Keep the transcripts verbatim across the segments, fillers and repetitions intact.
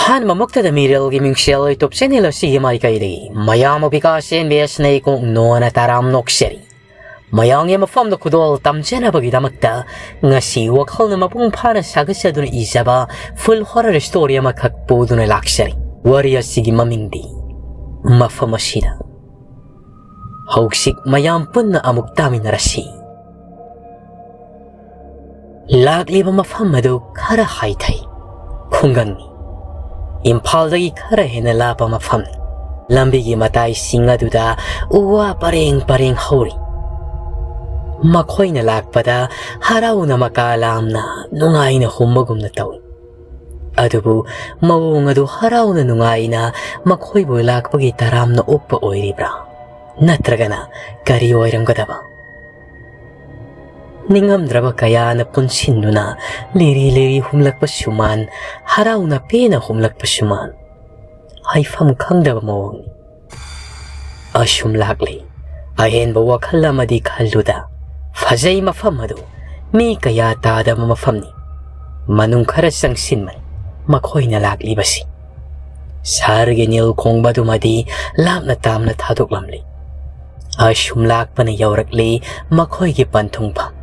ꯑꯍꯥꯟꯕꯃꯛꯇꯗ ꯃꯤꯔꯦꯜꯒꯤ ꯃꯤꯡꯁꯦꯜ YouTube channel ꯑꯁꯤꯒꯤ ꯃꯥꯏꯀꯩꯗꯒꯤ ꯃꯌꯥꯝ ꯑꯣ ꯕꯤꯀꯥꯁ ꯑꯦꯟ ꯕꯤ ꯑꯦꯁꯅ ꯏꯀꯣꯛ ꯅꯣꯟꯅ ꯇꯔꯥꯝ ꯅꯣꯛꯆꯔꯤ꯫ ꯃꯌꯥꯝꯒꯤ ꯃꯐꯝꯗ ꯈꯨꯗꯣꯜ ꯇꯝꯖꯅꯕꯒꯤꯗꯃꯛꯇ ꯉꯁꯤ ꯋꯥꯈꯜꯅ ꯃꯄꯨꯡ ꯐꯥꯅ ꯁꯥꯒꯠꯆꯗꯨꯅ ꯏꯖꯕ full horror story ꯑꯃꯈꯛ ꯄꯨꯗꯨꯅ ꯂꯥꯛꯆꯔꯤ꯫ ꯋꯥꯔꯤ ꯑꯁꯤꯒꯤ ꯃꯃꯤꯡꯗꯤ ꯃꯐꯝ ꯑꯁꯤꯗ꯫ ꯍꯧꯖꯤꯛ ꯃꯌꯥꯝ ꯄꯨꯟꯅ ꯑꯃꯨꯛ ꯇꯥꯃꯤꯟꯅꯔꯁꯤ꯫ ꯂꯥꯛꯂꯤꯕ ꯃꯐꯝ ꯑꯗꯨ ꯈꯔ ꯍꯥꯏꯊꯩ꯫ ꯈꯨꯡꯒꯪꯅꯤ꯫ ꯏꯝꯐꯥꯜꯗꯒꯤ ꯈꯔ ꯍꯦꯟꯅ ꯂꯥꯞꯄ ꯃꯐꯝꯅꯤ꯫ ꯂꯝꯕꯤꯒꯤ ꯃꯇꯥꯏꯁꯤꯡ ꯑꯗꯨꯗ ꯎ ꯋꯥ ꯄꯔꯦꯡ ꯄꯔꯦꯡ ꯍꯧꯔꯤ꯫ ꯃꯈꯣꯏꯅ ꯂꯥꯛꯄꯗ ꯍꯔꯥꯎꯅ ꯃꯀꯥ ꯂꯥꯝꯅ ꯅꯨꯡꯉꯥꯏꯅ ꯍꯨꯝꯕꯒꯨꯝꯅ ꯇꯧꯏ꯫ ꯑꯗꯨꯕꯨ ꯃꯑꯣꯡ ꯑꯗꯨ ꯍꯔꯥꯎꯅ ꯅꯨꯡꯉꯥꯏꯅ ꯃꯈꯣꯏꯕꯨ ꯂꯥꯛꯄꯒꯤ ꯇꯔꯥꯝꯅ ꯑꯣꯛꯄ ꯑꯣꯏꯔꯤꯕ꯭ꯔꯥ? ꯅꯠꯇ꯭ꯔꯒꯅ ꯀꯔꯤ ꯑꯣꯏꯔꯝꯒꯗꯕ? ꯅꯤꯡꯉꯝꯗ꯭ꯔꯕ ꯀꯌꯥꯅ ꯄꯨꯟꯁꯤꯟꯗꯨꯅ ꯂꯤꯔꯤ ꯂꯤꯔꯤ ꯍꯨꯝꯂꯛꯄ ꯁꯨꯃꯥꯟ, ꯍꯔꯥꯎꯅ ꯄꯦꯟꯅ ꯍꯨꯝꯂꯛꯄ ꯁꯨꯃꯥꯟ꯫ ꯍꯥꯏꯐꯝ ꯈꯪꯗꯕ ꯃꯑꯣꯡꯅꯤ꯫ ꯑꯁꯨꯝ ꯂꯥꯛꯂꯤ꯫ ꯑꯍꯦꯟꯕ ꯋꯥꯈꯜ ꯑꯃꯗꯤ ꯈꯜꯂꯨꯗ꯫ ꯐꯖꯩ ꯃꯐꯝ ꯑꯗꯨ꯫ ꯃꯤ ꯀꯌꯥ ꯇꯥꯗꯕ ꯃꯐꯝꯅꯤ꯫ ꯃꯅꯨꯡ ꯈꯔ ꯆꯪꯁꯤꯟꯕꯅꯤ ꯃꯈꯣꯏꯅ ꯂꯥꯛꯂꯤꯕꯁꯤ꯫ ꯁꯍꯔꯒꯤ ꯅꯤꯜ ꯈꯣꯡꯕꯗꯨꯃꯗꯤ ꯂꯥꯞꯅ ꯇꯥꯝꯅ ꯊꯥꯗꯣꯛꯂꯝꯂꯤ꯫ ꯑꯁꯨꯝ ꯂꯥꯛꯄꯅ ꯌꯧꯔꯛꯂꯤ ꯃꯈꯣꯏꯒꯤ ꯄꯟꯊꯨꯡꯐꯝ꯫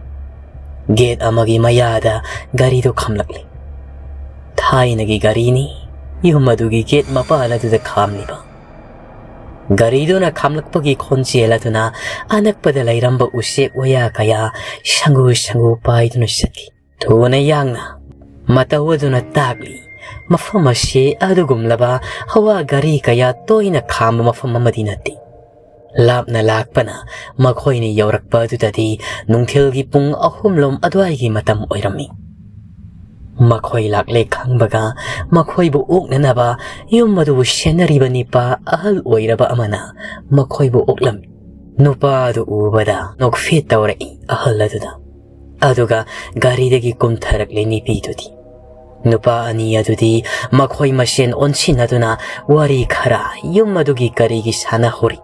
ꯒꯦꯠ ꯑꯃꯒꯤ ꯃꯌꯥꯗ ꯒꯥꯔꯤꯗꯨ ꯈꯥꯝꯂꯛꯂꯤ꯫ ꯊꯥꯏꯅꯒꯤ ꯒꯥꯔꯤꯅꯤ꯫ ꯌꯨꯝ ꯑꯗꯨꯒꯤ ꯒꯦꯠ ꯃꯄꯥꯟ ꯑꯗꯨꯗ ꯈꯥꯝꯂꯤꯕ꯫ ꯒꯥꯔꯤꯗꯨꯅ ꯈꯥꯝꯂꯛꯄꯒꯤ ꯈꯣꯟꯖꯦꯜ ꯑꯗꯨꯅ ꯑꯅꯛꯄꯗ ꯂꯩꯔꯝꯕ ꯎꯆꯦꯛ ꯋꯥꯌꯥ ꯀꯌꯥ ꯁꯪꯒꯨ ꯁꯪꯒꯨ ꯄꯥꯏꯗꯨꯅ ꯆꯠꯈꯤ꯫ ꯊꯨꯅ ꯌꯥꯡꯅ ꯃꯇꯧ ꯑꯗꯨꯅ ꯇꯥꯛꯂꯤ, ꯃꯐꯝ ꯑꯁꯤ ꯑꯗꯨꯒꯨꯝꯂꯕ ꯍꯋꯥ ꯒꯥꯔꯤ ꯀꯌꯥ ꯇꯣꯏꯅ ꯈꯥꯝꯕ ꯃꯐꯝ ꯑꯃꯗꯤ ꯅꯠꯇꯦ꯫ ꯂꯥꯞꯅ ꯂꯥꯛꯄꯅ ꯃꯈꯣꯏꯅ ꯌꯧꯔꯛꯄ ꯑꯗꯨꯗꯗꯤ ꯅꯨꯡꯊꯤꯜꯒꯤ ꯄꯨꯡ ꯑꯍꯨꯝꯂꯣꯝ ꯑꯗꯨꯋꯥꯏꯒꯤ ꯃꯇꯝ ꯑꯣꯏꯔꯝꯃꯤ꯫ ꯃꯈꯣꯏ ꯂꯥꯛꯂꯦ ꯈꯪꯕꯒ ꯃꯈꯣꯏꯕꯨ ꯑꯣꯛꯅꯅꯕ ꯌꯨꯝ ꯑꯗꯨꯕꯨ ꯁꯦꯟꯅꯔꯤꯕ ꯅꯤꯄꯥ ꯑꯍꯜ ꯑꯣꯏꯔꯕ ꯑꯃꯅ ꯃꯈꯣꯏꯕꯨ ꯑꯣꯛꯂꯝꯃꯤ꯫ ꯅꯨꯄꯥ ꯑꯗꯨ ꯎꯕꯗ ꯅꯣꯛꯐꯦꯠ ꯇꯧꯔꯛꯏ ꯑꯍꯜ ꯑꯗꯨꯗ꯫ ꯑꯗꯨꯒ ꯒꯥꯔꯤꯗꯒꯤ ꯀꯨꯝꯊꯔꯛꯂꯦ ꯅꯨꯄꯤꯗꯨꯗꯤ꯫ ꯅꯨꯄꯥ ꯑꯅꯤ ꯑꯗꯨꯗꯤ ꯃꯈꯣꯏ ꯃꯁꯦꯟ ꯑꯣꯟꯁꯤꯟꯅꯗꯨꯅ ꯋꯥꯔꯤ ꯈꯔ ꯌꯨꯝ ꯑꯗꯨꯒꯤ ꯀꯔꯤꯒꯤ ꯁꯥꯟꯅꯍꯧꯔꯤ꯫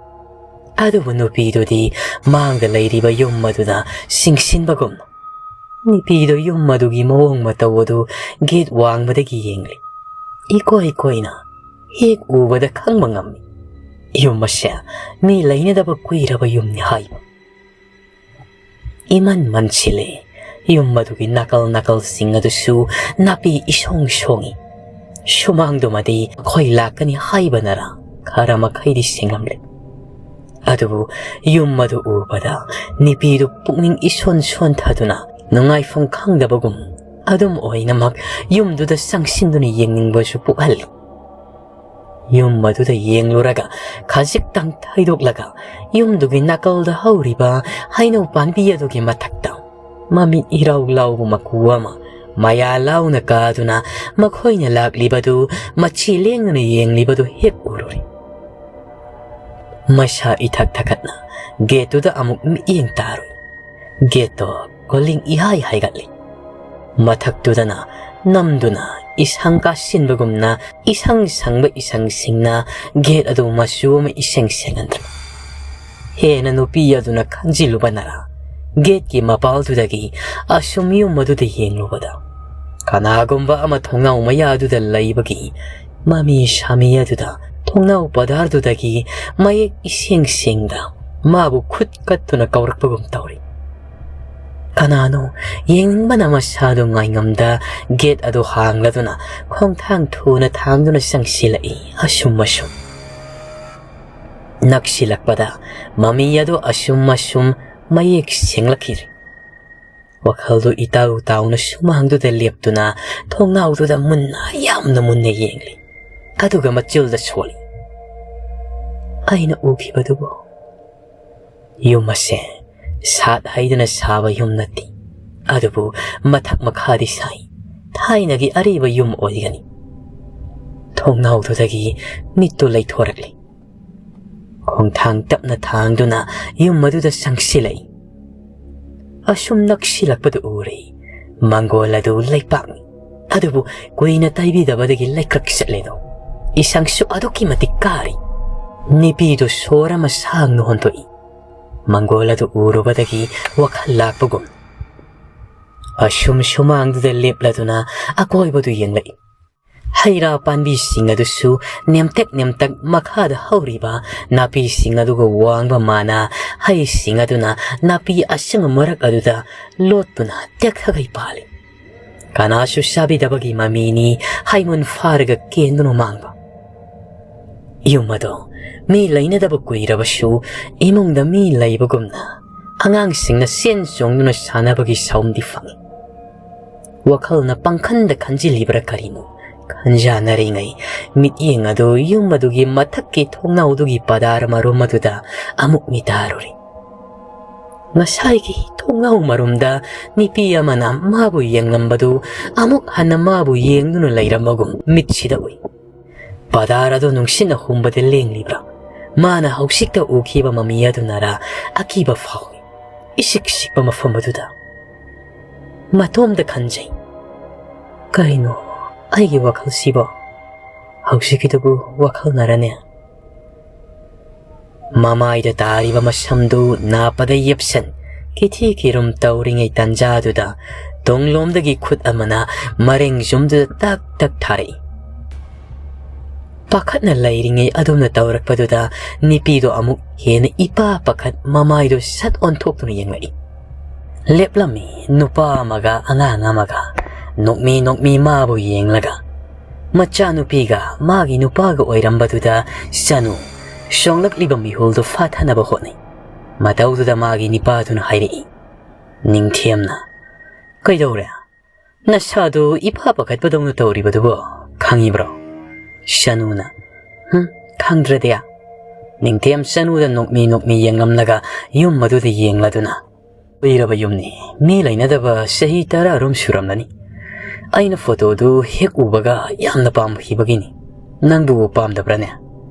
ꯑꯗꯨꯕꯨ ꯅꯨꯄꯤꯗꯨꯗꯤ ꯃꯥꯡꯗ ꯂꯩꯔꯤꯕ ꯌꯨꯝ ꯑꯗꯨꯗ ꯆꯤꯡꯁꯤꯟꯕꯒꯨꯝ ꯅꯨꯄꯤꯗꯨ ꯌꯨꯝ ꯑꯗꯨꯒꯤ ꯃꯑꯣꯡ ꯃꯇꯧ ꯑꯗꯨ ꯒꯦꯠ ꯋꯥꯡꯃꯗꯒꯤ ꯌꯦꯡꯂꯤ꯫ ꯏꯀꯣꯏ ꯀꯣꯏꯅ ꯍꯦꯛ ꯎꯕꯗ ꯈꯪꯕ ꯉꯝꯃꯤ꯫ ꯌꯨꯝ ꯑꯁꯦ ꯃꯤ ꯂꯩꯅꯗꯕ ꯀꯨꯏꯔꯕ ꯌꯨꯝꯅꯤ ꯍꯥꯏꯕ꯫ ꯏꯃꯟ ꯃꯟꯁꯤꯜꯂꯦ꯫ ꯌꯨꯝ ꯑꯗꯨꯒꯤ ꯅꯥꯀꯜ ꯅꯥꯀꯜꯁꯤꯡ ꯑꯗꯨꯁꯨ ꯅꯥꯄꯤ ꯏꯁꯣꯡ ꯁꯣꯡꯏ꯫ ꯁꯨꯃꯥꯡꯗꯨꯃꯗꯤ ꯃꯈꯣꯏ ꯂꯥꯛꯀꯅꯤ ꯍꯥꯏꯕꯅꯔꯥ ꯈꯔ ꯃꯈꯩꯗꯤ ꯁꯦꯡꯂꯝꯂꯦ꯫ ꯑꯗꯨꯕꯨ ꯌꯨꯝ ꯑꯗꯨ ꯎꯕꯗ ꯅꯨꯄꯤꯗꯨ ꯄꯨꯛꯅꯤꯡ ꯏꯁꯣꯟ ꯁꯣꯟꯊꯗꯨꯅ ꯅꯨꯡꯉꯥꯏꯐꯝ ꯈꯪꯗꯕꯒꯨꯝ ꯑꯗꯨꯝ ꯑꯣꯏꯅꯃꯛ ꯌꯨꯝꯗꯨꯗ ꯆꯪꯁꯤꯟꯗꯨꯅ ꯌꯦꯡꯅꯤꯡꯕꯁꯨ ꯄꯣꯛꯍꯜꯂꯤ꯫ ꯌꯨꯝ ꯑꯗꯨꯗ ꯌꯦꯡꯂꯨꯔꯒ ꯈꯖꯤꯛꯇꯪ ꯊꯩꯗꯣꯛꯂꯒ ꯌꯨꯝꯗꯨꯒꯤ ꯅꯥꯀꯜꯗ ꯍꯧꯔꯤꯕ ꯍꯩꯅꯧ ꯄꯥꯝꯕꯤ ꯑꯗꯨꯒꯤ ꯃꯊꯛꯇ ꯃꯃꯤꯠ ꯏꯔꯥꯎ ꯂꯥꯎꯕ ꯃꯀꯨ ꯑꯃ ꯃꯌꯥ ꯂꯥꯎꯅ ꯀꯥꯗꯨꯅ ꯃꯈꯣꯏꯅ ꯂꯥꯛꯂꯤꯕꯗꯨ ꯃꯆꯤ ꯂꯦꯡꯗꯅ ꯌꯦꯡꯂꯤꯕꯗꯨ ꯍꯦꯛ ꯎꯔꯨꯔꯦ꯫ ꯃꯁꯥ ꯏꯊꯛ ꯊꯛꯀꯠꯅ ꯒꯦꯠꯇꯨꯗ ꯑꯃꯨꯛ ꯃꯤꯠꯌꯦꯡ ꯇꯥꯔꯨꯏ꯫ ꯒꯦꯠꯇꯣ ꯀꯣꯂꯤꯡ ꯏꯍꯥꯏ ꯍꯥꯏꯒꯠꯂꯤ꯫ ꯃꯊꯛꯇꯨꯗꯅ ꯅꯝꯗꯨꯅ ꯏꯁꯪ ꯀꯥꯁꯤꯟꯕꯒꯨꯝꯅ ꯏꯁꯪ ꯁꯪꯕ ꯏꯁꯪꯁꯤꯡꯅ ꯒꯦꯠ ꯑꯗꯨ ꯃꯆꯨ ꯑꯃ ꯏꯁꯦꯡ ꯁꯦꯡꯍꯟꯗ꯭ꯔꯦ꯫ ꯍꯦꯟꯅ ꯅꯨꯄꯤ ꯑꯗꯨꯅ ꯈꯟꯖꯤꯜꯂꯨꯕꯅꯔ ꯒꯦꯠꯀꯤ ꯃꯄꯥꯜꯗꯨꯗꯒꯤ ꯑꯁꯨꯝ ꯌꯨꯝ ꯑꯗꯨꯗ ꯌꯦꯡꯂꯨꯕꯗ ꯀꯅꯥꯒꯨꯝꯕ ꯑꯃ ꯊꯣꯡꯅꯥꯎ ꯃꯌꯥꯗꯨꯗ ꯂꯩꯕꯒꯤ ꯃꯃꯤ ꯁꯥꯃꯤ ꯑꯗꯨꯗ ꯊꯣꯡꯅꯥꯎ ꯄꯗꯥꯔꯗꯨꯗꯒꯤ ꯃꯌꯦꯛ ꯏꯁꯦꯡ ꯁꯦꯡꯗ ꯃꯥꯕꯨ ꯈꯨꯠ ꯀꯠꯇꯨꯅ ꯀꯧꯔꯛꯄꯒꯨꯝ ꯇꯧꯔꯤ꯫ ꯀꯅꯥꯅꯣ ꯌꯦꯡꯅꯤꯡꯕꯅ ꯃꯁꯥꯗꯨ ꯉꯥꯏꯉꯝꯗ ꯒꯦꯠ ꯑꯗꯨ ꯍꯥꯡꯂꯗꯨꯅ ꯈꯣꯡꯊꯥꯡ ꯊꯨꯅ ꯊꯥꯡꯗꯨꯅ ꯆꯪꯁꯤꯜꯂꯛꯏ꯫ ꯑꯁꯨꯝ ꯑꯁꯨꯝ ꯅꯛꯁꯤꯜꯂꯛꯄꯗ ꯃꯃꯤ ꯑꯗꯨ ꯑꯁꯨꯝ ꯑꯁꯨꯝ ꯃꯌꯦꯛ ꯁꯦꯡꯂꯛꯈꯤꯔꯦ꯫ ꯋꯥꯈꯜꯗꯨ ꯏꯇꯥꯎ ꯇꯥꯎꯅ ꯁꯨꯃꯥꯡꯗꯨꯗ ꯂꯦꯞꯇꯨꯅ ꯊꯣꯡꯅꯥꯎꯗꯨꯗ ꯃꯨꯟꯅ, ꯌꯥꯝꯅ ꯃꯨꯟꯅ ꯌꯦꯡꯂꯤ꯫ ꯑꯗꯨꯒ ꯃꯆꯤꯜꯗ ꯁꯣꯜꯂꯤ꯫ ꯑꯩꯅ ꯎꯈꯤꯕꯗꯨꯕꯨ ꯌꯨꯝ ꯑꯁꯦ ꯁꯥꯠ ꯍꯩꯗꯅ ꯁꯥꯕ ꯌꯨꯝ ꯅꯠꯇꯦ꯫ ꯑꯗꯨꯕꯨ ꯃꯊꯛ ꯃꯈꯥꯗꯤ ꯁꯥꯏ꯫ ꯊꯥꯏꯅꯒꯤ ꯑꯔꯤꯕ ꯌꯨꯝ ꯑꯣꯏꯒꯅꯤ꯫ ꯊꯣꯡꯅꯥꯎꯗꯨꯗꯒꯤ ꯃꯤꯠꯇꯨ ꯂꯩꯊꯣꯔꯛꯂꯤ꯫ ꯈꯣꯡꯊꯥꯡ ꯇꯞꯅ ꯊꯥꯡꯗꯨꯅ ꯌꯨꯝ ꯑꯗꯨꯗ ꯆꯪꯁꯤꯜꯂꯛꯏ꯫ ꯑꯁꯨꯝ ꯅꯛꯁꯤꯜꯂꯛꯄꯗꯨ ꯎꯔꯦ꯫ ꯃꯪꯒꯣꯜ ꯑꯗꯨ ꯂꯩꯄꯥꯛꯅꯤ꯫ ꯑꯗꯨꯕꯨ ꯀꯨꯏꯅ ꯇꯩꯕꯤꯗꯕꯗꯒꯤ ꯂꯩꯀ꯭ꯔꯛ ꯆꯠꯂꯦꯗꯣ꯫ ꯏꯁꯪꯁꯨ ꯑꯗꯨꯛꯀꯤ ꯃꯇꯤꯛ ꯀꯥꯔꯤ꯫ ꯅꯨꯄꯤꯗꯨ ꯁꯣꯔ ꯑꯃ ꯁꯥꯡꯅ ꯍꯣꯟꯗꯣꯛꯏ꯫ ꯃꯪꯒꯣꯜ ꯑꯗꯨ ꯎꯔꯨꯕꯗꯒꯤ ꯋꯥꯈꯜ ꯂꯥꯛꯄꯒꯨꯝ ꯑꯁꯨꯝ ꯁꯨꯃꯥꯡꯗꯨꯗ ꯂꯦꯞꯂꯗꯨꯅ ꯑꯀꯣꯏꯕꯗꯨ ꯌꯦꯡꯂꯛꯏ꯫ ꯍꯩ ꯔꯥ ꯄꯥꯝꯕꯤꯁꯤꯡ ꯑꯗꯨꯁꯨ ꯅꯦꯝꯇꯛ ꯅꯦꯝꯇꯛ ꯃꯈꯥꯗ ꯍꯧꯔꯤꯕ ꯅꯥꯄꯤꯁꯤꯡ ꯑꯗꯨꯒ ꯋꯥꯡꯕ ꯃꯥꯅ ꯍꯩꯁꯤꯡ ꯑꯗꯨꯅ ꯅꯥꯄꯤ ꯑꯁꯪꯕ ꯃꯔꯛ ꯑꯗꯨꯗ ꯂꯣꯠꯇꯨꯅ ꯇꯦꯛꯊꯒꯩ ꯄꯥꯜꯂꯤ꯫ ꯀꯅꯥꯁꯨ ꯆꯥꯕꯤꯗꯕꯒꯤ ꯃꯃꯤꯅꯤ ꯍꯩꯃꯨꯟ ꯐꯥꯔꯒ ꯀꯦꯟꯗꯨꯅ ꯃꯥꯡꯕ꯫ ꯌꯨꯝ ꯑꯗꯣ ꯃꯤ ꯂꯩꯅꯗꯕ ꯀꯨꯏꯔꯕꯁꯨ ꯏꯃꯨꯡꯗ ꯃꯤ ꯂꯩꯕꯒꯨꯝꯅ ꯑꯉꯥꯡꯁꯤꯡꯅ ꯆꯦꯟ ꯆꯣꯡꯗꯨꯅ ꯁꯥꯟꯅꯕꯒꯤ ꯁꯥꯎꯝꯗꯤ ꯐꯪꯏ꯫ ꯋꯥꯈꯜꯅ ꯄꯪꯈꯟꯗ ꯈꯟꯖꯤꯜꯂꯤꯕ꯭ꯔꯥ ꯀꯔꯤꯅꯣ ꯈꯟꯖꯥꯟꯅꯔꯤꯉꯩ ꯃꯤꯠꯌꯦꯡ ꯑꯗꯨ ꯌꯨꯝ ꯑꯗꯨꯒꯤ ꯃꯊꯛꯀꯤ ꯊꯣꯡꯅꯥꯎꯗꯨꯒꯤ ꯄꯗꯥꯔ ꯃꯔꯨꯝ ꯑꯗꯨꯗ ꯑꯃꯨꯛ ꯃꯤꯇꯥꯔꯨꯔꯤ꯫ ꯉꯁꯥꯏꯒꯤ ꯊꯣꯡꯅꯥꯎ ꯃꯔꯨꯝꯗ ꯅꯨꯄꯤ ꯑꯃꯅ ꯃꯥꯕꯨ ꯌꯦꯡꯂꯝꯕꯗꯨ ꯑꯃꯨꯛ ꯍꯟꯅ ꯃꯥꯕꯨ ꯌꯦꯡꯗꯨꯅ ꯂꯩꯔꯝꯕꯒꯨꯝ ꯃꯤꯠꯁꯤꯗ ꯎꯏ꯫ ꯄꯗꯥꯔ ꯑꯗꯨ ꯅꯨꯡꯁꯤꯠꯅ ꯍꯨꯝꯕꯗ ꯂꯦꯡꯂꯤꯕ꯭ꯔꯥ? ꯃꯥꯅ ꯍꯧꯖꯤꯛꯇ ꯎꯈꯤꯕ ꯃꯃꯤ ꯑꯗꯨꯅꯔꯥ? ꯑꯀꯤꯕ ꯐꯥꯎꯏ꯫ ꯏꯁꯤꯛ ꯁꯤꯛꯄ ꯃꯐꯝ ꯑꯗꯨꯗ ꯃꯇꯣꯝꯗ ꯈꯟꯖꯩ, "ꯀꯩꯅꯣ ꯑꯩꯒꯤ ꯋꯥꯈꯜꯁꯤꯕꯣ? ꯍꯧꯖꯤꯛꯀꯤꯗꯨꯕꯨ ꯋꯥꯈꯜꯅꯔꯅꯦ?" ꯃꯃꯥꯏꯗ ꯇꯥꯔꯤꯕ ꯃꯁꯝꯗꯨ ꯅꯥꯞꯄꯗ ꯌꯦꯞꯁꯟ, ꯀꯤꯊꯤ ꯀꯤꯔꯨꯝ ꯇꯧꯔꯤꯉꯩ ꯇꯟꯖꯥꯗꯨꯗ ꯇꯨꯡꯂꯣꯝꯗꯒꯤ ꯈꯨꯠ ꯑꯃꯅ ꯃꯔꯦꯡ ꯖꯨꯝꯗꯨꯗ ꯇꯛ ꯇꯛ ꯊꯥꯔꯛꯏ꯫ ꯄꯥꯈꯠꯅ ꯂꯩꯔꯤꯉꯩ ꯑꯗꯨꯝꯅ ꯇꯧꯔꯛꯄꯗꯨꯗ ꯅꯨꯄꯤꯗꯣ ꯑꯃꯨꯛ ꯍꯦꯟꯅ ꯏꯄꯥ ꯄꯥꯈꯠ ꯃꯃꯥꯏꯗꯣ ꯁꯠ ꯑꯣꯟꯊꯣꯛꯇꯨꯅ ꯌꯦꯡꯂꯛꯏ꯫ ꯂꯦꯞꯂꯝꯃꯤ ꯅꯨꯄꯥ ꯑꯃꯒ ꯑꯉꯥꯡ ꯑꯃꯒ ꯅꯣꯛꯃꯤ ꯅꯣꯛꯃꯤ ꯃꯥꯕꯨ ꯌꯦꯡꯂꯒ꯫ ꯃꯆꯥꯅꯨꯄꯤꯒ ꯃꯥꯒꯤ ꯅꯨꯄꯥꯒ ꯑꯣꯏꯔꯝꯕꯗꯨꯗ ꯆꯅꯨ ꯁꯣꯡꯂꯛꯂꯤꯕ ꯃꯤꯍꯨꯜꯗꯨ ꯐꯥꯊꯅꯕ ꯍꯣꯠꯅꯩ꯫ ꯃꯇꯧꯗꯨꯗ ꯃꯥꯒꯤ ꯅꯤꯄꯥꯗꯨꯅ ꯍꯥꯏꯔꯛꯏ, "ꯅꯤꯡꯊꯦꯝꯅ, ꯀꯩꯗꯧꯔꯦ? ꯅꯁꯥꯗꯨ ꯏꯄꯥ ꯄꯥꯈꯠꯄꯗꯧꯅ ꯇꯧꯔꯤꯕꯗꯨꯕꯨ ꯈꯪꯉꯤꯕ꯭ꯔꯣ?" ꯆꯅꯨꯅ, "ꯍꯨꯝ, ꯈꯪꯗ꯭ꯔꯗꯤ?" ꯅꯤꯡꯊꯦꯝ ꯆꯅꯨꯗ ꯅꯣꯛꯃꯤ ꯅꯣꯛꯃꯤ ꯌꯦꯡꯂꯝꯂꯒ ꯌꯨꯝ ꯑꯗꯨꯗ ꯌꯦꯡꯂꯗꯨꯅ, "ꯀꯨꯏꯔꯕ ꯌꯨꯝꯅꯤ, ꯃꯤ ꯂꯩꯅꯗꯕ ꯆꯍꯤ ꯇꯔꯥ ꯔꯣꯝ ꯁꯨꯔꯝꯂꯅꯤ꯫ ꯑꯩꯅ ꯐꯣꯇꯣꯗꯨ ꯍꯦꯛ ꯎꯕꯒ ꯌꯥꯝꯅ ꯄꯥꯝꯈꯤꯕꯒꯤꯅꯤ꯫ ꯅꯪꯕꯨ ꯄꯥꯝꯗꯕ꯭ꯔꯥꯅꯦ?"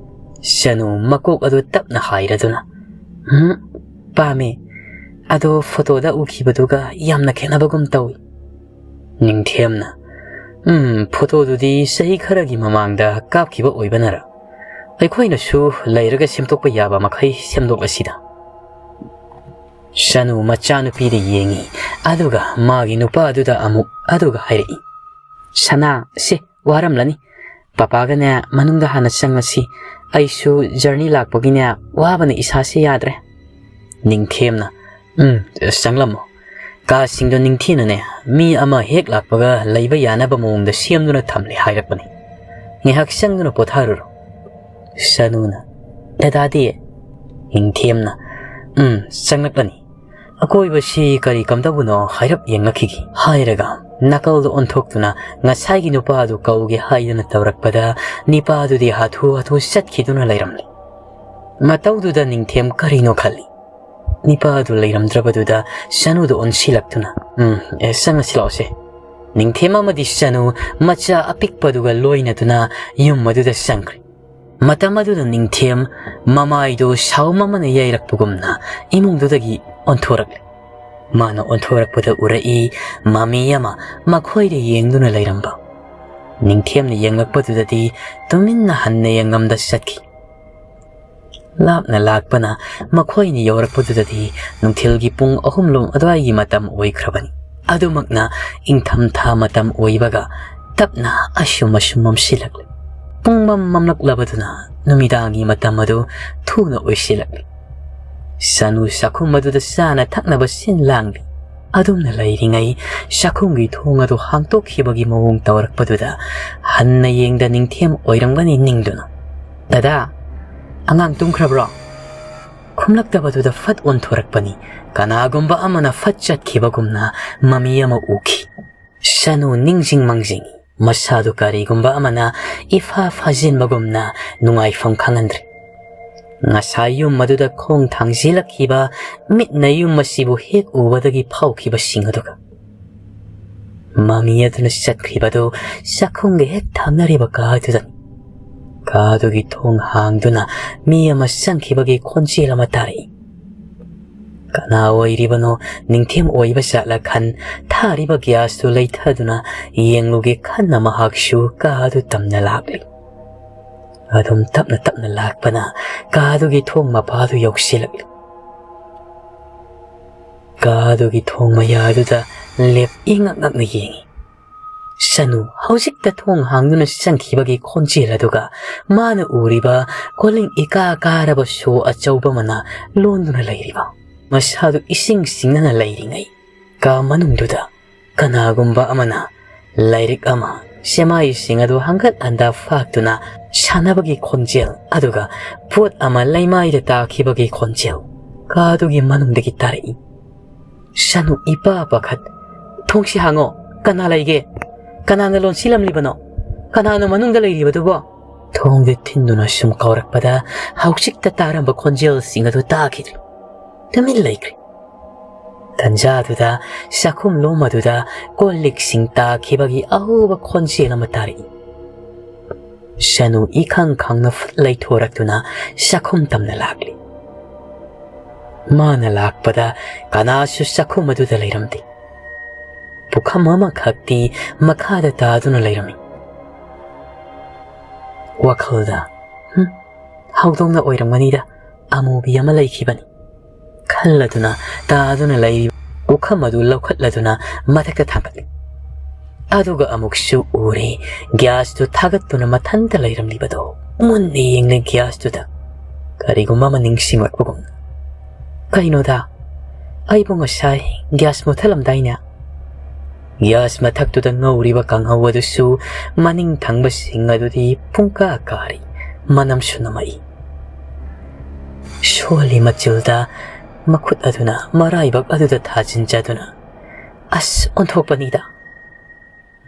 ꯆꯅꯨ ꯃꯀꯣꯛ ꯑꯗꯨ ꯇꯞꯅ ꯍꯥꯏꯔꯗꯨꯅ, "ꯎꯝ, ꯄꯥꯝꯃꯤ꯫ ꯑꯗꯣ ꯐꯣꯇꯣꯗ ꯎꯈꯤꯕꯗꯨꯒ ꯌꯥꯝꯅ ꯈꯦꯠꯅꯕꯒꯨꯝ ꯇꯧꯏ꯫" ꯅꯤꯡꯊꯦꯝꯅ, "ꯎꯝ, ꯐꯣꯇꯣꯗꯨꯗꯤ ꯆꯍꯤ ꯈꯔꯒꯤ ꯃꯃꯥꯡꯗ ꯀꯥꯞꯈꯤꯕ ꯑꯣꯏꯕꯅꯔ? ꯑꯩꯈꯣꯏꯅꯁꯨ ꯂꯩꯔꯒ ꯁꯦꯝꯗꯣꯛꯄ ꯌꯥꯕ ꯃꯈꯩ ꯁꯦꯝꯗꯣꯛꯂꯁꯤꯗ꯫" ꯆꯅꯨ ꯃꯆꯥꯅꯨꯄꯤꯗ ꯌꯦꯡꯉꯤ, ꯑꯗꯨꯒ ꯃꯥꯒꯤ ꯅꯨꯄꯥꯗꯨꯗ ꯑꯃꯨꯛ ꯑꯗꯨꯒ ꯍꯥꯏꯔꯛꯏ, "ꯁꯅꯥ, ꯁꯦ, "ꯋꯥꯔꯝꯂꯅꯤ꯫ ꯄꯄꯥꯒꯅꯦ ꯃꯅꯨꯡꯗ ꯍꯥꯟꯅ ꯆꯪꯉꯁꯤ꯫ ꯑꯩꯁꯨ ꯖꯔꯅꯤ ꯂꯥꯛꯄꯒꯤꯅꯦ ꯋꯥꯕꯅ ꯏꯁꯥꯁꯦ ꯌꯥꯗ꯭ꯔꯦ꯫" ꯅꯤꯡꯊꯦꯝꯅ, "ꯎꯝ, ꯆꯪꯂꯝꯃꯣ꯫ ꯀꯥꯁꯤꯡꯗꯣ ꯅꯤꯡꯊꯤꯅꯅꯦ ꯃꯤ ꯑꯃ ꯍꯦꯛ ꯂꯥꯛꯄꯒ ꯂꯩꯕ ꯌꯥꯅꯕ ꯃꯑꯣꯡꯗ ꯁꯦꯝꯗꯨꯅ ꯊꯝꯂꯦ ꯍꯥꯏꯔꯛꯄꯅꯤ꯫ ꯉꯥꯏꯍꯥꯛ ꯆꯪꯗꯨꯅ ꯄꯣꯊꯥꯔꯨꯔꯣ꯫" ꯁꯅꯨꯅ, "ꯗꯗꯥꯗꯤ?" ꯅꯤꯡꯊꯦꯝꯅ, "ꯎꯝ, ꯆꯪꯂꯛꯂꯅꯤ꯫ ꯑꯀꯣꯏꯕꯁꯤ ꯀꯔꯤ ꯀꯝꯗꯧꯕꯅꯣ ꯍꯥꯏꯔꯞ ꯌꯦꯡꯂꯛꯈꯤꯒꯦ" ꯍꯥꯏꯔꯒ ꯅꯥꯀꯜꯗ ꯑꯣꯟꯊꯣꯛꯇꯨꯅ ꯉꯁꯥꯏꯒꯤ ꯅꯨꯄꯥꯗꯨ ꯀꯧꯒꯦ ꯍꯥꯏꯗꯅ ꯇꯧꯔꯛꯄꯗ ꯅꯤꯄꯥꯗꯨꯗꯤ ꯍꯥꯊꯨ ꯍꯥꯊꯨ ꯆꯠꯈꯤꯗꯨꯅ ꯂꯩꯔꯝꯂꯦ꯫ ꯃꯇꯧꯗꯨꯗ ꯅꯤꯡꯊꯦꯝ ꯀꯔꯤꯅꯣ ꯈꯜꯂꯤ꯫ ꯅꯤꯄꯥꯗꯨ ꯂꯩꯔꯝꯗ꯭ꯔꯕꯗꯨꯗ ꯁꯅꯨꯗ ꯑꯣꯟꯁꯤꯜꯂꯛꯇꯨꯅ, "ꯎꯝ, ꯑꯦ, ꯆꯪꯉꯁꯤ ꯂꯥꯛꯑꯣꯁꯦ꯫" ꯅꯤꯡꯊꯦꯝ ꯑꯃꯗꯤ ꯁꯅꯨ ꯃꯆꯥ ꯑꯄꯤꯛꯄꯗꯨꯒ ꯂꯣꯏꯅꯗꯨꯅ ꯌꯨꯝ ꯑꯗꯨꯗ ꯆꯪꯈ꯭ꯔꯦ꯫ ꯃꯇꯝ ꯑꯗꯨꯗ ꯅꯤꯡꯊꯦꯝ ꯃꯃꯥꯏꯗꯨ ꯁꯥꯎꯝ ꯑꯃꯅ ꯌꯩꯔꯛꯄꯒꯨꯝꯅ ꯏꯃꯨꯡꯗꯨꯗꯒꯤ ꯑꯣꯟꯊꯣꯔꯛꯂꯦ꯫ ꯃꯥꯅ ꯑꯣꯟꯊꯣꯔꯛꯄꯗ ꯎꯔꯛꯏ ꯃꯃꯤ ꯑꯃ ꯃꯈꯣꯏꯗ ꯌꯦꯡꯗꯨꯅ ꯂꯩꯔꯝꯕ꯫ ꯅꯤꯡꯊꯦꯝꯅ ꯌꯦꯡꯂꯛꯄꯗꯨꯗꯗꯤ ꯇꯨꯃꯤꯟꯅ ꯍꯟꯅ ꯌꯦꯡꯉꯝꯗ ꯆꯠꯈꯤ꯫ ꯂꯥꯞꯅ ꯂꯥꯛꯄꯅ ꯃꯈꯣꯏꯅ ꯌꯧꯔꯛꯄꯗꯨꯗꯗꯤ ꯅꯨꯡꯊꯤꯜꯒꯤ ꯄꯨꯡ ꯑꯍꯨꯝ ꯂꯣꯝ ꯑꯗꯨꯋꯥꯏꯒꯤ ꯃꯇꯝ ꯑꯣꯏꯈ꯭ꯔꯕꯅꯤ꯫ ꯑꯗꯨꯃꯛꯅ ꯏꯪꯊꯝꯊꯥ ꯃꯇꯝ ꯑꯣꯏꯕꯒ ꯇꯞꯅ ꯑꯁꯨꯝ ꯑꯁꯨꯝ ꯃꯝꯁꯤꯜꯂꯛꯂꯦ꯫ ꯄꯨꯡꯃꯝ ꯃꯝꯂꯛꯂꯕꯗꯨꯅ ꯅꯨꯃꯤꯗꯥꯡꯒꯤ ꯃꯇꯝ ꯑꯗꯨ ꯊꯨꯅ ꯑꯣꯏꯁꯤꯜꯂꯛꯂꯦ꯫ ꯁꯅꯨ ꯆꯥꯛꯈꯨꯝ ꯑꯗꯨꯗ ꯆꯥꯅ ꯊꯛꯅꯕ ꯁꯤꯟ ꯂꯥꯡꯂꯤ꯫ ꯑꯗꯨꯝꯅ ꯂꯩꯔꯤꯉꯩ ꯆꯥꯛꯈꯨꯝꯒꯤ ꯊꯣꯡ ꯑꯗꯨ ꯍꯥꯡꯇꯣꯛꯈꯤꯕꯒꯤ ꯃꯑꯣꯡ ꯇꯧꯔꯛꯄꯗꯨꯗ ꯍꯟꯅ ꯌꯦꯡꯗ ꯅꯤꯡꯊꯦꯝ ꯑꯣꯏꯔꯝꯒꯅꯤ ꯅꯤꯡꯗꯨꯅ, "ꯗꯗꯥ, ꯑꯉꯥꯡ ꯇꯨꯝꯈ꯭ꯔꯕ꯭ꯔꯣ?" ꯈꯨꯝꯂꯛꯇꯕꯗꯨꯗ ꯐꯠ ꯑꯣꯟꯊꯣꯔꯛꯄꯅꯤ꯫ ꯀꯅꯥꯒꯨꯝꯕ ꯑꯃꯅ ꯐꯠ ꯆꯠꯈꯤꯕꯒꯨꯝꯅ ꯃꯃꯤ ꯑꯃ ꯎꯈꯤ꯫ ꯁꯅꯨ ꯅꯤꯡꯁꯤꯡ ꯃꯥꯡꯖꯤꯡ, ꯃꯁꯥꯗꯨ ꯀꯔꯤꯒꯨꯝꯕ ꯑꯃꯅ ꯏꯐꯥ ꯐꯥꯖꯤꯟꯕꯒꯨꯝꯅ ꯅꯨꯡꯉꯥꯏꯐꯝ ꯈꯪꯍꯟꯗ꯭ꯔꯦ꯫ ꯉꯁꯥꯏ ꯌꯨꯝ ꯑꯗꯨꯗ ꯈꯣꯡ ꯊꯥꯡꯖꯤꯜꯂꯛꯈꯤꯕ ꯃꯤꯠꯅ ꯌꯨꯝ ꯑꯁꯤꯕꯨ ꯍꯦꯛ ꯎꯕꯗꯒꯤ ꯐꯥꯎꯈꯤꯕꯁꯤꯡ ꯑꯗꯨꯒ ꯃꯃꯤ ꯑꯗꯨꯅ ꯆꯠꯈꯤꯕꯗꯨ ꯆꯥꯛꯈꯨꯝꯒ ꯍꯦꯛ ꯊꯪꯅꯔꯤꯕ ꯀꯥ ꯑꯗꯨꯗꯅꯤ꯫ ꯀꯥ ꯑꯗꯨꯒꯤ ꯊꯣꯡ ꯍꯥꯡꯗꯨꯅ ꯃꯤ ꯑꯃ ꯆꯪꯈꯤꯕꯒꯤ ꯈꯣꯟꯖꯦꯜ ꯑꯃ ꯇꯥꯔꯛꯏ꯫ ꯀꯅꯥ ꯑꯣꯏꯔꯤꯕꯅꯣ ꯅꯤꯡꯊꯦꯝ ꯑꯣꯏꯕ ꯖꯥꯠꯂ ꯈꯟ ꯊꯥꯔꯤꯕ ꯒ꯭ꯌꯥꯁꯇꯨ ꯂꯩꯊꯗꯨꯅ ꯌꯦꯡꯂꯨꯒꯦ ꯈꯟꯅ ꯃꯍꯥꯛꯁꯨ ꯀꯥ ꯑꯗꯨ ꯇꯝꯅ ꯂꯥꯛꯂꯤ꯫ ꯑꯗꯨꯝ ꯇꯞꯅ ꯇꯞꯅ ꯂꯥꯛꯄꯅ ꯀꯥ ꯑꯗꯨꯒꯤ ꯊꯣꯡ ꯃꯄꯥꯗꯨ ꯌꯧꯁꯤꯜꯂꯛꯂꯤ꯫ ꯀꯥ ꯑꯗꯨꯒꯤ ꯊꯣꯡ ꯃꯌꯥꯗꯨꯗ ꯂꯦꯞ ꯏꯉꯛ ꯉꯛꯅ ꯌꯦꯡꯏ꯫ ꯁꯅꯨ ꯍꯧꯖꯤꯛꯇ ꯊꯣꯡ ꯍꯥꯡꯗꯨꯅ ꯆꯪꯈꯤꯕꯒꯤ ꯈꯣꯟꯖꯦꯜ ꯑꯗꯨꯒ ꯃꯥꯅ ꯎꯔꯤꯕ ꯀꯣꯂꯤꯡ ꯏꯀꯥ ꯀꯥꯔꯕ ꯁꯣ ꯑꯆꯧꯕ ꯑꯃꯅ ꯂꯣꯟꯗꯨꯅ ꯂꯩꯔꯤꯕ ꯃꯁꯥꯗꯨ ꯏꯁꯤꯡ ꯆꯤꯡꯅꯅ ꯂꯩꯔꯤꯉꯩ, ꯀꯥ ꯃꯅꯨꯡꯗꯨꯗ ꯀꯅꯥꯒꯨꯝꯕ ꯑꯃꯅ ꯂꯥꯏꯔꯤꯛ ꯑꯃ ꯆꯦꯃꯥꯏꯁꯤꯡ ꯑꯗꯨ ꯍꯪꯒꯠ ꯍꯟꯗ ꯐꯥꯛꯇꯨꯅ ꯁꯥꯟꯅꯕꯒꯤ ꯈꯣꯟꯖꯦꯜ ꯑꯗꯨꯒ ꯄꯣꯠ ꯑꯃ ꯂꯩꯃꯥꯏꯗ ꯇꯥꯈꯤꯕꯒꯤ ꯈꯣꯟꯖꯦꯜ ꯀꯥꯗꯨꯒꯤ ꯃꯅꯨꯡꯗꯒꯤ ꯇꯥꯔꯛꯏ꯫ ꯁꯅꯨ ꯏꯄꯥ ꯄꯥꯈꯠ, "ꯊꯣꯡꯁꯤ ꯍꯥꯡꯉꯣ, ꯀꯅꯥ ꯂꯩꯒꯦ? ꯀꯅꯥꯅ ꯂꯣꯟꯁꯤꯜꯂꯝꯂꯤꯕꯅꯣ? ꯀꯅꯥꯅꯣ ꯃꯅꯨꯡꯗ ꯂꯩꯔꯤꯕꯗꯨꯕꯣ?" ꯊꯣꯡꯗꯨ ꯊꯤꯟꯗꯨꯅ ꯁꯨꯝ ꯀꯧꯔꯛꯄꯗ ꯍꯧꯖꯤꯛꯇ ꯇꯥꯔꯝꯕ ꯈꯣꯟꯖꯦꯜꯁꯤꯡ ꯑꯗꯨ ꯇꯥꯈꯤꯗ꯭ꯔꯦ꯫ ꯇꯨꯃꯤꯟ ꯂꯩꯈ꯭ꯔꯦ꯫ ꯇꯟꯖꯥꯗꯨꯗ ꯆꯥꯛꯈꯨꯝ ꯂꯣꯝ ꯑꯗꯨꯗ ꯀꯣꯜ ꯂꯤꯛꯁꯤꯡ ꯇꯥꯈꯤꯕꯒꯤ ꯑꯍꯧꯕ ꯈꯣꯟꯖꯦꯜ ꯑꯃ ꯇꯥꯔꯛꯏ꯫ ꯁꯅꯨ ꯏꯈꯪ ꯈꯪꯅ ꯐꯨꯠ ꯂꯩꯊꯣꯔꯛꯇꯨꯅ ꯆꯥꯛꯈꯨꯝ ꯇꯝꯅ ꯂꯥꯛꯂꯤ꯫ ꯃꯥꯅ ꯂꯥꯛꯄꯗ ꯀꯅꯥꯁꯨ ꯆꯥꯛꯈꯨꯝ ꯑꯗꯨꯗ ꯂꯩꯔꯝꯗꯦ꯫ ꯄꯨꯈꯝ ꯑꯃꯈꯛꯇꯤ ꯃꯈꯥꯗ ꯇꯥꯗꯨꯅ ꯂꯩꯔꯝꯃꯤ꯫ ꯋꯥꯈꯜꯗ, "ꯍꯨꯝ, ꯍꯧꯗꯣꯡꯅ ꯑꯣꯏꯔꯝꯒꯅꯤꯗ, ꯑꯃꯨꯕꯤ ꯑꯃ ꯂꯩꯈꯤꯕꯅꯤ" ꯈꯜꯂꯗꯨꯅ ꯇꯥꯗꯨꯅ ꯂꯩꯔꯤꯕ ꯄꯨꯈꯝ ꯑꯗꯨ ꯂꯧꯈꯠꯂꯗꯨꯅ ꯃꯊꯛꯇ ꯊꯥꯡꯒꯠꯂꯤ꯫ ꯑꯗꯨꯒ ꯑꯃꯨꯛꯁꯨ ꯎꯔꯦ, ꯒ꯭ꯌꯥꯁꯇꯨ ꯊꯥꯒꯠꯇꯨꯅ ꯃꯊꯟꯇ ꯂꯩꯔꯝꯂꯤꯕꯗꯣ꯫ ꯃꯨꯟꯅ ꯌꯦꯡꯂꯦ ꯒ꯭ꯌꯥꯁꯇꯨꯗ, ꯀꯔꯤꯒꯨꯝꯕ ꯑꯃ ꯅꯤꯡꯁꯤꯡꯂꯛꯄꯒꯨꯝ꯫ "ꯀꯩꯅꯣꯗ, ꯑꯩꯕꯨ ꯉꯁꯥꯏ ꯒ꯭ꯌꯥꯁ ꯃꯨꯠꯊꯠꯂꯝꯗꯥꯏꯅꯦ?" ꯒ꯭ꯌꯥꯁ ꯃꯊꯛꯇꯨꯗ ꯉꯧꯔꯤꯕ ꯀꯥꯡꯍꯧ ꯑꯗꯨꯁꯨ ꯃꯅꯤꯡ ꯊꯪꯕꯁꯤꯡ ꯑꯗꯨꯗꯤ ꯄꯨꯡꯀꯥ ꯀꯥꯔꯤ, ꯃꯅꯝꯁꯨ ꯅꯝꯃꯛꯏ꯫ ꯁꯣꯜꯂꯤ ꯃꯆꯤꯜꯗ ꯃꯈꯨꯠ ꯑꯗꯨꯅ ꯃꯔꯥꯏꯕꯛ ꯑꯗꯨꯗ ꯊꯥꯖꯤꯟꯖꯗꯨꯅ, "ꯑꯁ, ꯑꯣꯟꯊꯣꯛꯄꯅꯤꯗ!"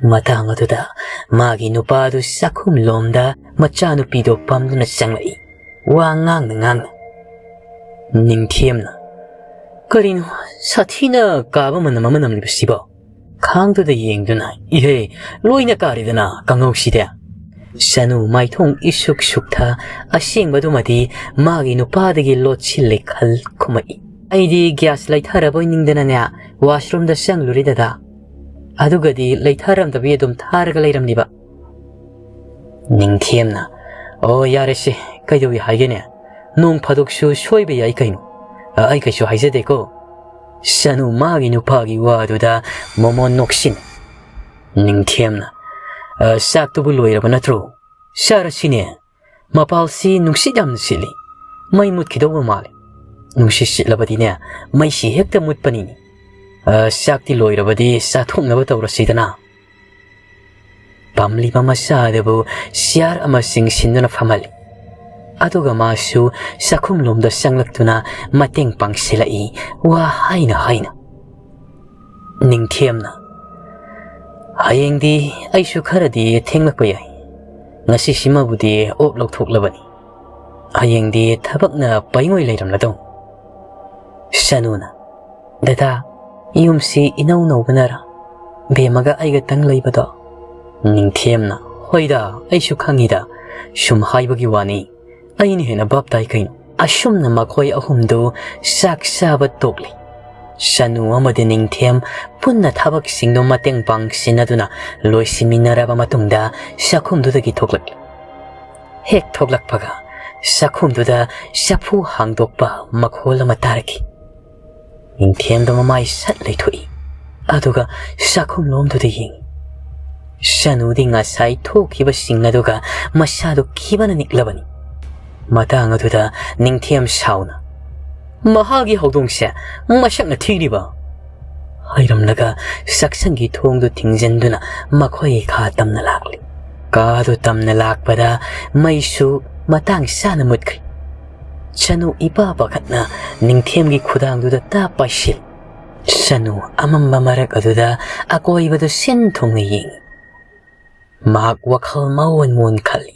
ꯃꯇꯥꯡ ꯑꯗꯨꯗ ꯃꯥꯒꯤ ꯅꯨꯄꯥꯗꯨ ꯆꯥꯛꯈꯨꯝ ꯂꯣꯝꯗ ꯃꯆꯥꯅꯨꯄꯤꯗꯨ ꯄꯝꯗꯨꯅ ꯆꯪꯂꯛꯏ, ꯋꯥ ꯉꯥꯡꯅ ꯉꯥꯡꯅ꯫ ꯅꯤꯡꯊꯦꯝꯅ, "ꯀꯔꯤꯅꯣ ꯁꯥꯊꯤꯅ ꯀꯥꯕ ꯃꯅꯝ ꯑꯃ ꯅꯝꯂꯤꯕꯁꯤꯕꯣ?" ꯈꯥꯡꯗꯨꯗ ꯌꯦꯡꯗꯨꯅ, "ꯏꯍꯦ, ꯂꯣꯏꯅ ꯀꯥꯔꯦꯗꯅ ꯀꯥꯡꯍꯧꯁꯤꯗꯤ!" ꯁꯅꯨ ꯃꯥꯏꯊꯣꯡ ꯏꯁꯨꯛ ꯁꯨꯛꯊ, ꯑꯁꯦꯡꯕꯗꯨꯃꯗꯤ ꯃꯥꯒꯤ ꯅꯨꯄꯥꯗꯒꯤ ꯂꯣꯠꯁꯤꯜꯂꯦ ꯈꯜ ꯈꯨꯝꯃꯛꯏ꯫ "ꯑꯩꯗꯤ ꯒ꯭ꯌꯥꯁ ꯂꯩꯊꯔꯕꯣꯏ ꯅꯤꯡꯗꯅꯅꯦ, ꯋꯥꯁꯔꯨꯝꯗ ꯆꯪꯂꯨꯔꯦ ꯗꯗꯥ꯫ ꯑꯗꯨꯒꯗꯤ ꯂꯩꯊꯔꯝꯗꯕꯤ ꯑꯗꯨꯝ ꯊꯥꯔꯒ ꯂꯩꯔꯝꯂꯤꯕ꯫" ꯅꯤꯡꯊꯦꯝꯅ, "ꯑꯣ, ꯌꯥꯔꯦꯁꯦ, ꯀꯩꯗꯧꯏ ꯍꯥꯏꯒꯦꯅꯦ? ꯅꯣꯡ ꯐꯥꯗꯣꯛꯁꯨ ꯁꯣꯏꯕ ꯌꯥꯏ ꯀꯩꯅꯣ꯫ ꯑ, ꯑꯩ ꯀꯩꯁꯨ ꯍꯥꯏꯖꯗꯦꯀꯣ꯫" ꯁꯅꯨ ꯃꯥꯒꯤ ꯅꯨꯄꯥꯒꯤ ꯋꯥꯗꯨꯗ ꯃꯣꯃꯣꯟ ꯅꯣꯛꯁꯤꯟ꯫ ꯅꯤꯡꯊꯦꯝꯅ, "ꯑ, ꯆꯥꯛꯇꯨꯕꯨ ꯂꯣꯏꯔꯕ ꯅꯠꯇ꯭ꯔꯣ? ꯆꯥꯔꯁꯤꯅꯦ꯫ ꯃꯄꯥꯜꯁꯤ ꯅꯨꯡꯁꯤꯠ ꯌꯥꯝꯅ ꯁꯤꯠꯂꯤ꯫ ꯃꯩ ꯃꯨꯠꯈꯤꯗꯧꯕ ꯃꯥꯜꯂꯤ꯫ ꯅꯨꯡꯁꯤꯠ ꯁꯤꯠꯂꯕꯗꯤꯅꯦ, ꯃꯩꯁꯤ ꯍꯦꯛꯇ ꯃꯨꯠꯄꯅꯤꯅꯦ꯫ ꯑ, ꯆꯥꯛꯇꯤ ꯂꯣꯏꯔꯕꯗꯤ ꯆꯥꯊꯣꯛꯅꯕ ꯇꯧꯔꯁꯤꯗꯅ꯫" ꯄꯥꯝꯂꯤꯕ ꯃꯆꯥ ꯑꯗꯨꯕꯨ ꯆꯤꯌꯥꯔ ꯑꯃ ꯆꯤꯡꯁꯤꯟꯗꯨꯅ ꯐꯝꯍꯜꯂꯤ꯫ ꯑꯗꯨꯒ ꯃꯥꯁꯨ ꯆꯥꯛꯈꯨꯝꯂꯣꯝꯗ ꯆꯪꯂꯛꯇꯨꯅ ꯃꯇꯦꯡ ꯄꯥꯡꯁꯤꯜꯂꯛꯏ, ꯋꯥ ꯍꯥꯏꯅ ꯍꯥꯏꯅ꯫ ꯅꯤꯡꯊꯦꯝꯅ, "ꯍꯌꯦꯡꯗꯤ ꯑꯩꯁꯨ ꯈꯔꯗꯤ ꯊꯦꯡꯂꯛꯄ ꯌꯥꯏ꯫ ꯉꯁꯤꯁꯤꯃꯕꯨꯗꯤ ꯑꯣꯞ ꯂꯧꯊꯣꯛꯂꯕꯅꯤ꯫ ꯍꯌꯦꯡꯗꯤ ꯊꯕꯛꯅ ꯄꯩꯉꯣꯏ ꯂꯩꯔꯝꯂꯗꯧ꯫" ꯁꯅꯨꯅ, "ꯗꯗꯥ, ꯌꯨꯝꯁꯤ ꯏꯅꯧ ꯅꯧꯕꯅꯔ ꯕꯦꯝꯃꯒ ꯑꯩꯒꯇꯪ ꯂꯩꯕꯗꯣ?" ꯅꯤꯡꯊꯦꯝꯅ, "ꯍꯣꯏꯗ, ꯑꯩꯁꯨ ꯈꯪꯉꯤꯗ, ꯁꯨꯝ ꯍꯥꯏꯕꯒꯤ ꯋꯥꯅꯤ꯫ ꯑꯩꯅ ꯍꯦꯟꯅ ꯚꯥꯞ ꯇꯥꯏ ꯀꯩꯅꯣ꯫" ꯑꯁꯨꯝꯅ ꯃꯈꯣꯏ ꯑꯍꯨꯝꯗꯨ ꯆꯥꯛ ꯆꯥꯕ ꯇꯣꯛꯂꯤ꯫ ꯁꯅꯨ ꯑꯃꯗꯤ ꯅꯤꯡꯊꯦꯝ ꯄꯨꯟꯅ ꯊꯕꯛꯁꯤꯡꯗꯨ ꯃꯇꯦꯡ ꯄꯥꯡꯁꯤꯟꯅꯗꯨꯅ ꯂꯣꯏꯁꯤꯟꯃꯤꯟꯅꯔꯕ ꯃꯇꯨꯡꯗ ꯆꯥꯛꯈꯨꯝꯗꯨꯗꯒꯤ ꯊꯣꯛꯂꯛꯂꯤ꯫ ꯍꯦꯛ ꯊꯣꯛꯂꯛꯄꯒ ꯆꯥꯛꯈꯨꯝꯗꯨꯗ ꯆꯐꯨ ꯍꯥꯡꯗꯣꯛꯄ ꯃꯈꯣꯜ ꯑꯃ ꯇꯥꯔꯛꯈꯤ꯫ ꯅꯤꯡꯊꯦꯝꯗꯣ ꯃꯃꯥꯏ ꯁꯠ ꯂꯩꯊꯣꯛꯏ, ꯑꯗꯨꯒ ꯆꯥꯛꯈꯨꯝꯂꯣꯝꯗꯨꯗ ꯌꯦꯡꯏ꯫ ꯁꯅꯨꯗꯤ ꯉꯁꯥꯏ ꯊꯣꯛꯈꯤꯕꯁꯤꯡ ꯑꯗꯨꯒ ꯃꯁꯥꯗꯨ ꯀꯤꯕꯅ ꯅꯤꯛꯂꯕꯅꯤ꯫ ꯃꯇꯥꯡ ꯑꯗꯨꯗ ꯅꯤꯡꯊꯦꯝ ꯁꯥꯎꯅ, "ꯃꯍꯥꯛꯀꯤ ꯍꯧꯗꯣꯡꯁꯦ ꯃꯁꯛꯅ ꯊꯤꯔꯤꯕ!" ꯍꯥꯏꯔꯝꯂꯒ ꯆꯥꯛꯁꯪꯒꯤ ꯊꯣꯡꯗꯨ ꯊꯤꯡꯖꯤꯟꯗꯨꯅ ꯃꯈꯣꯏ ꯈꯥ ꯇꯝꯅ ꯂꯥꯛꯂꯤ꯫ ꯀꯥꯗꯨ ꯇꯝꯅ ꯂꯥꯛꯄꯗ ꯃꯩꯁꯨ ꯃꯇꯥꯡ ꯆꯥꯅ ꯃꯨꯠꯈ꯭ꯔꯦ꯫ ꯁꯅꯨ ꯏꯄꯥ ꯄꯥꯈꯠꯅ ꯅꯤꯡꯊꯦꯝꯒꯤ ꯈꯨꯗꯥꯡꯗꯨꯗ ꯇꯥꯞ ꯄꯥꯏꯁꯤꯜ꯫ ꯁꯅꯨ ꯑꯃꯝꯕ ꯃꯔꯛ ꯑꯗꯨꯗ ꯑꯀꯣꯏꯕꯗꯨ ꯁꯤꯟ ꯊꯨꯡꯅ ꯌꯦꯡꯏ꯫ ꯃꯍꯥꯛ ꯋꯥꯈꯜ ꯃꯑꯣꯟ ꯃꯑꯣꯟ ꯈꯜꯂꯤ꯫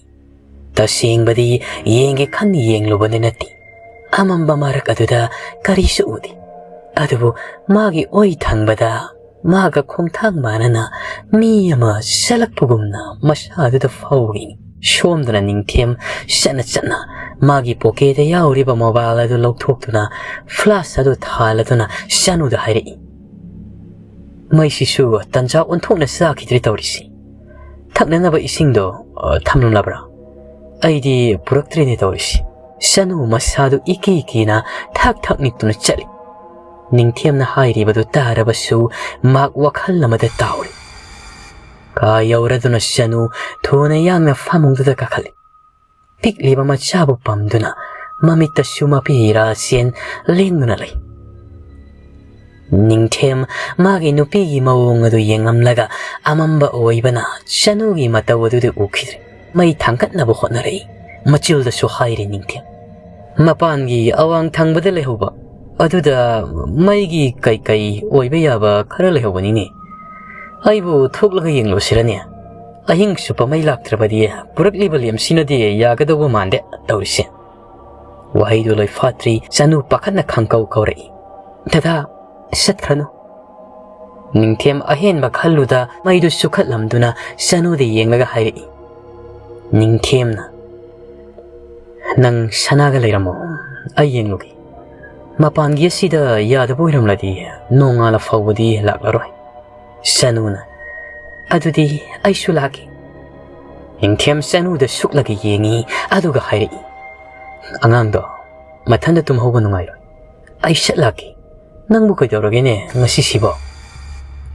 ꯇꯁꯦꯡꯕꯗꯤ ꯌꯦꯡꯒꯦ ꯈꯟꯅ ꯌꯦꯡꯂꯨꯕꯗꯤ ꯅꯠꯇꯦ꯫ ꯑꯃꯝꯕ ꯃꯔꯛ ꯑꯗꯨꯗ ꯀꯔꯤꯁꯨ ꯎꯗꯦ꯫ ꯑꯗꯨꯕꯨ ꯃꯥꯒꯤ ꯑꯣꯏ ꯊꯪꯕꯗ ꯃꯥꯒ ꯈꯣꯡꯊꯥꯡ ꯃꯥꯟꯅꯅ ꯃꯤ ꯑꯃ ꯆꯠꯂꯛꯄꯒꯨꯝꯅ ꯃꯁꯥꯗꯨꯗ ꯐꯥꯎꯏ꯫ ꯁꯣꯝꯗꯅ ꯅꯤꯡꯊꯦꯝ ꯆꯠꯅ ꯆꯠꯅ ꯃꯥꯒꯤ ꯄꯣꯀꯦꯠꯇ ꯌꯥꯎꯔꯤꯕ ꯃꯣꯕꯥꯏꯜ ꯑꯗꯨ ꯂꯧꯊꯣꯛꯇꯨꯅ ꯐ꯭ꯂꯥꯁ ꯑꯗꯨ ꯊꯥꯜꯂꯗꯨꯅ ꯁꯅꯨꯗ ꯍꯥꯏꯔꯛꯏ, "ꯃꯩꯁꯤꯁꯨ ꯇꯟꯖꯥ ꯑꯣꯟꯊꯣꯛꯅ ꯆꯥꯈꯤꯗ꯭ꯔꯦ ꯇꯧꯔꯤꯁꯤ꯫ ꯊꯛꯅꯅꯕ ꯏꯁꯤꯡꯗꯣ, ꯑ, ꯊꯝꯂꯝꯂꯕ꯭ꯔꯥ? ꯑꯩꯗꯤ ꯄꯨꯔꯛꯇ꯭ꯔꯦꯅꯦ ꯇꯧꯔꯤꯁꯤ꯫" ꯁꯅꯨ ꯃꯁꯥꯗꯨ ꯏꯀꯤ ꯀꯤꯅ ꯊꯛ ꯊꯛ ꯅꯤꯛꯇꯨꯅ ꯆꯠꯂꯤ꯫ ꯅꯤꯡꯊꯦꯝꯅ ꯍꯥꯏꯔꯤꯕꯗꯨ ꯇꯥꯔꯕꯁꯨ ꯃꯍꯥꯛ ꯋꯥꯈꯜ ꯑꯃꯗ ꯇꯥꯎꯔꯤ꯫ ꯀꯥ ꯌꯧꯔꯗꯨꯅ ꯆꯅꯨ ꯊꯨꯅ ꯌꯥꯡꯅ ꯐꯃꯨꯡꯗꯨꯗ ꯀꯥꯈꯠꯂꯤ꯫ ꯄꯤꯛꯂꯤꯕ ꯃꯆꯥꯕꯨ ꯄꯝꯗꯨꯅ ꯃꯃꯤꯠꯇꯁꯨ ꯃꯄꯤ ꯏꯔꯥ ꯆꯦꯟ ꯂꯦꯡꯗꯨꯅ ꯂꯩ꯫ ꯅꯤꯡꯊꯦꯝ ꯃꯥꯒꯤ ꯅꯨꯄꯤꯒꯤ ꯃꯑꯣꯡ ꯑꯗꯨ ꯌꯦꯡꯂꯝꯂꯒ ꯑꯃꯝꯕ ꯑꯣꯏꯕꯅ ꯆꯅꯨꯒꯤ ꯃꯇꯧ ꯑꯗꯨꯗꯤ ꯎꯈꯤꯗ꯭ꯔꯦ꯫ ꯃꯩ ꯊꯥꯡꯒꯠꯅꯕ ꯍꯣꯠꯅꯔꯛꯏ꯫ ꯃꯆꯤꯜꯗꯁꯨ ꯍꯥꯏꯔꯤ ꯅꯤꯡꯊꯦꯝ꯫ ꯃꯄꯥꯟꯒꯤ ꯑꯋꯥꯡ ꯊꯪꯕꯗ ꯂꯩꯍꯧꯕ ꯑꯗꯨꯗ ꯃꯩꯒꯤ ꯀꯩꯀꯩ ꯑꯣꯏꯕ ꯌꯥꯕ ꯈꯔ ꯂꯩꯍꯧꯕꯅꯤꯅꯦ꯫ ꯑꯩꯕꯨ ꯊꯣꯛꯂꯒ ꯌꯦꯡꯂꯨꯁꯤꯔꯅꯦ? ꯑꯍꯤꯡ ꯆꯨꯞꯄ ꯃꯩ ꯂꯥꯛꯇ꯭ꯔꯕꯗꯤ ꯄꯨꯔꯛꯂꯤꯕ ꯂꯦꯝꯁꯤꯅꯗꯤ ꯌꯥꯒꯗꯧꯕ ꯃꯥꯟꯗꯦ ꯇꯧꯔꯤꯁꯦ꯫ ꯋꯥꯍꯩꯗꯨ ꯂꯣꯏꯐꯥꯠꯇ꯭ꯔꯤ ꯆꯅꯨ ꯄꯥꯈꯠꯅ ꯈꯪꯀꯧ ꯀꯧꯔꯛꯏ꯫ "ꯗꯗꯥ, ꯆꯠꯈ꯭ꯔꯅꯨ꯫" ꯅꯤꯡꯊꯦꯝ ꯑꯍꯦꯟꯕ ꯈꯜꯂꯨꯗ ꯃꯩꯗꯨ ꯆꯨꯈꯠꯂꯝꯗꯨꯅ ꯆꯅꯨꯗ ꯌꯦꯡꯂꯒ ꯍꯥꯏꯔꯛꯏ꯫ ꯅꯤꯡꯊꯦꯝꯅ, "ꯅꯪ ꯁꯅꯥꯒ ꯂꯩꯔꯝꯃꯣ, ꯑꯩ ꯌꯦꯡꯂꯨꯒꯦ꯫ ꯃꯄꯥꯟꯒꯤ ꯑꯁꯤꯗ ꯌꯥꯗꯕ ꯑꯣꯏꯔꯝꯂꯗꯤ ꯅꯣꯡꯉꯥꯜꯂ ꯐꯥꯎꯕꯗꯤ ꯂꯥꯛꯂꯔꯣꯏ꯫" ꯆꯅꯨꯅ, "ꯑꯗꯨꯗꯤ ꯑꯩꯁꯨ ꯂꯥꯛꯀꯦ꯫" ꯅꯤꯡꯊꯦꯝ ꯆꯅꯨꯗ ꯁꯨꯛꯂꯒ ꯌꯦꯡꯉꯤ, ꯑꯗꯨꯒ ꯍꯥꯏꯔꯛꯏ, "ꯑꯉꯥꯡꯗꯣ ꯃꯊꯟꯗ ꯇꯨꯝꯍꯧꯕ ꯅꯨꯡꯉꯥꯏꯔꯣꯏ꯫ ꯑꯩ ꯁꯠ ꯂꯥꯛꯀꯦ꯫ ꯅꯪꯕꯨ ꯀꯩꯗꯧꯔꯒꯦꯅꯦ ꯉꯁꯤꯁꯤꯕꯣ?"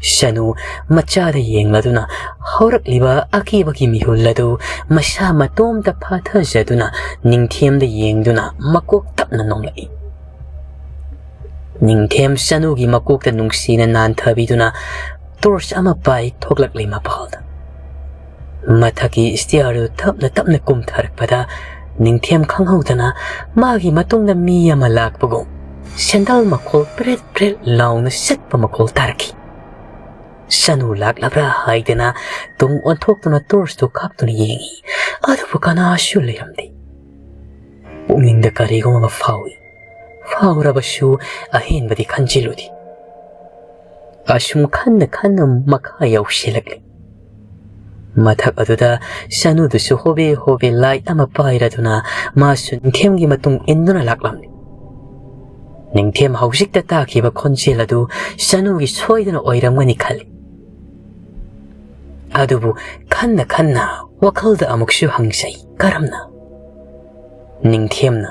ꯆꯅꯨ ꯃꯆꯥꯗ ꯌꯦꯡꯂꯗꯨꯅ ꯍꯧꯔꯛꯂꯤꯕ ꯑꯀꯤꯕꯒꯤ ꯃꯤꯍꯨꯜ ꯑꯗꯨ ꯃꯁꯥ ꯃꯇꯣꯝꯇ ꯐꯥꯊꯖꯗꯨꯅ ꯅꯤꯡꯊꯦꯝꯗ ꯌꯦꯡꯗꯨꯅ ꯃꯀꯣꯛ ꯇꯞꯅ ꯅꯣꯝꯂꯛꯏ꯫ ꯅꯤꯡꯊꯦꯝ ꯆꯅꯨꯒꯤ ꯃꯀꯣꯛꯇ ꯅꯨꯡꯁꯤꯅ ꯅꯥꯟꯊꯕꯤꯗꯨꯅ ꯇꯣꯔꯆ ꯑꯃ ꯄꯥꯏ ꯊꯣꯛꯂꯛꯂꯤ ꯃꯄꯥꯜꯗ꯫ ꯃꯊꯛꯀꯤ ꯁ꯭ꯇꯤꯌꯔꯗꯨ ꯇꯞꯅ ꯇꯞꯅ ꯀꯨꯝꯊꯔꯛꯄꯗ ꯅꯤꯡꯊꯦꯝ ꯈꯪꯍꯧꯗꯅ ꯃꯥꯒꯤ ꯃꯇꯨꯡꯗ ꯃꯤ ꯑꯃ ꯂꯥꯛꯄꯒꯨꯝ ꯁꯦꯟꯗꯜ ꯃꯈꯣꯜ ꯄ꯭ꯔꯦꯠ ꯄ꯭ꯔꯦꯠ ꯂꯥꯎꯅ ꯆꯠꯄ ꯃꯈꯣꯜ ꯇꯥꯔꯛꯈꯤ꯫ ꯆꯅꯨ ꯂꯥꯛꯂꯕ꯭ꯔꯥ ꯍꯥꯏꯗꯅ ꯇꯨꯡ ꯑꯣꯟꯊꯣꯛꯇꯨꯅ ꯇꯣꯔꯆꯇꯨ ꯀꯥꯞꯇꯨꯅ ꯌꯦꯡꯉꯤ, ꯑꯗꯨꯕꯨ ꯀꯅꯥꯁꯨ ꯂꯩꯔꯝꯗꯦ꯫ ꯄꯨꯛꯅꯤꯡꯗ ꯀꯔꯤꯒꯨꯝꯕ ꯑꯃ ꯐꯥꯎꯏ꯫ ꯐꯥꯎꯔꯕꯁꯨ ꯑꯍꯦꯟꯕꯗꯤ ꯈꯟꯖꯤꯜꯂꯨꯗꯦ꯫ ꯑꯁꯨꯝ ꯈꯟꯅ ꯈꯟꯅ ꯃꯈꯥ ꯌꯧꯁꯤꯜꯂꯛꯂꯤ꯫ ꯃꯊꯛ ꯑꯗꯨꯗ ꯆꯅꯨꯗꯨꯁꯨ ꯍꯣꯕꯦ ꯍꯣꯕꯦ ꯂꯥꯏꯠ ꯑꯃ ꯄꯥꯏꯔꯗꯨꯅ ꯃꯥꯁꯨ ꯅꯤꯡꯊꯦꯝꯒꯤ ꯃꯇꯨꯡ ꯏꯟꯗꯨꯅ ꯂꯥꯛꯂꯝꯂꯤ꯫ ꯅꯤꯡꯊꯦꯝ ꯍꯧꯖꯤꯛꯇ ꯇꯥꯈꯤꯕ ꯈꯣꯟꯖꯦꯜ ꯑꯗꯨ ꯆꯅꯨꯒꯤ ꯁꯣꯏꯗꯅ ꯑꯣꯏꯔꯝꯒꯅꯤ ꯈꯜꯂꯤ꯫ ꯑꯗꯨꯕꯨ ꯈꯟꯅ ꯈꯟꯅ ꯋꯥꯈꯜꯗ ꯑꯃꯨꯛꯁꯨ ꯍꯪꯖꯩ, ꯀꯔꯝꯅ? ꯅꯤꯡꯊꯦꯝꯅ,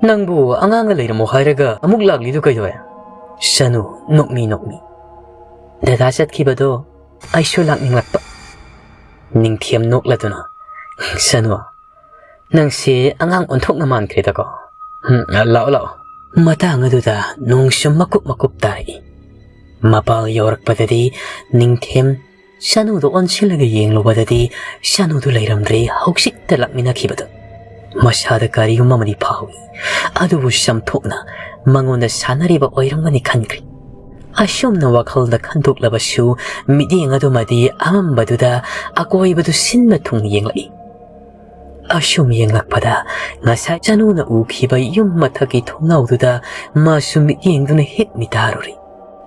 "ꯅꯪꯕꯨ ꯑꯉꯥꯡꯒ ꯂꯩꯔꯝꯃꯣ ꯍꯥꯏꯔꯒ ꯑꯃꯨꯛ ꯂꯥꯛꯂꯤꯗꯨ ꯀꯩꯗꯧꯋꯦ?" ꯆꯅꯨ ꯅꯣꯛꯃꯤ ꯅꯣꯛꯃꯤ, "ꯗꯗꯥ ꯆꯠꯈꯤꯕꯗꯣ ꯑꯩꯁꯨ ꯂꯥꯛꯅꯤꯡꯂꯛꯄ꯫ ꯅꯤꯡꯊꯦꯝ ꯅꯣꯛꯂꯗꯨꯅ, "ꯁꯅꯨ, ꯅꯪꯁꯤ ꯑꯉꯥꯡ ꯑꯣꯟꯊꯣꯛꯅ ꯃꯥꯟꯈ꯭ꯔꯦꯗꯀꯣ꯫ ꯎꯝ, ꯂꯥꯛꯑꯣ, ꯂꯥꯛꯑꯣ꯫" ꯃꯇꯥꯡ ꯑꯗꯨꯗ ꯅꯣꯡꯁꯨ ꯃꯀꯨꯞ ꯃꯀꯨꯞ ꯇꯥꯔꯛꯏ꯫ ꯃꯄꯥꯜ ꯌꯧꯔꯛꯄꯗꯗꯤ ꯅꯤꯡꯊꯦꯝ ꯁꯅꯨꯗꯨ ꯑꯣꯟꯁꯤꯜꯂꯒ ꯌꯦꯡꯂꯨꯕꯗꯗꯤ ꯁꯅꯨꯗꯨ ꯂꯩꯔꯝꯗ꯭ꯔꯦ, ꯍꯧꯖꯤꯛꯇ ꯂꯥꯛꯃꯤꯟꯅꯈꯤꯕꯗꯨ꯫ ꯃꯁꯥꯗ ꯀꯔꯤꯒꯨꯝꯕ ꯑꯃꯗꯤ ꯐꯥꯎꯏ, ꯑꯗꯨꯕꯨ ꯁꯝꯊꯣꯛꯅ ꯃꯉꯣꯟꯗ ꯁꯥꯟꯅꯔꯤꯕ ꯑꯣꯏꯔꯝꯒꯅꯤ ꯈꯟꯈ꯭ꯔꯦ꯫ ꯑꯁꯨꯝꯅ ꯋꯥꯈꯜꯗ ꯈꯟꯗꯣꯛꯂꯕꯁꯨ ꯃꯤꯠꯌꯦꯡ ꯑꯗꯨꯃꯗꯤ ꯑꯃꯝꯕꯗꯨꯗ ꯑꯀꯣꯏꯕꯗꯨ ꯁꯤꯟꯕ ꯊꯨꯡꯅ ꯌꯦꯡꯂꯛꯏ꯫ ꯑꯁꯨꯝ ꯌꯦꯡꯂꯛꯄꯗ ꯉꯁꯥꯏ ꯁꯅꯨꯅ ꯎꯈꯤꯕ ꯌꯨꯝ ꯃꯊꯛꯀꯤ ꯊꯣꯡꯅꯥꯎꯗꯨꯗ ꯃꯥꯁꯨ ꯃꯤꯠꯌꯦꯡꯗꯨꯅ ꯍꯦꯛ ꯃꯤꯇꯥꯔꯨꯔꯦ꯫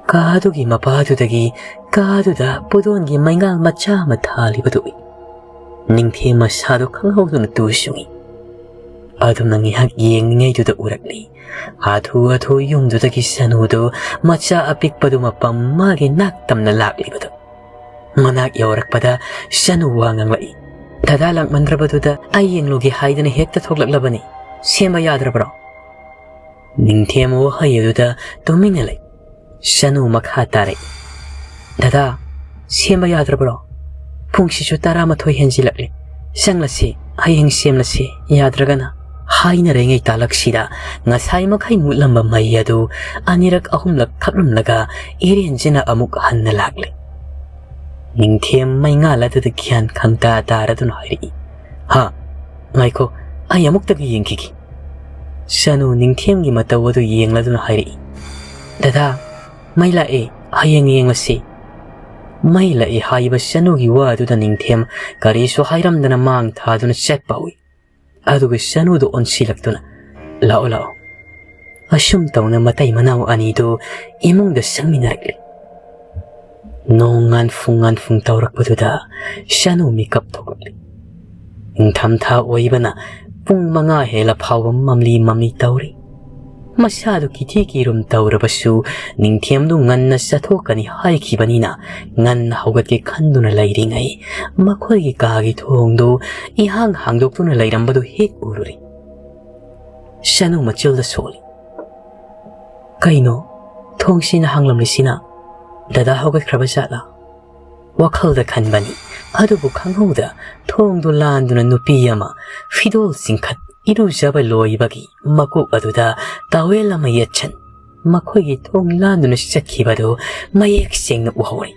ꯀꯥꯗꯨꯒꯤ ꯃꯄꯥꯗꯨꯗꯒꯤ ꯀꯥꯗꯨꯗ ꯄꯨꯗꯣꯟꯒꯤ ꯃꯩꯉꯥꯜ ꯃꯆꯥ ꯑꯃ ꯊꯥꯜꯂꯤꯕꯗꯨ ꯎꯏ꯫ ꯅꯤꯡꯊꯦꯝ ꯃꯁꯥꯗꯨ ꯈꯪꯍꯧꯗꯅ ꯇꯨ ꯆꯨꯡꯏ꯫ ꯑꯗꯨꯝꯅ ꯉꯥꯏꯍꯥꯛ ꯌꯦꯡꯂꯤꯉꯩꯗꯨꯗ ꯎꯔꯛꯂꯤ꯫ ꯍꯥꯊꯨ ꯍꯥꯊꯨ ꯌꯨꯝꯗꯨꯗꯒꯤ ꯁꯅꯨꯗꯨ ꯃꯆꯥ ꯑꯄꯤꯛꯄꯗꯨ ꯃꯄꯝ ꯃꯥꯒꯤ ꯅꯥꯛ ꯇꯝꯅ ꯂꯥꯛꯂꯤꯕꯗꯨ꯫ ꯃꯅꯥꯛ ꯌꯧꯔꯛꯄꯗ ꯁꯅꯨ ꯋꯥ ꯉꯥꯡꯂꯛꯏ꯫ "ꯗꯗꯥ ꯂꯥꯛꯃꯟꯗ꯭ꯔꯕꯗꯨꯗ ꯑꯩ ꯌꯦꯡꯂꯨꯒꯦ ꯍꯥꯏꯗꯅ ꯍꯦꯛꯇ ꯊꯣꯛꯂꯛꯂꯕꯅꯤ꯫ ꯁꯦꯝꯕ ꯌꯥꯗ꯭ꯔꯕ꯭ꯔꯣ?" ꯅꯤꯡꯊꯦꯝ ꯋꯥꯍꯩ ꯑꯗꯨꯗ ꯇꯨꯃꯤꯟꯅ ꯂꯩ꯫ ꯁꯅꯨ ꯃꯈꯥ ꯇꯥꯔꯛꯏ꯫ "ꯗꯗꯥ, ꯁꯦꯝꯕ ꯌꯥꯗ꯭ꯔꯕ꯭ꯔꯣ? ꯄꯨꯡꯁꯤꯁꯨ ꯇꯔꯥꯃꯥꯊꯣꯏ ꯍꯦꯟꯖꯤꯜꯂꯛꯂꯦ꯫ ꯆꯪꯂꯁꯤ, ꯍꯌꯦꯡ ꯁꯦꯝꯂꯁꯤ, ꯌꯥꯗ꯭ꯔꯒꯅ꯫" ꯍꯥꯏꯅꯔꯤꯉꯩ ꯇꯥꯂꯛꯁꯤꯗ ꯉꯁꯥꯏ ꯃꯈꯩ ꯃꯨꯠꯂꯝꯕ ꯃꯩ ꯑꯗꯨ ꯑꯅꯤꯔꯛ ꯑꯍꯨꯝꯂꯛ ꯈꯞꯂꯝꯂꯒ ꯏꯔꯦꯟꯖꯅ ꯑꯃꯨꯛ ꯍꯟꯅ ꯂꯥꯛꯂꯦ꯫ ꯅꯤꯡꯊꯦꯝ ꯃꯩꯉꯥꯜ ꯑꯗꯨꯗ ꯒ꯭ꯌꯥꯟ ꯈꯪꯇꯥ ꯇꯥꯔꯗꯨꯅ ꯍꯥꯏꯔꯛꯏ꯫ "ꯍꯥ? ꯉꯥꯏꯈꯣ, ꯑꯩ ꯑꯃꯨꯛꯇꯒ ꯌꯦꯡꯈꯤꯒꯦ꯫" ꯁꯅꯨ ꯅꯤꯡꯊꯦꯝꯒꯤ ꯃꯇꯧ ꯑꯗꯨ ꯌꯦꯡꯂꯗꯨꯅ ꯍꯥꯏꯔꯛꯏ꯫ "ꯗꯗꯥ, ꯃꯩ ꯂꯥꯛꯑꯦ, ꯍꯌꯦꯡ ꯌꯦꯡꯂꯁꯤ꯫" ꯃꯩ ꯂꯥꯛꯑꯦ ꯍꯥꯏꯕ ꯁꯅꯨꯒꯤ ꯋꯥ ꯑꯗꯨꯗ ꯅꯤꯡꯊꯦꯝ ꯀꯔꯤꯁꯨ ꯍꯥꯏꯔꯝꯗꯅ ꯃꯥꯡ ꯊꯥꯗꯨꯅ ꯆꯠꯄ ꯍꯧꯏ꯫ ꯑꯗꯨꯒ ꯁꯅꯨꯗꯨ ꯑꯣꯟꯁꯤꯜꯂꯛꯇꯨꯅ, "ꯂꯥꯛꯑꯣ, ꯂꯥꯛꯑꯣ꯫" ꯑꯁꯨꯝ ꯇꯧꯅ ꯃꯇꯩ ꯃꯅꯥꯎ ꯑꯅꯤꯗꯨ ꯏꯃꯨꯡꯗ ꯆꯪꯃꯤꯟꯅꯔꯛꯂꯤ꯫ ꯅꯣꯡ ꯉꯥꯟꯐꯨꯡ ꯉꯥꯟꯐꯨꯡ ꯇꯧꯔꯛꯄꯗꯨꯗ ꯁꯅꯨ ꯃꯤꯀꯞ ꯊꯣꯛꯂꯛꯂꯤ꯫ ꯅꯤꯡꯊꯝꯊꯥ ꯑꯣꯏꯕꯅ ꯄꯨꯡ ꯃꯉꯥ ꯍꯦꯜꯂ ꯐꯥꯎꯕ ꯃꯝꯂꯤ ꯃꯝꯂꯤ ꯇꯧꯔꯤ꯫ ꯃꯁꯥꯗꯨ ꯀꯤꯊꯤ ꯀꯤꯔꯨꯝ ꯇꯧꯔꯕꯁꯨ ꯅꯤꯡꯊꯦꯝꯗꯨ ꯉꯟꯅ ꯆꯠꯊꯣꯛꯀꯅꯤ ꯍꯥꯏꯈꯤꯕꯅꯤꯅ ꯉꯟꯅ ꯍꯧꯒꯠꯀꯦ ꯈꯟꯗꯨꯅ ꯂꯩꯔꯤꯉꯩ ꯃꯈꯣꯏꯒꯤ ꯀꯥꯒꯤ ꯊꯣꯡꯗꯨ ꯏꯍꯥꯡ ꯍꯥꯡꯗꯣꯛꯇꯨꯅ ꯂꯩꯔꯝꯕꯗꯨ ꯍꯦꯛ ꯎꯔꯨꯔꯦ꯫ ꯁꯅꯨ ꯃꯆꯤꯜꯗ ꯁꯣꯜꯂꯤ꯫ "ꯀꯩꯅꯣ, ꯊꯣꯡꯁꯤꯅ ꯍꯥꯡꯂꯝꯂꯤꯁꯤꯅ? ꯗꯗꯥ ꯍꯧꯒꯠꯈ꯭ꯔꯕ ꯖꯥꯠꯂꯥ?" ꯋꯥꯈꯜꯗ ꯈꯟꯕꯅꯤ꯫ ꯑꯗꯨꯕꯨ ꯈꯪꯍꯧꯗ ꯊꯣꯡꯗꯨ ꯂꯥꯟꯗꯨꯅ ꯅꯨꯄꯤ ꯑꯃ ꯐꯤꯗꯣꯜ ꯆꯤꯡꯈꯠ ꯏꯔꯨꯖꯕ ꯂꯣꯏꯕꯒꯤ ꯃꯀꯣꯛ ꯑꯗꯨꯗ ꯇꯥꯋꯦꯜ ꯑꯃ ꯌꯦꯠꯁꯟ ꯃꯈꯣꯏꯒꯤ ꯊꯣꯡ ꯂꯥꯟꯗꯨꯅ ꯆꯠꯈꯤꯕꯗꯨ ꯃꯌꯦꯛ ꯁꯦꯡꯅ ꯎꯍꯧꯔꯤ꯫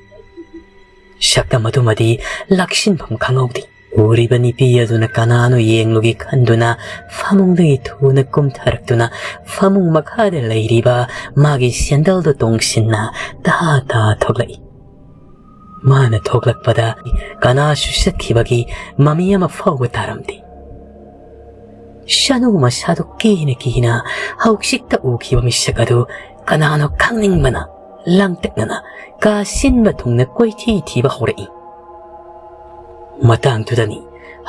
ꯁꯛꯇꯝ ꯑꯗꯨꯃꯗꯤ ꯂꯥꯛꯁꯤꯟꯐꯝ ꯈꯪꯍꯧꯗꯦ꯫ ꯎꯔꯤꯕ ꯅꯨꯄꯤ ꯑꯗꯨꯅ ꯀꯅꯥꯅꯣ ꯌꯦꯡꯂꯨꯒꯦ ꯈꯟꯗꯨꯅ ꯐꯃꯨꯡꯗꯒꯤ ꯊꯨꯅ ꯀꯨꯝꯊꯔꯛꯇꯨꯅ ꯐꯃꯨꯡ ꯃꯈꯥꯗ ꯂꯩꯔꯤꯕ ꯃꯥꯒꯤ ꯁꯦꯟꯗꯜꯗꯨ ꯇꯣꯡꯁꯤꯟꯅ ꯇꯍꯥ ꯇꯍꯥ ꯊꯣꯛꯂꯛꯏ꯫ ꯃꯥꯅ ꯊꯣꯛꯂꯛꯄꯗ ꯀꯅꯥꯁꯨ ꯆꯠꯈꯤꯕꯒꯤ ꯃꯃꯤ ꯑꯃ ꯐꯥꯎꯕ ꯇꯥꯔꯝꯗꯦ꯫ ꯁꯅꯨ ꯃꯁꯥꯗꯨ ꯀꯤꯅ ꯀꯤꯅ ꯍꯧꯖꯤꯛꯇ ꯎꯈꯤꯕ ꯃꯤꯁꯛ ꯑꯗꯨ ꯀꯅꯥꯅꯣ ꯈꯪꯅꯤꯡꯕꯅ ꯂꯥꯡꯇꯛꯅꯅ ꯀꯥ ꯁꯤꯟꯕ ꯊꯨꯡꯅ ꯀꯣꯏꯊꯤ ꯊꯤꯕ ꯍꯧꯔꯛꯏ꯫ ꯃꯇꯥꯡꯗꯨꯗꯅꯤ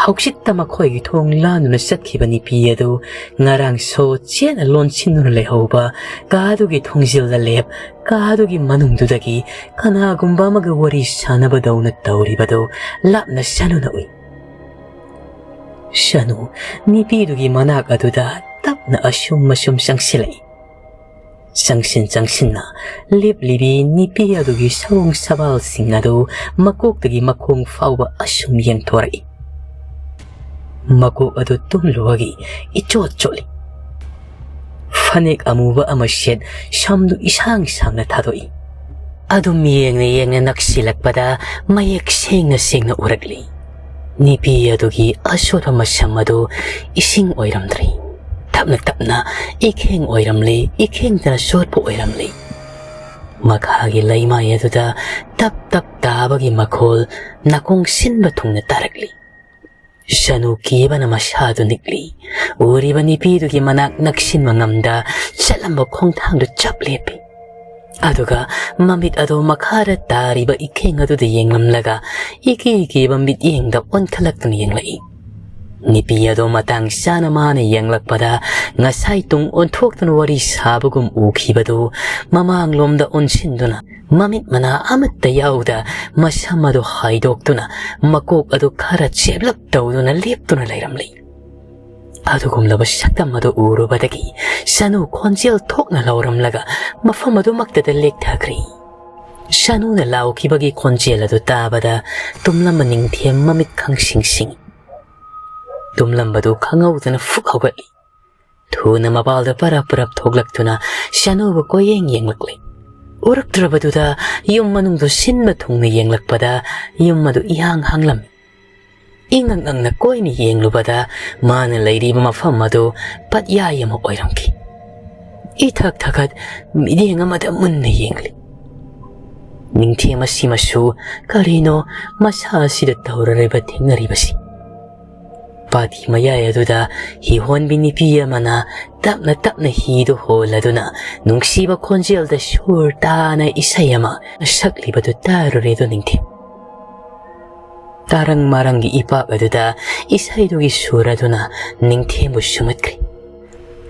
ꯍꯧꯖꯤꯛꯇ ꯃꯈꯣꯏꯒꯤ ꯊꯣꯡ ꯂꯥꯟꯗꯨꯅ ꯆꯠꯈꯤꯕ ꯅꯨꯄꯤ ꯑꯗꯨ ꯉꯔꯥꯡ ꯁꯣ ꯆꯦꯠꯅ ꯂꯣꯟꯁꯤꯟꯗꯨꯅ ꯂꯩꯍꯧꯕ ꯀꯥꯗꯨꯒꯤ ꯊꯣꯡꯖꯤꯜꯗ ꯂꯦꯞ ꯀꯥꯗꯨꯒꯤ ꯃꯅꯨꯡꯗꯨꯗꯒꯤ ꯀꯅꯥꯒꯨꯝꯕ ꯑꯃꯒ ꯋꯥꯔꯤ ꯁꯥꯟꯅꯕꯗꯧꯅ ꯇꯧꯔꯤꯕꯗꯨ ꯂꯥꯞꯅ ꯁꯅꯨꯅ ꯎꯏ꯫ ꯁꯅꯨ ꯅꯨꯄꯤꯗꯨꯒꯤ ꯃꯅꯥꯛ ꯑꯗꯨꯗ ꯇꯞꯅ ꯑꯁꯨꯝ ꯑꯁꯨꯝ ꯆꯪꯁꯤꯜꯂꯛꯏ꯫ ꯆꯪꯁꯤꯟ ꯆꯪꯁꯤꯟꯅ ꯂꯦꯞꯂꯤꯕꯤ ꯅꯨꯄꯤ ꯑꯗꯨꯒꯤ ꯁꯑꯣꯡ ꯁꯕꯥꯜꯁꯤꯡ ꯑꯗꯨ ꯃꯀꯣꯛꯇꯒꯤ ꯃꯈꯣꯡ ꯐꯥꯎꯕ ꯑꯁꯨꯝ ꯌꯦꯡꯊꯣꯔꯛꯏ꯫ ꯃꯀꯣꯛ ꯑꯗꯨ ꯇꯨꯝꯂꯨꯕꯒꯤ ꯏꯆꯣꯠ ꯆꯣꯠꯂꯤ꯫ ꯐꯅꯦꯛ ꯑꯃꯨꯕ ꯑꯃ ꯁꯦꯠ, ꯁꯝꯗꯨ ꯏꯁꯥꯡ ꯁꯥꯡꯅ ꯊꯥꯗꯣꯛꯏ꯫ ꯑꯗꯨꯝ ꯌꯦꯡꯅ ꯌꯦꯡꯅ ꯅꯛꯁꯤꯜꯂꯛꯄꯗ ꯃꯌꯦꯛ ꯁꯦꯡꯅ ꯁꯦꯡꯅ ꯎꯔꯛꯂꯤ꯫ ꯅꯨꯄꯤ ꯑꯗꯨꯒꯤ ꯑꯁꯣꯠꯄ ꯃꯁꯝ ꯑꯗꯨ ꯏꯁꯤꯡ ꯑꯣꯏꯔꯝꯗ꯭ꯔꯤ꯫ ꯇꯞꯅ ꯇꯞꯅ ꯏꯈꯦꯡ ꯑꯣꯏꯔꯝꯂꯤ, ꯏꯈꯦꯡꯗꯅ ꯁꯣꯠꯄ ꯑꯣꯏꯔꯝꯂꯤ꯫ ꯃꯈꯥꯒꯤ ꯂꯩꯃꯥꯏ ꯑꯗꯨꯗ ꯇꯞ ꯇꯞ ꯇꯥꯕꯒꯤ ꯃꯈꯣꯜ ꯅꯥꯀꯣꯡ ꯁꯤꯟꯕ ꯊꯨꯡꯅ ꯇꯥꯔꯛꯂꯤ꯫ ꯁꯅꯨ ꯀꯤꯕꯅ ꯃꯁꯥꯗꯨ ꯅꯤꯛꯂꯤ꯫ ꯎꯔꯤꯕ ꯅꯨꯄꯤꯗꯨꯒꯤ ꯃꯅꯥꯛ ꯅꯛꯁꯤꯟꯕ ꯉꯝꯗ ꯆꯠꯂꯝꯕ ꯈꯣꯡꯊꯥꯡꯗꯨ ꯆꯞ ꯂꯦꯞꯄꯤ꯫ ꯑꯗꯨꯒ ꯃꯃꯤꯠ ꯑꯗꯨ ꯃꯈꯥꯗ ꯇꯥꯔꯤꯕ ꯏꯈꯦꯡ ꯑꯗꯨꯗ ꯌꯦꯡꯂꯝꯂꯒ ꯏꯀꯤ ꯀꯤꯕ ꯃꯤꯠꯌꯦꯡꯗ ꯑꯣꯟꯈꯠꯂꯛꯇꯨꯅ ꯌꯦꯡꯂꯛꯏ꯫ ꯅꯨꯄꯤ ꯑꯗꯨ ꯃꯇꯥꯡ ꯆꯥꯅ ꯃꯥꯅ ꯌꯦꯡꯂꯛꯄꯗ ꯉꯁꯥꯏ ꯇꯨꯡ ꯑꯣꯟꯊꯣꯛꯇꯨꯅ ꯋꯥꯔꯤ ꯁꯥꯕꯒꯨꯝ ꯎꯈꯤꯕꯗꯨ ꯃꯃꯥꯡꯂꯣꯝꯗ ꯑꯣꯟꯁꯤꯟꯗꯨꯅ ꯃꯃꯤꯠ ꯃꯅꯥ ꯑꯃꯠꯇ ꯌꯥꯎꯗ ꯃꯁꯝ ꯑꯗꯨ ꯍꯥꯏꯗꯣꯛꯇꯨꯅ ꯃꯀꯣꯛ ꯑꯗꯨ ꯈꯔ ꯆꯦꯞꯂꯞ ꯇꯧꯗꯨꯅ ꯂꯦꯞꯇꯨꯅ ꯂꯩꯔꯝꯂꯤ꯫ ꯑꯗꯨꯒꯨꯝꯂꯕ ꯁꯛꯇꯝ ꯑꯗꯨ ꯎꯔꯨꯕꯗꯒꯤ ꯁꯅꯨ ꯈꯣꯟꯖꯦꯜ ꯊꯣꯛꯅ ꯂꯥꯎꯔꯝꯂꯒ ꯃꯐꯝ ꯑꯗꯨꯃꯛꯇꯗ ꯂꯦꯛꯊꯈ꯭ꯔꯦ꯫ ꯁꯥꯅꯨꯅ ꯂꯥꯎꯈꯤꯕꯒꯤ ꯈꯣꯟꯖꯦꯜ ꯑꯗꯨ ꯇꯥꯕꯗ ꯇꯨꯝꯂꯝꯕ ꯅꯤꯡꯊꯦꯝ ꯃꯃꯤꯠ ꯈꯪꯁꯤꯡ ꯁꯤꯡꯏ꯫ ꯇꯨꯝꯂꯝꯕꯗꯨ ꯈꯪꯍꯧꯗꯅ ꯐꯨꯛ ꯍꯧꯒꯠꯂꯤ꯫ ꯊꯨꯅ ꯃꯄꯥꯜꯗ ꯄꯔꯞ ꯄꯔꯞ ꯊꯣꯛꯂꯛꯇꯨꯅ ꯁꯥꯅꯨꯕꯨ ꯀꯣꯏꯌꯦꯡ ꯌꯦꯡꯂꯛꯂꯦ꯫ ꯎꯔꯛꯇ꯭ꯔꯕꯗꯨꯗ ꯌꯨꯝ ꯃꯅꯨꯡꯗꯨ ꯁꯤꯟꯕ ꯊꯨꯡꯅ ꯌꯦꯡꯂꯛꯄꯗ ꯌꯨꯝ ꯑꯗꯨ ꯏꯍꯥꯡ ꯍꯥꯡꯂꯝꯃꯤ꯫ ꯏꯉꯛ ꯉꯛꯅ ꯀꯣꯏꯅ ꯌꯦꯡꯂꯨꯕꯗ ꯃꯥꯅ ꯂꯩꯔꯤꯕ ꯃꯐꯝ ꯑꯗꯨ ꯄꯠꯌꯥꯏ ꯑꯃ ꯑꯣꯏꯔꯝꯈꯤ꯫ ꯏꯊꯛ ꯊꯛꯀꯠ ꯃꯤꯠꯌꯦꯡ ꯑꯃꯗ ꯃꯨꯟꯅ ꯌꯦꯡꯂꯤ꯫ ꯅꯤꯡꯊꯦꯝ ꯑꯁꯤꯃꯁꯨ ꯀꯔꯤꯅꯣ ꯃꯁꯥ ꯑꯁꯤꯗ ꯇꯧꯔꯔꯤꯕ ꯊꯦꯡꯅꯔꯤꯕꯁꯤ? ꯄꯥꯠꯀꯤ ꯃꯌꯥꯏ ꯑꯗꯨꯗ ꯍꯤꯍꯣꯟꯕꯤ ꯅꯨꯄꯤ ꯑꯃꯅ ꯇꯞꯅ ꯇꯞꯅ ꯍꯤꯗꯨ ꯍꯣꯜꯂꯗꯨꯅ ꯅꯨꯡꯁꯤꯕ ꯈꯣꯟꯖꯦꯜꯗ ꯁꯨꯔ ꯇꯥꯅ ꯏꯁꯩ ꯑꯃ ꯁꯛꯂꯤꯕꯗꯨ ꯇꯥꯔꯨꯔꯦꯗꯣ ꯅꯤꯡꯊꯦꯝ꯫ ꯇꯥꯔꯪ ꯃꯥꯔꯪꯒꯤ ꯏꯄꯥꯛ ꯑꯗꯨꯗ ꯏꯁꯩꯗꯨꯒꯤ ꯁꯨꯔ ꯑꯗꯨꯅ ꯅꯤꯡꯊꯦꯝꯕꯨ ꯁꯨꯝꯍꯠꯈ꯭ꯔꯦ꯫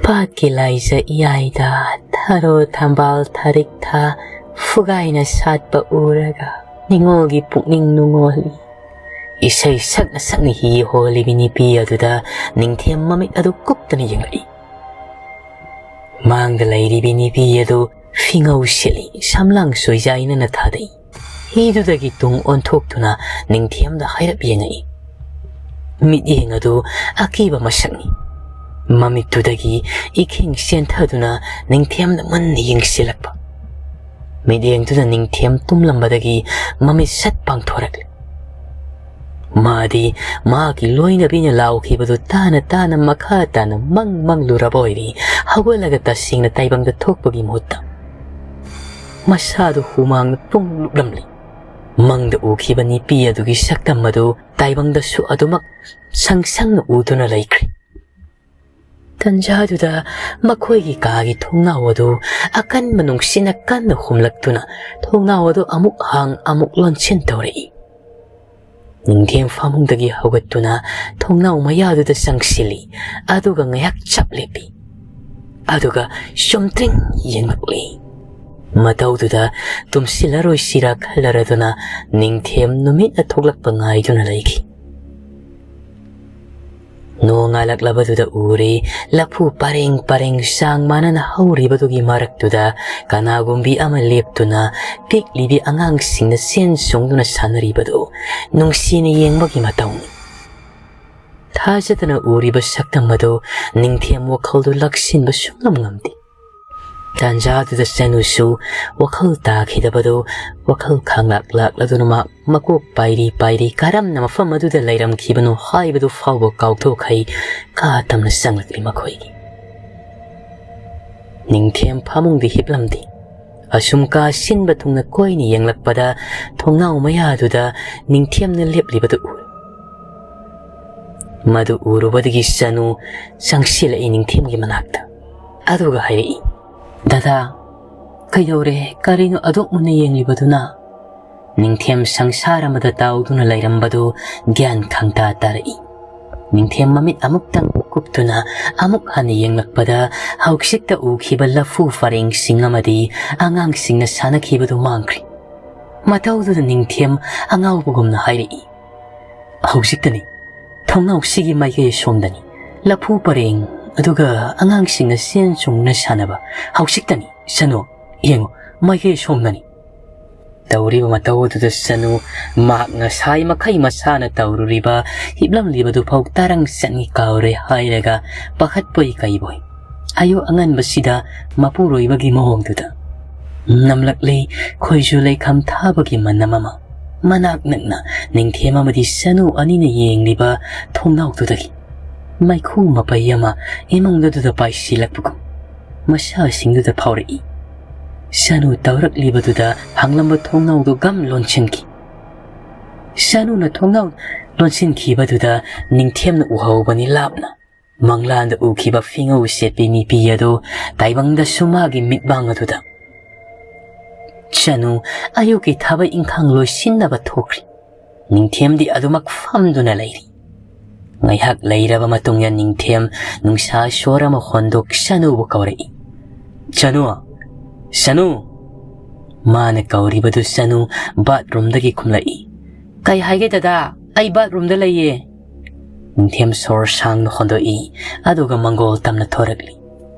ꯄꯥꯠꯀꯤ ꯂꯥꯏꯖ ꯏꯌꯥꯏꯗ ꯊꯔꯣ ꯊꯝꯕꯥꯜ ꯊꯥꯔꯤꯛ ꯊꯥ ꯐꯨꯒꯥꯏꯅ ꯁꯥꯠꯄ ꯎꯔꯒ ꯅꯤꯉꯣꯜꯒꯤ ꯄꯨꯛꯅꯤꯡ ꯅꯨꯡꯉꯣꯜꯂꯤ꯫ ꯏꯁꯩ ꯁꯛꯅ ꯁꯛꯅ ꯍꯤ ꯍꯣꯜꯂꯤꯕꯤ ꯅꯨꯄꯤ ꯑꯗꯨꯗ ꯅꯤꯡꯊꯦꯝ ꯃꯃꯤꯠ ꯑꯗꯨ ꯀꯨꯞꯇꯅ ꯌꯦꯡꯂꯛꯏ꯫ ꯃꯥꯡꯗ ꯂꯩꯔꯤꯕꯤ ꯅꯨꯄꯤ ꯑꯗꯨ ꯐꯤꯉꯧ ꯁꯦꯠꯂꯤ, ꯁꯝꯂꯥꯡ ꯁꯣꯏꯖꯥꯏꯅꯅ ꯊꯥꯗꯩ꯫ ꯍꯤꯗꯨꯗꯒꯤ ꯇꯨꯡ ꯑꯣꯟꯊꯣꯛꯇꯨꯅ ꯅꯤꯡꯊꯦꯝꯗ ꯍꯥꯏꯔꯞ ꯌꯦꯡꯉꯛꯏ꯫ ꯃꯤꯠꯌꯦꯡ ꯑꯗꯨ ꯑꯀꯤꯕ ꯃꯁꯛꯅꯤ꯫ ꯃꯃꯤꯠꯇꯨꯗꯒꯤ ꯏꯈꯤꯡ ꯆꯦꯟꯊꯗꯨꯅ ꯅꯤꯡꯊꯦꯝꯗ ꯃꯨꯟꯅ ꯌꯦꯡꯁꯤꯜꯂꯛꯄ꯫ ꯃꯤꯠꯌꯦꯡꯗꯨꯗ ꯅꯤꯡꯊꯦꯝ ꯇꯨꯝꯂꯝꯕꯗꯒꯤ ꯃꯃꯤꯠ ꯁꯠ ꯄꯥꯡꯊꯣꯔꯛꯂꯦ꯫ ꯃꯥꯗꯤ ꯃꯍꯥꯛꯀꯤ ꯂꯣꯏꯅꯕꯤꯅ ꯂꯥꯎꯈꯤꯕꯗꯨ ꯇꯥꯅ ꯇꯥꯅ ꯃꯈꯥ ꯇꯥꯅ ꯃꯪ ꯃꯪꯂꯨꯔꯕ ꯑꯣꯏꯔꯤ꯫ ꯍꯧꯒꯠꯂꯒ ꯇꯁꯦꯡꯅ ꯇꯥꯏꯕꯪꯗ ꯊꯣꯛꯄꯒꯤ ꯃꯍꯨꯠꯇ ꯃꯁꯥꯗꯨ ꯍꯨꯃꯥꯡꯅ ꯄꯨꯡ ꯂꯨꯞꯂꯝꯂꯤ꯫ ꯃꯪꯗ ꯎꯈꯤꯕ ꯅꯨꯄꯤ ꯑꯗꯨꯒꯤ ꯁꯛꯇꯝ ꯑꯗꯨ ꯇꯥꯏꯕꯪꯗꯁꯨ ꯑꯗꯨꯃꯛ ꯁꯪ ꯁꯪꯅ ꯎꯗꯨꯅ ꯂꯩꯈ꯭ꯔꯦ꯫ ꯇꯟꯖꯥꯗꯨꯗ ꯃꯈꯣꯏꯒꯤ ꯀꯥꯒꯤ ꯊꯣꯡꯅꯥꯎ ꯑꯗꯨ ꯑꯀꯟꯕ ꯅꯨꯡꯁꯤꯠꯅ ꯀꯟꯅ ꯍꯨꯝꯂꯛꯇꯨꯅ ꯊꯣꯡꯅꯥꯎ ꯑꯗꯨ ꯑꯃꯨꯛ ꯍꯥꯡ ꯑꯃꯨꯛ ꯂꯣꯟꯁꯤꯟ ꯇꯧꯔꯛꯏ꯫ ꯅꯤꯡꯊꯦꯝ ꯐꯃꯨꯡꯗꯒꯤ ꯍꯧꯒꯠꯇꯨꯅ ꯊꯣꯡꯅꯥꯎ ꯃꯌꯥꯗꯨꯗ ꯆꯪꯁꯤꯜꯂꯤ, ꯑꯗꯨꯒ ꯉꯥꯏꯍꯥꯛ ꯆꯞ ꯂꯦꯞꯄꯤ꯫ ꯑꯗꯨꯒ ꯆꯨꯝꯇ꯭ꯔꯤꯡ ꯌꯦꯡꯂꯛꯂꯤ꯫ ꯃꯇꯧꯗꯨꯗ ꯇꯨꯝꯁꯤꯜꯂꯔꯣꯏꯁꯤꯔꯥ ꯈꯜꯂꯔꯗꯨꯅ ꯅꯤꯡꯊꯦꯝ ꯅꯨꯃꯤꯠꯅ ꯊꯣꯛꯂꯛꯄ ꯉꯥꯏꯗꯨꯅ ꯂꯩꯈꯤ꯫ ꯅꯣꯡ ꯉꯥꯜꯂꯛꯂꯕꯗꯨꯗ ꯎꯔꯦ, ꯂꯐꯨ ꯄꯔꯦꯡ ꯄꯔꯦꯡ ꯆꯥꯡ ꯃꯥꯟꯅꯅ ꯍꯧꯔꯤꯕꯗꯨꯒꯤ ꯃꯔꯛꯇꯨꯗ ꯀꯅꯥꯒꯨꯝꯕꯤ ꯑꯃ ꯂꯦꯞꯇꯨꯅ ꯄꯤꯛꯂꯤꯕꯤ ꯑꯉꯥꯡꯁꯤꯡꯅ ꯆꯦꯟ ꯆꯣꯡꯗꯨꯅ ꯁꯥꯟꯅꯔꯤꯕꯗꯨ ꯅꯨꯡꯁꯤꯅ ꯌꯦꯡꯕꯒꯤ ꯃꯇꯧꯅꯤ꯫ ꯊꯥꯖꯗꯅ ꯎꯔꯤꯕ ꯁꯛꯇꯝ ꯑꯗꯨ ꯅꯤꯡꯊꯦꯝ ꯋꯥꯈꯜꯗꯨ ꯂꯥꯛꯁꯤꯟꯕ ꯁꯨꯡꯉꯝ ꯉꯝꯗꯦ꯫ ꯇꯥꯟꯖꯥꯗꯨꯗ ꯆꯅꯨꯁꯨ ꯋꯥꯈꯜ ꯇꯥꯈꯤꯗꯕꯗꯨ ꯋꯥꯈꯜ ꯈꯥꯡꯂꯥꯛ ꯂꯥꯛꯂꯗꯨꯅ ꯃꯍꯥꯛ ꯃꯀꯣꯛ ꯄꯥꯏꯔꯤ ꯄꯥꯏꯔꯤ ꯀꯔꯝꯅ ꯃꯐꯝ ꯑꯗꯨꯗ ꯂꯩꯔꯝꯈꯤꯕꯅꯣ ꯍꯥꯏꯕꯗꯨ ꯐꯥꯎꯕ ꯀꯥꯎꯊꯣꯛꯈꯩ ꯀꯥ ꯇꯝꯅ ꯆꯪꯂꯛꯂꯤ ꯃꯈꯣꯏꯒꯤ꯫ ꯅꯤꯡꯊꯦꯝ ꯐꯃꯨꯡꯗ ꯍꯤꯞꯂꯝꯗꯦ꯫ ꯑꯁꯨꯝ ꯀꯥ ꯁꯤꯟꯕ ꯊꯨꯡꯅ ꯀꯣꯏꯅ ꯌꯦꯡꯂꯛꯄꯗ ꯊꯣꯡꯅꯥꯎ ꯃꯌꯥꯗꯨꯗ ꯅꯤꯡꯊꯦꯝꯅ ꯂꯦꯞꯂꯤꯕꯗꯨ ꯎꯔꯦ꯫ ꯃꯗꯨ ꯎꯔꯨꯕꯗꯒꯤ ꯆꯅꯨ ꯆꯪꯁꯤꯜꯂꯛꯏ ꯅꯤꯡꯊꯦꯝꯒꯤ ꯃꯅꯥꯛꯇ꯫ ꯑꯗꯨꯒ ꯍꯥꯏꯔꯛꯏ, "ꯗꯗꯥ, ꯀꯩꯗꯧꯔꯦ? ꯀꯔꯤꯅꯣ ꯑꯗꯨꯛ ꯃꯨꯟꯅ ꯌꯦꯡꯂꯤꯕꯗꯨꯅ?" ꯅꯤꯡꯊꯦꯝ ꯁꯪꯁꯥꯔ ꯑꯃꯗ ꯇꯥꯎꯗꯨꯅ ꯂꯩꯔꯝꯕꯗꯨ ꯒ꯭ꯌꯥꯟ ꯈꯪꯇꯥ ꯇꯥꯔꯛꯏ꯫ ꯅꯤꯡꯊꯦꯝ ꯃꯃꯤꯠ ꯑꯃꯨꯛꯇꯪ ꯀꯨꯞꯇꯨꯅ ꯑꯃꯨꯛ ꯍꯟꯅ ꯌꯦꯡꯂꯛꯄꯗ ꯍꯧꯖꯤꯛꯇ ꯎꯈꯤꯕ ꯂꯐꯨ ꯄꯔꯦꯡꯁꯤꯡ ꯑꯃꯗꯤ ꯑꯉꯥꯡꯁꯤꯡꯅ ꯁꯥꯟꯅꯈꯤꯕꯗꯨ ꯃꯥꯡꯈ꯭ꯔꯦ꯫ ꯃꯇꯧꯗꯨꯗ ꯅꯤꯡꯊꯦꯝ ꯑꯉꯥꯎꯕꯒꯨꯝꯅ ꯍꯥꯏꯔꯛꯏ, "ꯍꯧꯖꯤꯛꯇꯅꯤ꯫ ꯊꯣꯡꯅꯥꯎꯁꯤꯒꯤ ꯃꯥꯏꯀꯩ ꯑꯁꯣꯝꯗꯅꯤ꯫ ꯂꯐꯨ ꯄꯔꯦꯡ, ꯑꯗꯨꯒ ꯑꯉꯥꯡꯁꯤꯡꯅ ꯆꯦꯟ ꯆꯣꯡꯅ ꯁꯥꯟꯅꯕ꯫ ꯍꯧꯖꯤꯛꯇꯅꯤ꯫ ꯆꯅꯨ, ꯌꯦꯡꯉꯨ, ꯃꯥꯏꯀꯩ ꯑꯁꯣꯝꯗꯅꯤ꯫" ꯇꯧꯔꯤꯕ ꯃꯇꯧ ꯑꯗꯨꯗ ꯆꯅꯨ ꯃꯍꯥꯛ ꯉꯁꯥꯏ ꯃꯈꯩ ꯃꯁꯥꯅ ꯇꯧꯔꯨꯔꯤꯕ, ꯍꯤꯞꯂꯝꯂꯤꯕꯗꯨ ꯐꯥꯎ ꯇꯔꯪ ꯆꯪꯏ ꯀꯥꯎꯔꯦ ꯍꯥꯏꯔꯒ ꯄꯥꯈꯠꯄꯣꯏ ꯀꯩꯕꯣꯏ ꯑꯌꯨꯛ ꯑꯉꯟꯕꯁꯤꯗ ꯃꯄꯨꯔꯣꯏꯕꯒꯤ ꯃꯑꯣꯡꯗꯨꯗ ꯅꯝꯂꯛꯂꯤ ꯈꯣꯏꯖꯨ ꯂꯩꯈꯝ ꯊꯥꯕꯒꯤ ꯃꯅꯝ ꯑꯃ꯫ ꯃꯅꯥꯛ ꯅꯛꯅ ꯅꯤꯡꯊꯦꯝ ꯑꯃꯗꯤ ꯆꯅꯨ ꯑꯅꯤꯅ ꯌꯦꯡꯂꯤꯕ ꯊꯣꯡꯅꯥꯎꯗꯨꯗꯒꯤ ꯃꯩꯈꯨ ꯃꯄꯩ ꯑꯃ ꯏꯃꯨꯡꯗꯨꯗ ꯄꯥꯏꯁꯤꯜꯂꯛꯄꯒꯨꯝ ꯃꯁꯥꯁꯤꯡꯗꯨꯗ ꯐꯥꯎꯔꯛꯏ꯫ ꯆꯅꯨ ꯇꯧꯔꯛꯂꯤꯕꯗꯨꯗ ꯍꯥꯡꯂꯝꯕ ꯊꯣꯡꯅꯥꯎꯗꯨ ꯒꯝ ꯂꯣꯟꯁꯤꯟꯈꯤ꯫ ꯆꯅꯨꯅ ꯊꯣꯡꯅꯥꯎ ꯂꯣꯟꯁꯤꯟꯈꯤꯕꯗꯨꯗ ꯅꯤꯡꯊꯦꯝꯅ ꯎꯍꯧꯕꯅꯤ ꯂꯥꯞꯅ꯫ ꯃꯪꯂꯥꯟꯗ ꯎꯈꯤꯕ ꯐꯤꯉꯧ ꯁꯦꯠꯄꯤ ꯅꯨꯄꯤ ꯑꯗꯨ ꯇꯥꯏꯕꯪꯗꯁꯨ ꯃꯥꯒꯤ ꯃꯤꯠꯃꯥꯡ ꯑꯗꯨꯗ꯫ ꯆꯅꯨ ꯑꯌꯨꯛꯀꯤ ꯊꯕꯛ ꯏꯪꯈꯥꯡ ꯂꯣꯏꯁꯤꯟꯅꯕ ꯊꯣꯛꯈ꯭ꯔꯤ꯫ ꯅꯤꯡꯊꯦꯝꯗꯤ ꯑꯗꯨꯃꯛ ꯐꯝꯗꯨꯅ ꯂꯩꯔꯤ꯫ ꯉꯥꯏꯍꯥꯛ ꯂꯩꯔꯕ ꯃꯇꯨꯡꯗ ꯅꯤꯡꯊꯦꯝ ꯅꯨꯡꯁꯥ ꯁꯣꯔ ꯑꯃ ꯍꯣꯟꯗꯣꯛ ꯆꯅꯨꯕꯨ ꯀꯧꯔꯛꯏ꯫ "ꯆꯅꯨ! ꯆꯅꯨ!" ꯃꯥꯅ ꯀꯧꯔꯤꯕꯗꯨ ꯆꯅꯨ ꯕꯥꯠꯔꯨꯝꯗꯒꯤ ꯈꯨꯝꯂꯛꯏ꯫ "ꯀꯩ ꯍꯥꯏꯒꯦ ꯗꯗꯥ? ꯑꯩ ꯕꯥꯠꯔꯨꯝꯗ ꯂꯩꯌꯦ꯫" ꯅꯤꯡꯊꯦꯝ ꯁꯣꯔ ꯁꯥꯡꯅ ꯍꯣꯟꯗꯣꯛꯏ, ꯑꯗꯨꯒ ꯃꯪꯒꯣꯜ ꯇꯝꯅ ꯊꯣꯔꯛꯂꯤ꯫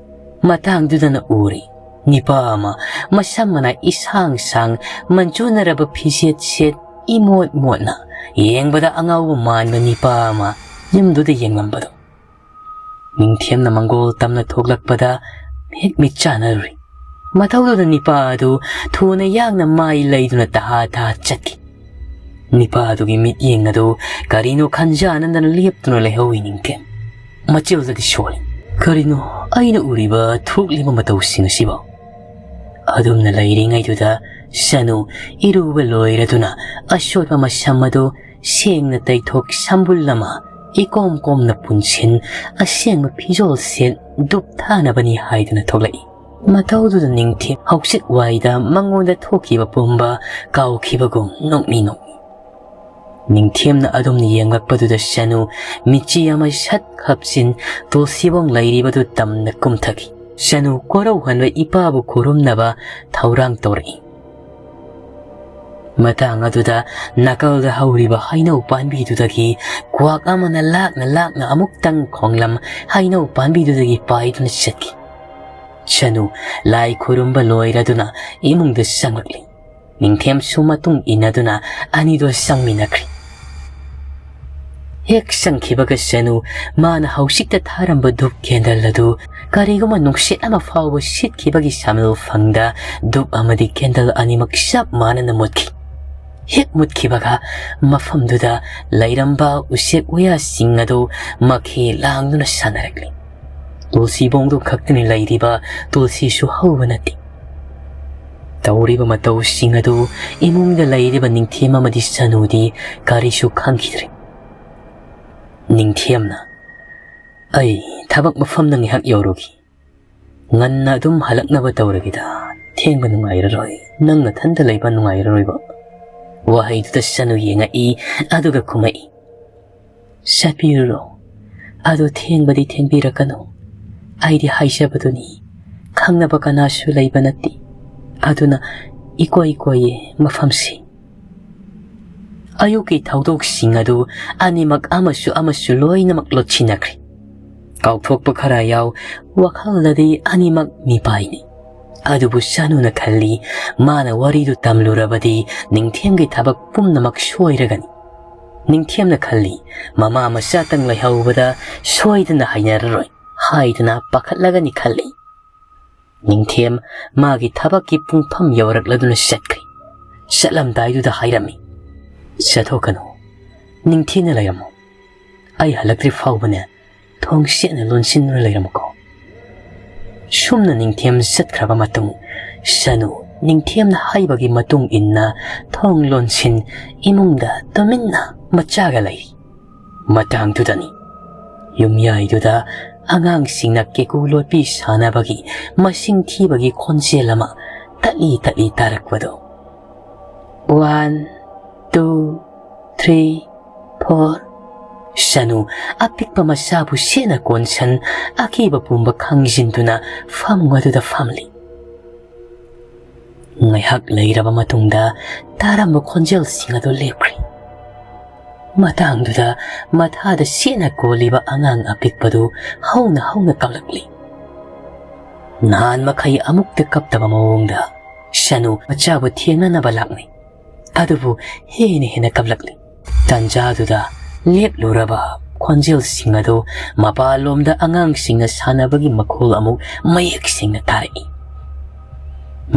ꯃꯇꯥꯡꯗꯨꯗꯅ ꯎꯔꯤ ꯅꯤꯄꯥ ꯑꯃ, ꯃꯁꯝ ꯃꯅꯥ ꯏꯁꯥꯡ ꯁꯥꯡ, ꯃꯟꯖꯨꯅꯔꯕ ꯐꯤꯖꯦꯠ ꯁꯦꯠ, ꯏꯃꯣꯠ ꯃꯣꯠꯅ, ꯌꯦꯡꯕꯗ ꯑꯉꯥꯎꯕ ꯃꯥꯟꯕ ꯅꯤꯄꯥ ꯑꯃ ꯌꯨꯝꯗꯨꯗ ꯌꯦꯡꯂꯝꯕꯗꯣ꯫ ꯅꯤꯡꯊꯦꯝꯅ ꯃꯪꯒꯣꯜ ꯇꯝꯅ ꯊꯣꯛꯂꯛꯄꯗ ꯍꯦꯛ ꯃꯤꯠ ꯆꯥꯅꯔꯨꯔꯤ꯫ ꯃꯊꯧꯗꯨꯗ ꯅꯤꯄꯥ ꯑꯗꯨ ꯊꯨꯅ ꯌꯥꯡꯅ ꯃꯥꯏ ꯂꯩꯗꯨꯅ ꯇꯍꯥ ꯇꯍꯥ ꯆꯠꯈꯤ꯫ ꯅꯤꯄꯥ ꯑꯗꯨꯒꯤ ꯃꯤꯠꯌꯦꯡ ꯑꯗꯨ ꯀꯔꯤꯅꯣ ꯈꯟꯖꯥꯅꯗꯅ ꯂꯦꯞꯇꯨꯅ ꯂꯩꯍꯧꯏ ꯅꯤꯡꯊꯦꯝ꯫ ꯃꯆꯤꯜꯗꯗꯤ ꯁꯣꯜꯂꯤ꯫ ꯀꯔꯤꯅꯣ ꯑꯩꯅ ꯎꯔꯤꯕ ꯊꯣꯛꯂꯤꯕ ꯃꯇꯧꯁꯤꯡ ꯑꯁꯤꯕꯣ? ꯑꯗꯨꯝꯅ ꯂꯩꯔꯤꯉꯩꯗꯨꯗ ꯁꯅꯨ ꯏꯔꯨꯕ ꯂꯣꯏꯔꯗꯨꯅ ꯑꯁꯣꯠꯄ ꯃꯁꯝ ꯑꯗꯨ ꯁꯦꯡꯅ ꯇꯩꯊꯣꯛ ꯁꯝꯕꯨꯜ ꯑꯃ ꯏꯀꯣꯝ ꯀꯣꯝꯅ ꯄꯨꯟꯁꯤꯟ ꯑꯁꯦꯡꯕ ꯐꯤꯖꯣꯜ ꯁꯦꯠ ꯙꯨꯞ ꯊꯥꯅꯕꯅꯤ ꯍꯥꯏꯗꯨꯅ ꯊꯣꯛꯂꯛꯏ꯫ ꯃꯇꯧꯗꯨꯗ ꯅꯤꯡꯊꯦꯝ ꯍꯧꯖꯤꯛ ꯋꯥꯏꯗ ꯃꯉꯣꯟꯗ ꯊꯣꯛꯈꯤꯕ ꯄꯨꯝꯕ ꯀꯥꯎꯈꯤꯕꯒꯨꯝ ꯅꯣꯛꯃꯤ ꯅꯣꯛꯃꯤ꯫ ꯅꯤꯡꯊꯦꯝꯅ ꯑꯗꯨꯝꯅ ꯌꯦꯡꯂꯛꯄꯗꯨꯗ ꯁꯅꯨ ꯃꯤꯠꯆꯤ ꯑꯃ ꯁꯠ ꯍꯥꯞꯆꯤꯟ ꯇꯨꯜꯁꯤꯕꯣꯡ ꯂꯩꯔꯤꯕꯗꯨ ꯇꯝꯅ ꯀꯨꯝꯊꯈꯤ꯫ ꯁꯅꯨ ꯀꯣꯔꯧꯍꯟꯕ ꯏꯄꯥꯕꯨ ꯈꯨꯔꯨꯝꯅꯕ ꯊꯧꯔꯥꯡ ꯇꯧꯔꯛꯏ꯫ ꯃꯇꯥꯡ ꯑꯗꯨꯗ ꯅꯥꯀꯜꯗ ꯍꯧꯔꯤꯕ ꯍꯩꯅꯧ ꯄꯥꯝꯕꯤꯗꯨꯗꯒꯤ ꯀ꯭ꯋꯥꯛ ꯑꯃꯅ ꯂꯥꯛꯅ ꯂꯥꯛꯅ ꯑꯃꯨꯛꯇꯪ ꯈꯣꯡꯂꯝ ꯍꯩꯅꯧ ꯄꯥꯝꯕꯤꯗꯨꯗꯒꯤ ꯄꯥꯏꯗꯨꯅ ꯆꯠꯈꯤ꯫ ꯁꯅꯨ ꯂꯥꯏ ꯈꯨꯔꯨꯝꯕ ꯂꯣꯏꯔꯗꯨꯅ ꯏꯃꯨꯡꯗ ꯆꯪꯂꯛꯂꯤ꯫ ꯅꯤꯡꯊꯦꯝꯁꯨ ꯃꯇꯨꯡ ꯏꯟꯅꯗꯨꯅ ꯑꯅꯤꯗꯣ ꯆꯪꯃꯤꯟꯅꯈ꯭ꯔꯤ꯫ ꯍꯦꯛ ꯆꯪꯈꯤꯕꯒ ꯁꯅꯨ ꯃꯥꯅ ꯍꯧꯖꯤꯛꯇ ꯊꯥꯔꯝꯕ ꯙꯨꯞ ꯀꯦꯟꯗꯜ ꯑꯗꯨ ꯀꯔꯤꯒꯨꯝꯕ ꯅꯨꯡꯁꯤꯠ ꯑꯃ ꯐꯥꯎꯕ ꯁꯤꯠꯈꯤꯕꯒꯤ ꯁꯥꯃꯤꯜ ꯐꯪꯗ ꯙꯨꯞ ꯑꯃꯗꯤ ꯀꯦꯟꯗꯜ ꯑꯅꯤꯃꯛ ꯆꯞ ꯃꯥꯟꯅꯅ ꯃꯨꯠꯈꯤ꯫ ꯍꯦꯛ ꯃꯨꯠꯈꯤꯕꯒ ꯃꯐꯝꯗꯨꯗ ꯂꯩꯔꯝꯕ ꯎꯆꯦꯛ ꯋꯥꯌꯥꯁꯤꯡ ꯑꯗꯨ ꯃꯈꯦ ꯂꯥꯡꯗꯨꯅ ꯁꯥꯟꯅꯔꯛꯂꯤ꯫ ꯇꯨꯜꯁꯤꯕꯣꯡꯗꯨ ꯈꯛꯇꯅꯤ ꯂꯩꯔꯤꯕ, ꯇꯨꯜꯁꯤꯁꯨ ꯍꯧꯕ ꯅꯠꯇꯦ꯫ ꯇꯧꯔꯤꯕ ꯃꯇꯧꯁꯤꯡ ꯑꯗꯨ ꯏꯃꯨꯡꯗ ꯂꯩꯔꯤꯕ ꯅꯤꯡꯊꯦꯝ ꯑꯃꯗꯤ ꯁꯅꯨꯗꯤ ꯀꯔꯤꯁꯨ ꯈꯪꯈꯤꯗ꯭ꯔꯦ꯫ ꯅꯤꯡꯊꯦꯝꯅ, "ꯑꯩ ꯊꯕꯛ ꯃꯐꯝꯗ ꯉꯥꯏꯍꯥꯛ ꯌꯧꯔꯨꯈꯤ꯫ ꯉꯟꯅ ꯑꯗꯨꯝ ꯍꯜꯂꯛꯅꯕ ꯇꯧꯔꯒꯦꯗ꯫ ꯊꯦꯡꯕ ꯅꯨꯡꯉꯥꯏꯔꯔꯣꯏ꯫ ꯅꯪ ꯅꯊꯟꯇ ꯂꯩꯕ ꯅꯨꯡꯉꯥꯏꯔꯔꯣꯏꯕ"꯫ ꯋꯥꯍꯩꯗꯨꯗ ꯁꯅꯨ ꯌꯦꯡꯉꯛꯏ, ꯑꯗꯨꯒ ꯈꯨꯝꯃꯛꯏ, "ꯆꯠꯄꯤꯔꯨꯔꯣ꯫ ꯑꯗꯣ ꯊꯦꯡꯕꯗꯤ ꯊꯦꯡꯕꯤꯔꯛꯀꯅꯨ꯫ ꯑꯩꯗꯤ ꯍꯥꯏꯖꯕꯗꯨꯅꯤ, ꯈꯪꯅꯕ ꯀꯅꯥꯁꯨ ꯂꯩꯕ ꯅꯠꯇꯦ꯫ ꯑꯗꯨꯅ ꯏꯀꯣꯏ ꯀꯣꯏꯌꯦ ꯃꯐꯝꯁꯤ"꯫ ꯑꯌꯨꯛꯀꯤ ꯊꯧꯗꯣꯛꯁꯤꯡ ꯑꯗꯨ ꯑꯅꯤꯃꯛ ꯑꯃꯁꯨ ꯑꯃꯁꯨ ꯂꯣꯏꯅꯃꯛ ꯂꯣꯠꯁꯤꯟꯅꯈ꯭ꯔꯦ꯫ ꯀꯥꯎꯊꯣꯛꯄ ꯈꯔ ꯌꯥꯎ, ꯋꯥꯈꯜꯗꯗꯤ ꯑꯅꯤꯃꯛ ꯃꯤꯄꯥꯏꯅꯤ꯫ ꯑꯗꯨꯕꯨ ꯁꯅꯨꯅ ꯈꯜꯂꯤ, ꯃꯥꯅ ꯋꯥꯔꯤꯗꯨ ꯇꯝꯂꯨꯔꯕꯗꯤ ꯅꯤꯡꯊꯦꯝꯒꯤ ꯊꯕꯛ ꯄꯨꯝꯅꯃꯛ ꯁꯣꯏꯔꯒꯅꯤ꯫ ꯅꯤꯡꯊꯦꯝꯅ ꯈꯜꯂꯤ, ꯃꯃꯥ ꯃꯆꯥꯇꯪ ꯂꯩꯍꯧꯕꯗ ꯁꯣꯏꯗꯅ ꯍꯩꯅꯔꯔꯣꯏ ꯍꯥꯏꯗꯨꯅ ꯄꯥꯈꯠꯂꯒꯅꯤ ꯈꯜꯂꯤ꯫ ꯅꯤꯡꯊꯦꯝ ꯃꯥꯒꯤ ꯊꯕꯛꯀꯤ ꯄꯨꯡꯐꯝ ꯌꯧꯔꯛꯂꯗꯨꯅ ꯆꯠꯈ꯭ꯔꯦ꯫ ꯆꯠꯂꯝꯗꯥꯏꯗꯨꯗ ꯍꯥꯏꯔꯝꯃꯤ, "ꯆꯠꯊꯣꯛꯀꯅꯨ, ꯅꯤꯡꯊꯤꯅ ꯂꯩꯔꯝꯃꯨ꯫ ꯑꯩ ꯍꯜꯂꯛꯇ꯭ꯔꯤ ꯐꯥꯎꯕꯅꯦ, ꯊꯣꯡ ꯁꯦꯠꯅ ꯂꯣꯟꯁꯤꯟꯗꯨꯅ ꯂꯩꯔꯝꯃꯨꯀꯣ"꯫ ꯁꯨꯝꯅ ꯅꯤꯡꯊꯦꯝ ꯆꯠꯈ꯭ꯔꯕ ꯃꯇꯨꯡ, ꯁꯅꯨ ꯅꯤꯡꯊꯦꯝꯅ ꯍꯥꯏꯕꯒꯤ ꯃꯇꯨꯡ ꯏꯟꯅ ꯊꯣꯡ ꯂꯣꯟꯁꯤꯟ, ꯏꯃꯨꯡꯗ ꯇꯨꯃꯤꯟꯅ ꯃꯆꯥꯒ ꯂꯩꯔꯤ꯫ ꯃꯇꯥꯡꯗꯨꯗꯅꯤ ꯌꯨꯝꯌꯥꯏꯗꯨꯗ ꯑꯉꯥꯡꯁꯤꯡꯅ ꯀꯦꯀꯨ ꯂꯣꯠꯄꯤ ꯁꯥꯟꯅꯕꯒꯤ ꯃꯁꯤꯡ ꯊꯤꯕꯒꯤ ꯈꯣꯟꯖꯦꯜ ꯑꯃ ꯇꯠꯂꯤ ꯇꯠꯂꯤ ꯇꯥꯔꯛꯄꯗꯨ꯫ "One, two, three, four"꯫ ꯁꯅꯨ ꯑꯄꯤꯛꯄ ꯃꯆꯥꯕꯨ ꯁꯦꯠꯅ ꯀꯣꯟꯁꯟ, ꯑꯀꯤꯕ ꯄꯨꯝꯕ ꯈꯪꯖꯤꯟꯗꯨꯅ ꯐꯃꯨꯡ ꯑꯗꯨꯗ ꯐꯝꯂꯤ꯫ ꯉꯥꯏꯍꯥꯛ ꯂꯩꯔꯕ ꯃꯇꯨꯡꯗ ꯇꯥꯔꯝꯕ ꯈꯣꯟꯖꯦꯜꯁꯤꯡ ꯑꯗꯨ ꯂꯦꯞꯈ꯭ꯔꯦ꯫ ꯃꯇꯥꯡꯗꯨꯗ ꯃꯊꯥꯗ ꯁꯦꯠꯅ ꯀꯣꯜꯂꯤꯕ ꯑꯉꯥꯡ ꯑꯄꯤꯛꯄꯗꯨ ꯍꯧꯅ ꯍꯧꯅ ꯀꯞꯂꯛꯂꯤ꯫ ꯅꯍꯥꯟ ꯃꯈꯩ ꯑꯃꯨꯛꯇ ꯀꯞꯇꯕ ꯃꯑꯣꯡꯗ ꯁꯅꯨ ꯃꯆꯥꯕꯨ ꯊꯦꯡꯅꯅꯕ ꯂꯥꯛꯅꯩ꯫ ꯑꯗꯨꯕꯨ ꯍꯦꯟꯅ ꯍꯦꯟꯅ ꯀꯞꯂꯛꯂꯤ꯫ ꯇꯟꯖꯥꯗꯨꯗ ꯂꯦꯞꯂꯨꯔꯕ ꯈꯣꯟꯖꯦꯜꯁꯤꯡ ꯑꯗꯨ ꯃꯄꯥꯟꯂꯣꯝꯗ ꯑꯉꯥꯡꯁꯤꯡꯅ ꯁꯥꯟꯅꯕꯒꯤ ꯃꯈꯣꯜ ꯑꯃꯨꯛ ꯃꯌꯦꯛ ꯁꯦꯡꯅ ꯇꯥꯔꯛꯏ꯫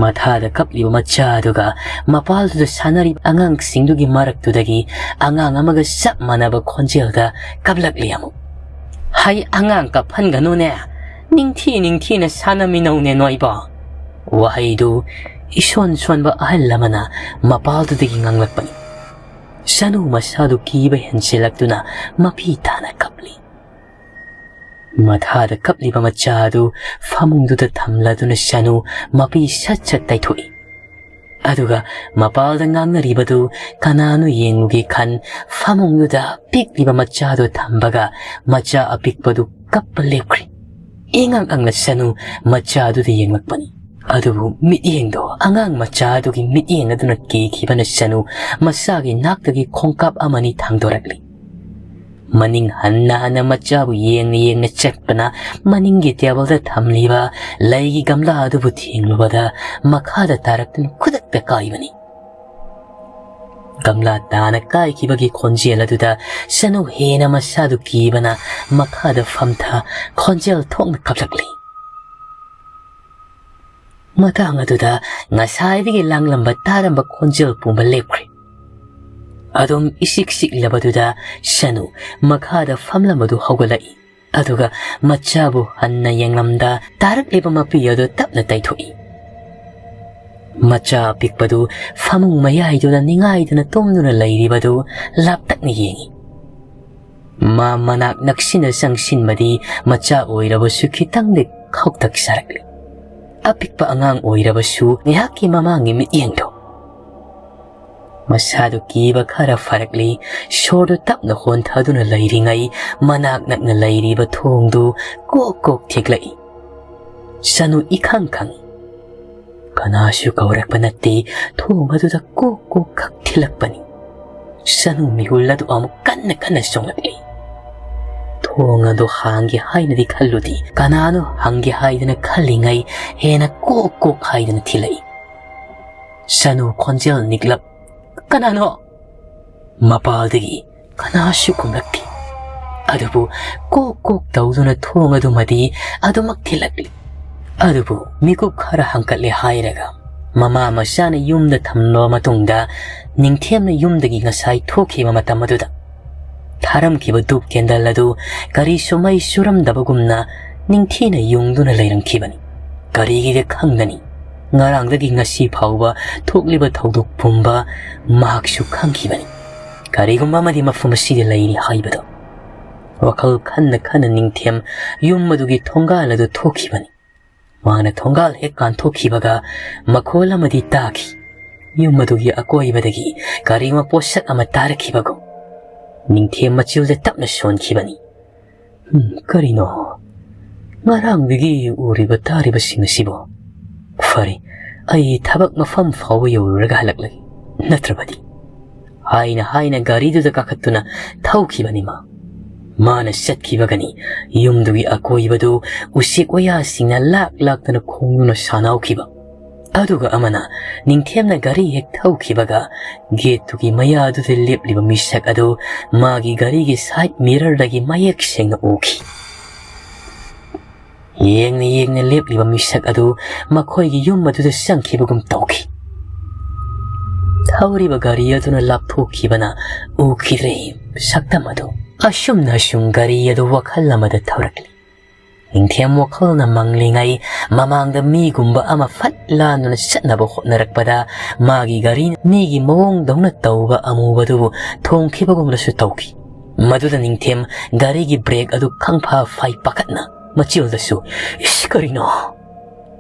ꯃꯊꯥꯗ ꯀꯞꯂꯤꯕ ꯃꯆꯥ ꯑꯗꯨꯒ ꯃꯄꯥꯜꯗꯨꯗ ꯁꯥꯟꯅꯔꯤꯕ ꯑꯉꯥꯡꯁꯤꯡꯗꯨꯒꯤ ꯃꯔꯛꯇꯨꯗꯒꯤ ꯑꯉꯥꯡ ꯑꯃꯒ ꯆꯞ ꯃꯥꯟꯅꯕ ꯈꯣꯟꯖꯦꯜꯗ ꯀꯞꯂꯛꯂꯤ ꯑꯃꯨꯛ꯫ "ꯍꯩ, ꯑꯉꯥꯡ ꯀꯞꯍꯟꯒꯅꯨꯅꯦ, ꯅꯤꯡꯊꯤ ꯅꯤꯡꯊꯤꯅ ꯁꯥꯟꯅꯃꯤꯟꯅꯧꯅꯦ ꯅꯣꯏꯕꯣ"꯫ ꯋꯥꯍꯩꯗꯨ ꯏꯁꯣꯟ ꯁꯣꯟꯕ ꯑꯍꯜ ꯑꯃꯅ ꯃꯄꯥꯜꯗꯨꯗꯒꯤ ꯉꯥꯡꯂꯛꯄꯅꯤ꯫ ꯁꯅꯨ ꯃꯁꯥꯗꯨ ꯀꯤꯕ ꯍꯦꯟꯖꯤꯜꯂꯛꯇꯨꯅ ꯃꯄꯤ ꯇꯥꯅ ꯀꯞꯂꯤ꯫ ꯃꯊꯥꯗ ꯀꯞꯂꯤꯕ ꯃꯆꯥ ꯑꯗꯨ ꯐꯃꯨꯡꯗꯨꯗ ꯊꯝꯂꯗꯨꯅ ꯁꯅꯨ ꯃꯄꯤ ꯁꯠ ꯁꯠ ꯇꯩꯊꯣꯛꯏ꯫ ꯑꯗꯨꯒ ꯃꯄꯥꯜꯗ ꯉꯥꯡꯅꯔꯤꯕꯗꯨ ꯀꯅꯥꯅꯣ ꯌꯦꯡꯂꯨꯒꯦ ꯈꯟ ꯐꯃꯨꯡꯗꯨꯗ ꯄꯤꯛꯂꯤꯕ ꯃꯆꯥꯗꯨ ꯊꯝꯕꯒ ꯃꯆꯥ ꯑꯄꯤꯛꯄꯗꯨ ꯀꯞꯄ ꯂꯦꯞꯈ꯭ꯔꯦ꯫ ꯏꯉꯛ ꯉꯛꯅ ꯁꯅꯨ ꯃꯆꯥꯗꯨꯗ ꯌꯦꯡꯂꯛꯄꯅꯤ꯫ ꯑꯗꯨꯕꯨ ꯃꯤꯠꯌꯦꯡꯗꯣ ꯑꯉꯥꯡ ꯃꯆꯥ ꯑꯗꯨꯒꯤ ꯃꯤꯠꯌꯦꯡ ꯑꯗꯨꯅ ꯀꯤꯈꯤꯕꯅ ꯁꯅꯨ ꯃꯁꯥꯒꯤ ꯅꯥꯛꯇꯒꯤ ꯈꯣꯡꯀꯥꯞ ꯑꯃꯅꯤ ꯊꯥꯡꯗꯣꯔꯛꯂꯤ꯫ ꯃꯅꯤꯡ ꯍꯟꯅ ꯍꯟꯅ ꯃꯆꯥꯕꯨ ꯌꯦꯡꯅ ꯌꯦꯡꯅ ꯆꯠꯄꯅ ꯃꯅꯤꯡꯒꯤ ꯇꯦꯕꯜꯗ ꯊꯝꯂꯤꯕ ꯂꯩꯒꯤ ꯒꯝꯂꯥ ꯑꯗꯨꯕꯨ ꯊꯦꯡꯂꯨꯕꯗ ꯃꯈꯥꯗ ꯇꯥꯔꯛꯇꯨꯅ ꯈꯨꯗꯛꯇ ꯀꯥꯏꯕꯅꯤ꯫ ꯒꯝꯂꯥ ꯇꯥꯅ ꯀꯥꯏꯈꯤꯕꯒꯤ ꯈꯣꯟꯖꯦꯜ ꯑꯗꯨꯗ ꯁꯅꯨ ꯍꯦꯟꯅ ꯃꯁꯥꯗꯨ ꯀꯤꯕꯅ ꯃꯈꯥꯗ ꯐꯝꯊ ꯈꯣꯟꯖꯦꯜ ꯊꯣꯛꯅ ꯀꯞꯂꯛꯂꯤ꯫ ꯃꯇꯥꯡ ꯑꯗꯨꯗ ꯉꯁꯥꯏꯗꯒꯤ ꯂꯥꯡꯂꯝꯕ ꯇꯥꯔꯝꯕ ꯈꯣꯟꯖꯦꯜ ꯄꯨꯝꯕ ꯂꯦꯞꯈ꯭ꯔꯦ꯫ ꯑꯗꯨꯝ ꯏꯁꯤꯛ ꯁꯤꯛꯂꯕꯗꯨꯗ ꯁꯅꯨ ꯃꯈꯥꯗ ꯐꯝꯂꯝꯕꯗꯨ ꯍꯧꯒꯠꯂꯛꯏ꯫ ꯑꯗꯨꯒ ꯃꯆꯥꯕꯨ ꯍꯟꯅ ꯌꯦꯡꯂꯝꯗ ꯇꯥꯔꯛꯂꯤꯕ ꯃꯄꯤ ꯑꯗꯨ ꯇꯞꯅ ꯇꯩꯊꯣꯛꯏ꯫ ꯃꯆꯥ ꯑꯄꯤꯛꯄꯗꯨ ꯐꯃꯨꯡ ꯃꯌꯥꯏꯗꯨꯗ ꯅꯤꯡꯉꯥꯏꯗꯨꯅ ꯇꯨꯝꯗꯨꯅ ꯂꯩꯔꯤꯕꯗꯨ ꯂꯥꯞꯇꯛꯅ ꯌꯦꯡꯏ꯫ ꯃꯥ ꯃꯅꯥꯛ ꯅꯛꯁꯤꯟꯅ ꯆꯪꯁꯤꯟꯕꯗꯤ ꯃꯆꯥ ꯑꯣꯏꯔꯕꯁꯨ ꯈꯤꯇꯪꯗꯤ ꯈꯧꯇꯛ ꯁꯥꯔꯛꯂꯤ꯫ ꯑꯄꯤꯛꯄ ꯑꯉꯥꯡ ꯑꯣꯏꯔꯕꯁꯨ ꯉꯥꯏꯍꯥꯛꯀꯤ ꯃꯃꯥꯡꯒꯤ ꯃꯤꯠꯌꯦꯡꯗꯣ꯫ ꯃꯁꯥꯗꯨ ꯀꯤꯕ ꯈꯔ ꯐꯔꯛꯂꯤ꯫ ꯁꯣꯔꯗꯨ ꯇꯞꯅ ꯍꯣꯟꯊꯗꯨꯅ ꯂꯩꯔꯤꯉꯩ ꯃꯅꯥꯛ ꯅꯛꯅ ꯂꯩꯔꯤꯕ ꯊꯣꯡꯗꯨ ꯀꯣꯛ ꯀꯣꯛ ꯊꯤꯛꯂꯛꯏ꯫ ꯁꯅꯨ ꯏꯈꯪ ꯈꯪꯏ꯫ ꯀꯅꯥꯁꯨ ꯀꯧꯔꯛꯄ ꯅꯠꯇꯦ, ꯊꯣꯡ ꯑꯗꯨꯗ ꯀꯣꯛ ꯀꯣꯛ ꯈꯛ ꯊꯤꯜꯂꯛꯄꯅꯤ꯫ ꯁꯅꯨ ꯃꯤꯍꯨꯜ ꯑꯗꯨ ꯑꯃꯨꯛ ꯀꯟꯅ ꯀꯟꯅ ꯆꯣꯡꯂꯛꯂꯤ꯫ ꯊꯣꯡ ꯑꯗꯨ ꯍꯥꯡꯒꯦ ꯍꯥꯏꯅꯗꯤ ꯈꯜꯂꯨꯗꯦ, ꯀꯅꯥꯅꯣ ꯍꯪꯒꯦ ꯍꯥꯏꯗꯅ ꯈꯜꯂꯤꯉꯩ ꯍꯦꯟꯅ ꯀꯣꯛ ꯀꯣꯛ ꯍꯥꯏꯗꯅ ꯊꯤꯜꯂꯛꯏ꯫ ꯁꯅꯨ ꯈꯣꯟꯖꯦꯜ ꯅꯤꯛꯂꯞ, "ꯀꯅꯥꯅꯣ?" ꯃꯄꯥꯜꯗꯒꯤ ꯀꯅꯥꯁꯨ ꯈꯨꯝꯂꯛꯇꯦ꯫ ꯑꯗꯨꯕꯨ ꯀꯣꯛ ꯀꯣꯛ ꯇꯧꯗꯨꯅ ꯊꯣꯡ ꯑꯗꯨꯃꯗꯤ ꯑꯗꯨꯃꯛ ꯊꯤꯜꯂꯛꯂꯤ꯫ ꯑꯗꯨꯕꯨ ꯃꯤꯀꯨꯞ ꯈꯔ ꯍꯪꯀꯠꯂꯦ ꯍꯥꯏꯔꯒ ꯃꯃꯥ ꯃꯆꯥꯅ ꯌꯨꯝꯗ ꯊꯝꯂꯕ ꯃꯇꯨꯡꯗ ꯅꯤꯡꯊꯦꯝꯅ ꯌꯨꯝꯗꯒꯤ ꯉꯁꯥꯏ ꯊꯣꯛꯈꯤꯕ ꯃꯇꯝ ꯑꯗꯨꯗ ꯊꯥꯔꯝꯈꯤꯕ ꯙꯨꯞ ꯀꯦꯟꯗꯜ ꯑꯗꯨ ꯀꯔꯤꯁꯨ ꯃꯩ ꯆꯨꯔꯝꯗꯕꯒꯨꯝꯅ ꯅꯤꯡꯊꯤꯅ ꯌꯨꯡꯗꯨꯅ ꯂꯩꯔꯝꯈꯤꯕꯅꯤ꯫ ꯀꯔꯤꯒꯤꯗ ꯈꯪꯒꯅꯤ? ꯉꯔꯥꯡꯗꯒꯤ ꯉꯁꯤ ꯐꯥꯎꯕ ꯊꯣꯛꯂꯤꯕ ꯊꯧꯗꯣꯛ ꯄꯨꯝꯕ ꯃꯍꯥꯛꯁꯨ ꯈꯪꯈꯤꯕꯅꯤ꯫ ꯀꯔꯤꯒꯨꯝꯕ ꯑꯃꯗꯤ ꯃꯐꯝ ꯑꯁꯤꯗ ꯂꯩꯔꯤ ꯍꯥꯏꯕꯗꯣ꯫ ꯋꯥꯈꯜ ꯈꯟꯅ ꯈꯟꯅ ꯅꯤꯡꯊꯦꯝ ꯌꯨꯝ ꯑꯗꯨꯒꯤ ꯊꯣꯡꯒꯥꯜ ꯑꯗꯨ ꯊꯣꯛꯈꯤꯕꯅꯤ꯫ ꯃꯥꯅ ꯊꯣꯡꯒꯥꯜ ꯍꯦꯛ ꯀꯥꯟꯊꯣꯛꯈꯤꯕꯒ ꯃꯈꯣꯜ ꯑꯃꯗꯤ ꯇꯥꯈꯤ꯫ ꯌꯨꯝ ꯑꯗꯨꯒꯤ ꯑꯀꯣꯏꯕꯗꯒꯤ ꯀꯔꯤꯒꯨꯝꯕ ꯄꯣꯠꯁꯛ ꯑꯃ ꯇꯥꯔꯛꯈꯤꯕꯒꯨꯝ꯫ ꯅꯤꯡꯊꯦꯝ ꯃꯆꯤꯜꯗ ꯇꯞꯅ ꯁꯣꯟꯈꯤꯕꯅꯤ꯫ "ꯎꯝ, ꯀꯔꯤꯅꯣ? ꯉꯔꯥꯡꯗꯒꯤ ꯎꯔꯤꯕ ꯇꯥꯔꯤꯕꯁꯤꯡ ꯑꯁꯤꯕꯣ? "ꯐꯔꯦ, ꯑꯩ ꯊꯕꯛ ꯃꯐꯝ ꯐꯥꯎꯕ ꯌꯧꯔꯨꯔꯒ ꯍꯜꯂꯛꯂꯒꯦ, ꯅꯠꯇ꯭ꯔꯕꯗꯤ," ꯍꯥꯏꯅ ꯍꯥꯏꯅ ꯒꯥꯔꯤꯗꯨꯗ ꯀꯥꯈꯠꯇꯨꯅ ꯊꯧꯈꯤꯕꯅꯤ ꯃꯥ꯫ ꯃꯥꯅ ꯆꯠꯈꯤꯕꯒꯅꯤ ꯌꯨꯝꯗꯨꯒꯤ ꯑꯀꯣꯏꯕꯗꯨ ꯎꯆꯦꯛ ꯋꯥꯌꯥꯁꯤꯡꯅ ꯂꯥꯛ ꯂꯥꯛꯇꯅ ꯈꯣꯡꯗꯨꯅ ꯁꯥꯟꯅꯍꯧꯈꯤꯕ꯫ ꯑꯗꯨꯒ ꯑꯃꯅ ꯅꯤꯡꯊꯦꯝꯅ ꯒꯥꯔꯤ ꯍꯦꯛ ꯊꯧꯈꯤꯕꯒ ꯒꯦꯠꯇꯨꯒꯤ ꯃꯌꯥꯗꯨꯗ ꯂꯦꯞꯂꯤꯕ ꯃꯤꯁꯛ ꯑꯗꯨ ꯃꯥꯒꯤ ꯒꯥꯔꯤꯒꯤ side mirrorꯗꯒꯤ ꯃꯌꯦꯛ ꯁꯦꯡꯅ ꯎꯈꯤ꯫ ꯌꯦꯡꯅ ꯌꯦꯡꯅ ꯂꯦꯞꯂꯤꯕ ꯃꯤꯁꯛ ꯑꯗꯨ ꯃꯈꯣꯏꯒꯤ ꯌꯨꯝ ꯑꯗꯨꯗ ꯆꯪꯈꯤꯕꯒꯨꯝ ꯇꯧꯈꯤ꯫ ꯊꯧꯔꯤꯕ ꯒꯥꯔꯤ ꯑꯗꯨꯅ ꯂꯥꯞꯊꯣꯛꯈꯤꯕꯅ ꯎꯈꯤꯗ꯭ꯔꯦ ꯁꯛꯇꯝ ꯑꯗꯨ꯫ ꯑꯁꯨꯝꯅ ꯁꯨꯝ ꯒꯥꯔꯤ ꯑꯗꯨ ꯋꯥꯈꯜ ꯑꯃꯗ ꯊꯧꯔꯛꯂꯤ꯫ ꯅꯤꯡꯊꯦꯝ ꯋꯥꯈꯜꯅ ꯃꯪꯂꯤꯉꯩ ꯃꯃꯥꯡꯗ ꯃꯤꯒꯨꯝꯕ ꯑꯃ ꯐꯠ ꯂꯥꯟꯗꯨꯅ ꯆꯠꯅꯕ ꯍꯣꯠꯅꯔꯛꯄꯗ ꯃꯥꯒꯤ ꯒꯥꯔꯤꯅ ꯃꯤꯒꯤ ꯃꯑꯣꯡꯗꯧꯅ ꯇꯧꯕ ꯑꯃꯨꯕꯗꯨꯕꯨ ꯊꯣꯝꯈꯤꯕꯒꯨꯝꯅꯁꯨ ꯇꯧꯈꯤ꯫ ꯃꯗꯨꯗ ꯅꯤꯡꯊꯦꯝ ꯒꯥꯔꯤꯒꯤ brake ꯑꯗꯨ ꯈꯪꯐꯥ ꯐꯥꯏ ꯄꯥꯈꯠꯅ ꯃꯆꯤꯜꯗꯁꯨ, "ꯏꯁ, ꯀꯔꯤꯅꯣ?"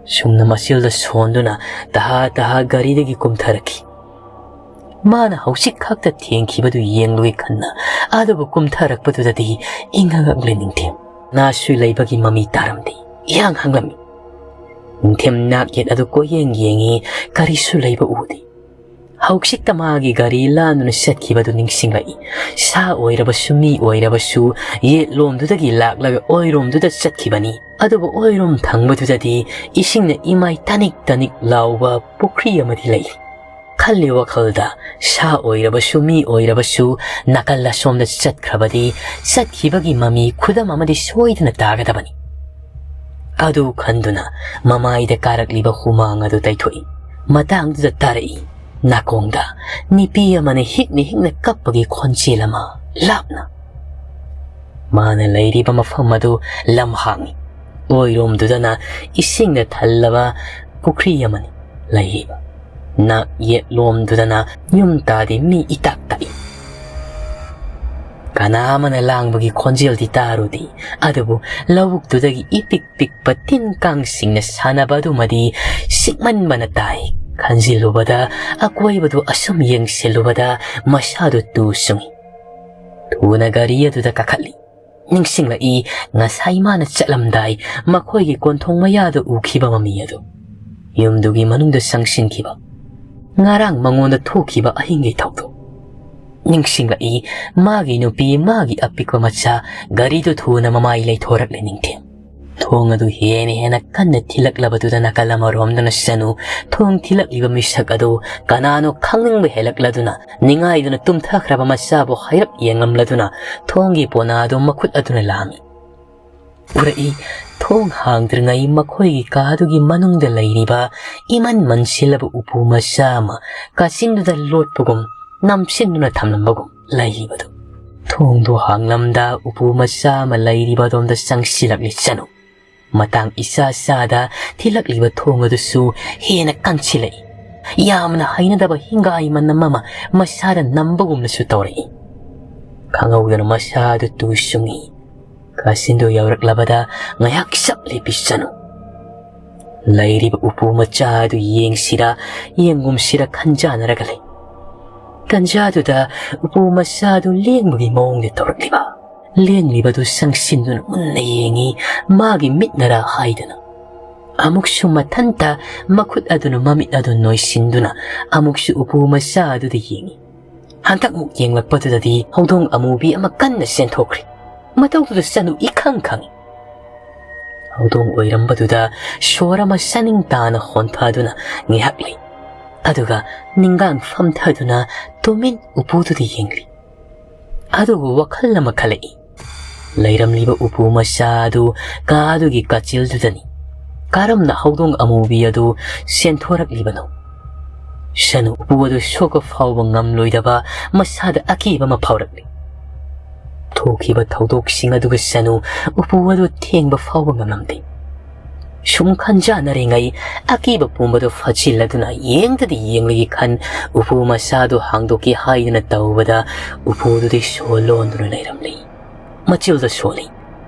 ꯁꯨꯝꯅ ꯃꯆꯤꯜꯗ ꯁꯣꯟꯗꯨꯅ ꯇꯍꯥ ꯇꯍꯥ ꯒꯥꯔꯤꯗꯒꯤ ꯀꯨꯝꯊꯔꯛꯈꯤ꯫ ꯃꯥꯅ ꯍꯧꯖꯤꯛ ꯈꯛꯇ ꯊꯦꯡꯈꯤꯕꯗꯨ ꯌꯦꯡꯂꯨꯏ ꯈꯟꯅ, ꯑꯗꯨꯕꯨ ꯀꯨꯝꯊꯔꯛꯄꯗꯨꯗꯗꯤ ꯏꯪꯉꯛꯂꯦ ꯅꯤꯡꯊꯦꯝ꯫ ꯅꯥꯁꯨ ꯂꯩꯕꯒꯤ ꯃꯃꯤ ꯇꯥꯔꯝꯗꯦ꯫ ꯏꯍꯥꯡ ꯍꯥꯡꯂꯝꯃꯤ꯫ ꯅꯤꯡꯊꯦꯝ ꯅꯥꯛ ꯌꯦꯠ ꯑꯗꯨ ꯀꯣꯏꯌꯦꯡ ꯌꯦꯡꯉꯤ, ꯀꯔꯤꯁꯨ ꯂꯩꯕ ꯎꯗꯦ꯫ ꯍꯧꯖꯤꯛꯇ ꯃꯥꯒꯤ ꯒꯥꯔꯤ ꯂꯥꯟꯗꯨꯅ ꯆꯠꯈꯤꯕꯗꯨ ꯅꯤꯡꯁꯤꯡꯂꯛꯏ꯫ ꯁꯥ ꯑꯣꯏꯔꯕꯁꯨ ꯃꯤ ꯑꯣꯏꯔꯕꯁꯨ ꯌꯦꯠꯂꯣꯝꯗꯨꯗꯒꯤ ꯂꯥꯛꯂꯒ ꯑꯣꯏꯔꯣꯝꯗꯨꯗ ꯆꯠꯈꯤꯕꯅꯤ꯫ ꯑꯗꯨꯕꯨ ꯑꯣꯏꯔꯣꯝ ꯊꯪꯕꯗꯨꯗꯗꯤ ꯏꯁꯤꯡꯅ ꯏꯃꯥꯏ ꯇꯥꯅꯤꯛ ꯇꯥꯅꯤꯛ ꯂꯥꯎꯕ ꯄꯨꯈ꯭ꯔꯤ ꯑꯃꯗꯤ ꯂꯩ꯫ ꯈꯜꯂꯤ ꯋꯥꯈꯜꯗ, ꯁꯥ ꯑꯣꯏꯔꯕꯁꯨ ꯃꯤ ꯑꯣꯏꯔꯕꯁꯨ ꯅꯥꯀꯜ ꯑꯁꯣꯝꯗ ꯆꯠꯈ꯭ꯔꯕꯗꯤ ꯆꯠꯈꯤꯕꯒꯤ ꯃꯃꯤ ꯈꯨꯗꯝ ꯑꯃꯗꯤ ꯁꯣꯏꯗꯅ ꯇꯥꯒꯗꯕꯅꯤ꯫ ꯑꯗꯨ ꯈꯟꯗꯨꯅ ꯃꯃꯥꯏꯗ ꯀꯥꯔꯛꯂꯤꯕ ꯍꯨꯃꯥꯡ ꯑꯗꯨ ꯇꯩꯊꯣꯛꯏ꯫ ꯃꯇꯥꯡꯗꯨꯗ ꯇꯥꯔꯛꯏ ꯅꯥꯀꯣꯡꯗ ꯅꯨꯄꯤ ꯑꯃꯅ ꯍꯤꯛꯅ ꯍꯤꯛꯅ ꯀꯞꯄꯒꯤ ꯈꯣꯟꯖꯦꯜ ꯑꯃ ꯂꯥꯞꯅ꯫ ꯃꯥꯅ ꯂꯩꯔꯤꯕ ꯃꯐꯝ ꯑꯗꯨ ꯂꯝꯍꯥꯡꯏ꯫ ꯑꯣꯏꯔꯣꯝꯗꯨꯗꯅ ꯏꯁꯤꯡꯅ ꯊꯜꯂꯕ ꯄꯨꯈ꯭ꯔꯤ ꯑꯃꯅꯤ ꯂꯩꯔꯤꯕ꯫ ꯅꯥꯛ ꯌꯦꯠꯂꯣꯝꯗꯨꯗꯅ ꯌꯨꯝ ꯇꯥꯗꯦ, ꯃꯤ ꯏꯇꯥꯛ ꯇꯥꯛꯏ꯫ ꯀꯅꯥ ꯑꯃꯅ ꯂꯥꯡꯕꯒꯤ ꯈꯣꯟꯖꯦꯜꯗꯤ ꯇꯥꯔꯨꯗꯦ, ꯑꯗꯨꯕꯨ ꯂꯧꯕꯨꯛꯇꯨꯗꯒꯤ ꯏꯄꯤꯛ ꯄꯤꯛꯄ ꯇꯤꯟ ꯀꯥꯡꯁꯤꯡꯅ ꯁꯥꯟꯅꯕ ꯑꯗꯨꯃꯗꯤ ꯁꯤꯛꯃꯟꯕꯅ ꯇꯥꯏ꯫ ꯈꯟꯖꯤꯜꯂꯨꯕꯗ, ꯑꯀꯣꯏꯕꯗꯨ ꯑꯁꯨꯝ ꯌꯦꯡꯁꯤꯜꯂꯨꯕꯗ ꯃꯁꯥꯗꯨ ꯇꯨ ꯆꯨꯡꯏ꯫ ꯊꯨꯅ ꯒꯥꯔꯤ ꯑꯗꯨꯗ ꯀꯥꯈꯠꯂꯤ꯫ ꯅꯤꯡꯁꯤꯡꯂꯛꯏ ꯉꯁꯥꯏ ꯃꯥꯅ ꯆꯠꯂꯝꯗꯥꯏ ꯃꯈꯣꯏꯒꯤ ꯀꯣꯟꯊꯣꯡ ꯃꯌꯥꯗ ꯎꯈꯤꯕ ꯃꯃꯤ ꯑꯗꯨ꯫ ꯌꯨꯝꯗꯨꯒꯤ ꯃꯅꯨꯡꯗ ꯆꯪꯁꯤꯟꯈꯤꯕ꯫ ꯉꯔꯥꯡ ꯃꯉꯣꯟꯗ ꯊꯣꯛꯈꯤꯕ ꯑꯍꯤꯡꯒꯤ ꯊꯧꯗꯣꯛ ꯅꯤꯡꯁꯤꯡꯂꯛꯏ꯫ ꯃꯥꯒꯤ ꯅꯨꯄꯤ, ꯃꯥꯒꯤ ꯑꯄꯤꯛꯄ ꯃꯆꯥ, ꯒꯥꯔꯤꯗꯨ ꯊꯨꯅ ꯃꯃꯥꯏ ꯂꯩꯊꯣꯔꯛꯂꯦ ꯅꯤꯡꯊꯦꯝ꯫ ꯊꯣꯡ ꯑꯗꯨ ꯍꯦꯟꯅ ꯍꯦꯟꯅ ꯀꯟꯅ ꯊꯤꯜꯂꯛꯂꯕꯗꯨꯗ ꯅꯥꯀꯜ ꯑꯃꯔꯣꯝꯗꯅ ꯁꯅꯨ ꯊꯣꯡ ꯊꯤꯜꯂꯛꯂꯤꯕ ꯃꯤꯁꯛ ꯑꯗꯨ ꯀꯅꯥꯅꯣ ꯈꯪꯅꯤꯡꯕ ꯍꯦꯜꯂꯛꯂꯗꯨꯅ ꯅꯤꯡꯉꯥꯏꯗꯨꯅ ꯇꯨꯝꯊꯈ꯭ꯔꯕ ꯃꯆꯥꯕꯨ ꯍꯥꯏꯔꯞ ꯌꯦꯡꯂꯝꯂꯗꯨꯅ ꯊꯣꯡꯒꯤ ꯄꯣꯅꯥ ꯑꯗꯨ ꯃꯈꯨꯠ ꯑꯗꯨꯅ ꯂꯥꯝꯃꯤ꯫ ꯎꯔꯛꯏ꯫ ꯊꯣꯡ ꯍꯥꯡꯗ꯭ꯔꯤꯉꯩ ꯃꯈꯣꯏꯒꯤ ꯀꯥꯗꯨꯒꯤ ꯃꯅꯨꯡꯗ ꯂꯩꯔꯤꯕ ꯏꯃꯟ ꯃꯟꯁꯤꯜꯂꯕ ꯎꯄꯨ ꯃꯆꯥ ꯑꯃ ꯀꯥꯆꯤꯟꯗꯨꯗ ꯂꯣꯠꯄꯒꯨꯝ ꯅꯝꯁꯤꯟꯗꯨꯅ ꯊꯝꯂꯝꯕꯒꯨꯝ ꯂꯩꯔꯤꯕꯗꯨ꯫ ꯊꯣꯡꯗꯨ ꯍꯥꯡꯂꯝꯗ ꯎꯄꯨ ꯃꯆꯥ ꯑꯃ ꯂꯩꯔꯤꯕ ꯑꯗꯣꯝꯗ ꯆꯪꯁꯤꯜꯂꯛꯂꯤ ꯁꯅꯨ꯫ ꯃꯇꯥꯡ ꯏꯆꯥ ꯆꯥꯗ ꯊꯤꯜꯂꯛꯂꯤꯕ ꯊꯣꯡ ꯑꯗꯨꯁꯨ ꯍꯦꯟꯅ ꯀꯟꯁꯤꯜꯂꯛꯏ꯫ ꯌꯥꯝꯅ ꯍꯩꯅꯗꯕ ꯍꯤꯡꯒꯥꯏ ꯃꯅꯝ ꯑꯃ ꯃꯁꯥꯗ ꯅꯝꯕꯒꯨꯝꯅꯁꯨ ꯇꯧꯔꯛꯏ꯫ ꯈꯪꯍꯧꯗꯅ ꯃꯁꯥꯗꯨ ꯇꯨ ꯆꯨꯡꯏ꯫ ꯀꯥꯆꯤꯟꯗꯨ ꯌꯧꯔꯛꯂꯕꯗ ꯉꯥꯏꯍꯥꯛ ꯆꯞ ꯂꯦꯞꯄꯤ ꯁꯅꯨ꯫ ꯂꯩꯔꯤꯕ ꯎꯄꯨ ꯃꯆꯥ ꯑꯗꯨ ꯌꯦꯡꯁꯤꯔꯥ ꯌꯦꯡꯒꯨꯝꯁꯤꯔꯥ ꯈꯟꯖꯥꯟꯅꯔꯒ ꯂꯩ꯫ ꯇꯟꯖꯥꯗꯨꯗ ꯎꯄꯨ ꯃꯆꯥ ꯑꯗꯨ ꯂꯦꯡꯕꯒꯤ ꯃꯑꯣꯡꯗ ꯇꯧꯔꯛꯂꯤꯕ꯫ ꯂꯦꯡꯂꯤꯕꯗꯨ ꯆꯪꯁꯤꯟꯗꯨꯅ ꯃꯨꯟꯅ ꯌꯦꯡꯏ, ꯃꯥꯒꯤ ꯃꯤꯠꯅꯔꯥ ꯍꯥꯏꯗꯅ꯫ ꯑꯃꯨꯛꯁꯨ ꯃꯊꯟꯇ ꯃꯈꯨꯠ ꯑꯗꯨꯅ ꯃꯃꯤꯠ ꯑꯗꯨ ꯅꯣꯏꯁꯤꯟꯗꯨꯅ ꯑꯃꯨꯛꯁꯨ ꯎꯄꯨ ꯃꯆꯥ ꯑꯗꯨꯗ ꯌꯦꯡꯏ꯫ ꯍꯟꯗꯛꯃꯨꯛ ꯌꯦꯡꯂꯛꯄꯗꯨꯗꯗꯤ ꯍꯧꯗꯣꯡ ꯑꯃꯨꯕꯤ ꯑꯃ ꯀꯟꯅ ꯆꯦꯟꯊꯣꯛꯈ꯭ꯔꯦ꯫ ꯃꯇꯧꯗꯨꯗ ꯁꯅꯨ ꯏꯈꯪ ꯈꯪꯏ꯫ ꯍꯧꯗꯣꯡ ꯑꯣꯏꯔꯝꯕꯗꯨꯗ ꯁꯣꯔ ꯑꯃ ꯆꯥꯅꯤꯡ ꯇꯥꯅ ꯍꯣꯟꯊꯗꯨꯅ ꯉꯥꯏꯍꯥꯛ ꯂꯩ꯫ ꯑꯗꯨꯒ ꯅꯤꯡꯒꯥꯡ ꯐꯝꯊꯗꯨꯅ ꯇꯨꯃꯤꯟ ꯎꯄꯨꯗꯨꯗ ꯌꯦꯡꯂꯤ꯫ ꯑꯗꯨꯕꯨ ꯋꯥꯈꯜ ꯑꯃ ꯈꯜꯂꯛꯏ꯫ ꯂꯩꯔꯝꯂꯤꯕ ꯎꯄꯨ ꯃꯆꯥ ꯑꯗꯨ ꯀꯥ ꯑꯗꯨꯒꯤ ꯀꯥꯆꯤꯜꯗꯨꯗꯅꯤ꯫ ꯀꯔꯝꯅ ꯍꯧꯗꯣꯡ ꯑꯃꯨꯕꯤ ꯑꯗꯨ ꯆꯦꯟꯊꯣꯔꯛꯂꯤꯕꯅꯣ? ꯁꯅꯨ ꯎꯄꯨ ꯑꯗꯨ ꯁꯣꯛꯄ ꯐꯥꯎꯕ ꯉꯝꯂꯣꯏꯗꯕ ꯃꯁꯥꯗ ꯑꯀꯤꯕ ꯑꯃ ꯐꯥꯎꯔꯛꯂꯤ꯫ ꯊꯣꯛꯈꯤꯕ ꯊꯧꯗꯣꯛꯁꯤꯡ ꯑꯗꯨꯒ ꯁꯅꯨ ꯎꯄꯨ ꯑꯗꯨ ꯊꯦꯡꯕ ꯐꯥꯎꯕ ꯉꯝꯂꯝꯗꯦ꯫ ꯁꯨꯝ ꯈꯟꯖꯥꯟꯅꯔꯤꯉꯩ ꯑꯀꯤꯕ ꯄꯨꯝꯕꯗꯨ ꯐꯥꯖꯤꯜꯂꯗꯨꯅ ꯌꯦꯡꯗꯗꯤ ꯌꯦꯡꯂꯒꯤ ꯈꯟ ꯎꯄꯨ ꯃꯆꯥꯗꯨ ꯍꯥꯡꯗꯣꯛꯀꯦ ꯍꯥꯏꯗꯨꯅ ꯇꯧꯕꯗ ꯎꯄꯨꯗꯨꯗꯤ ꯁꯣ ꯂꯣꯟꯗꯨꯅ ꯂꯩꯔꯝꯂꯤ꯫ ꯃꯆꯤꯜꯗ ꯁꯣꯜꯂꯤ꯫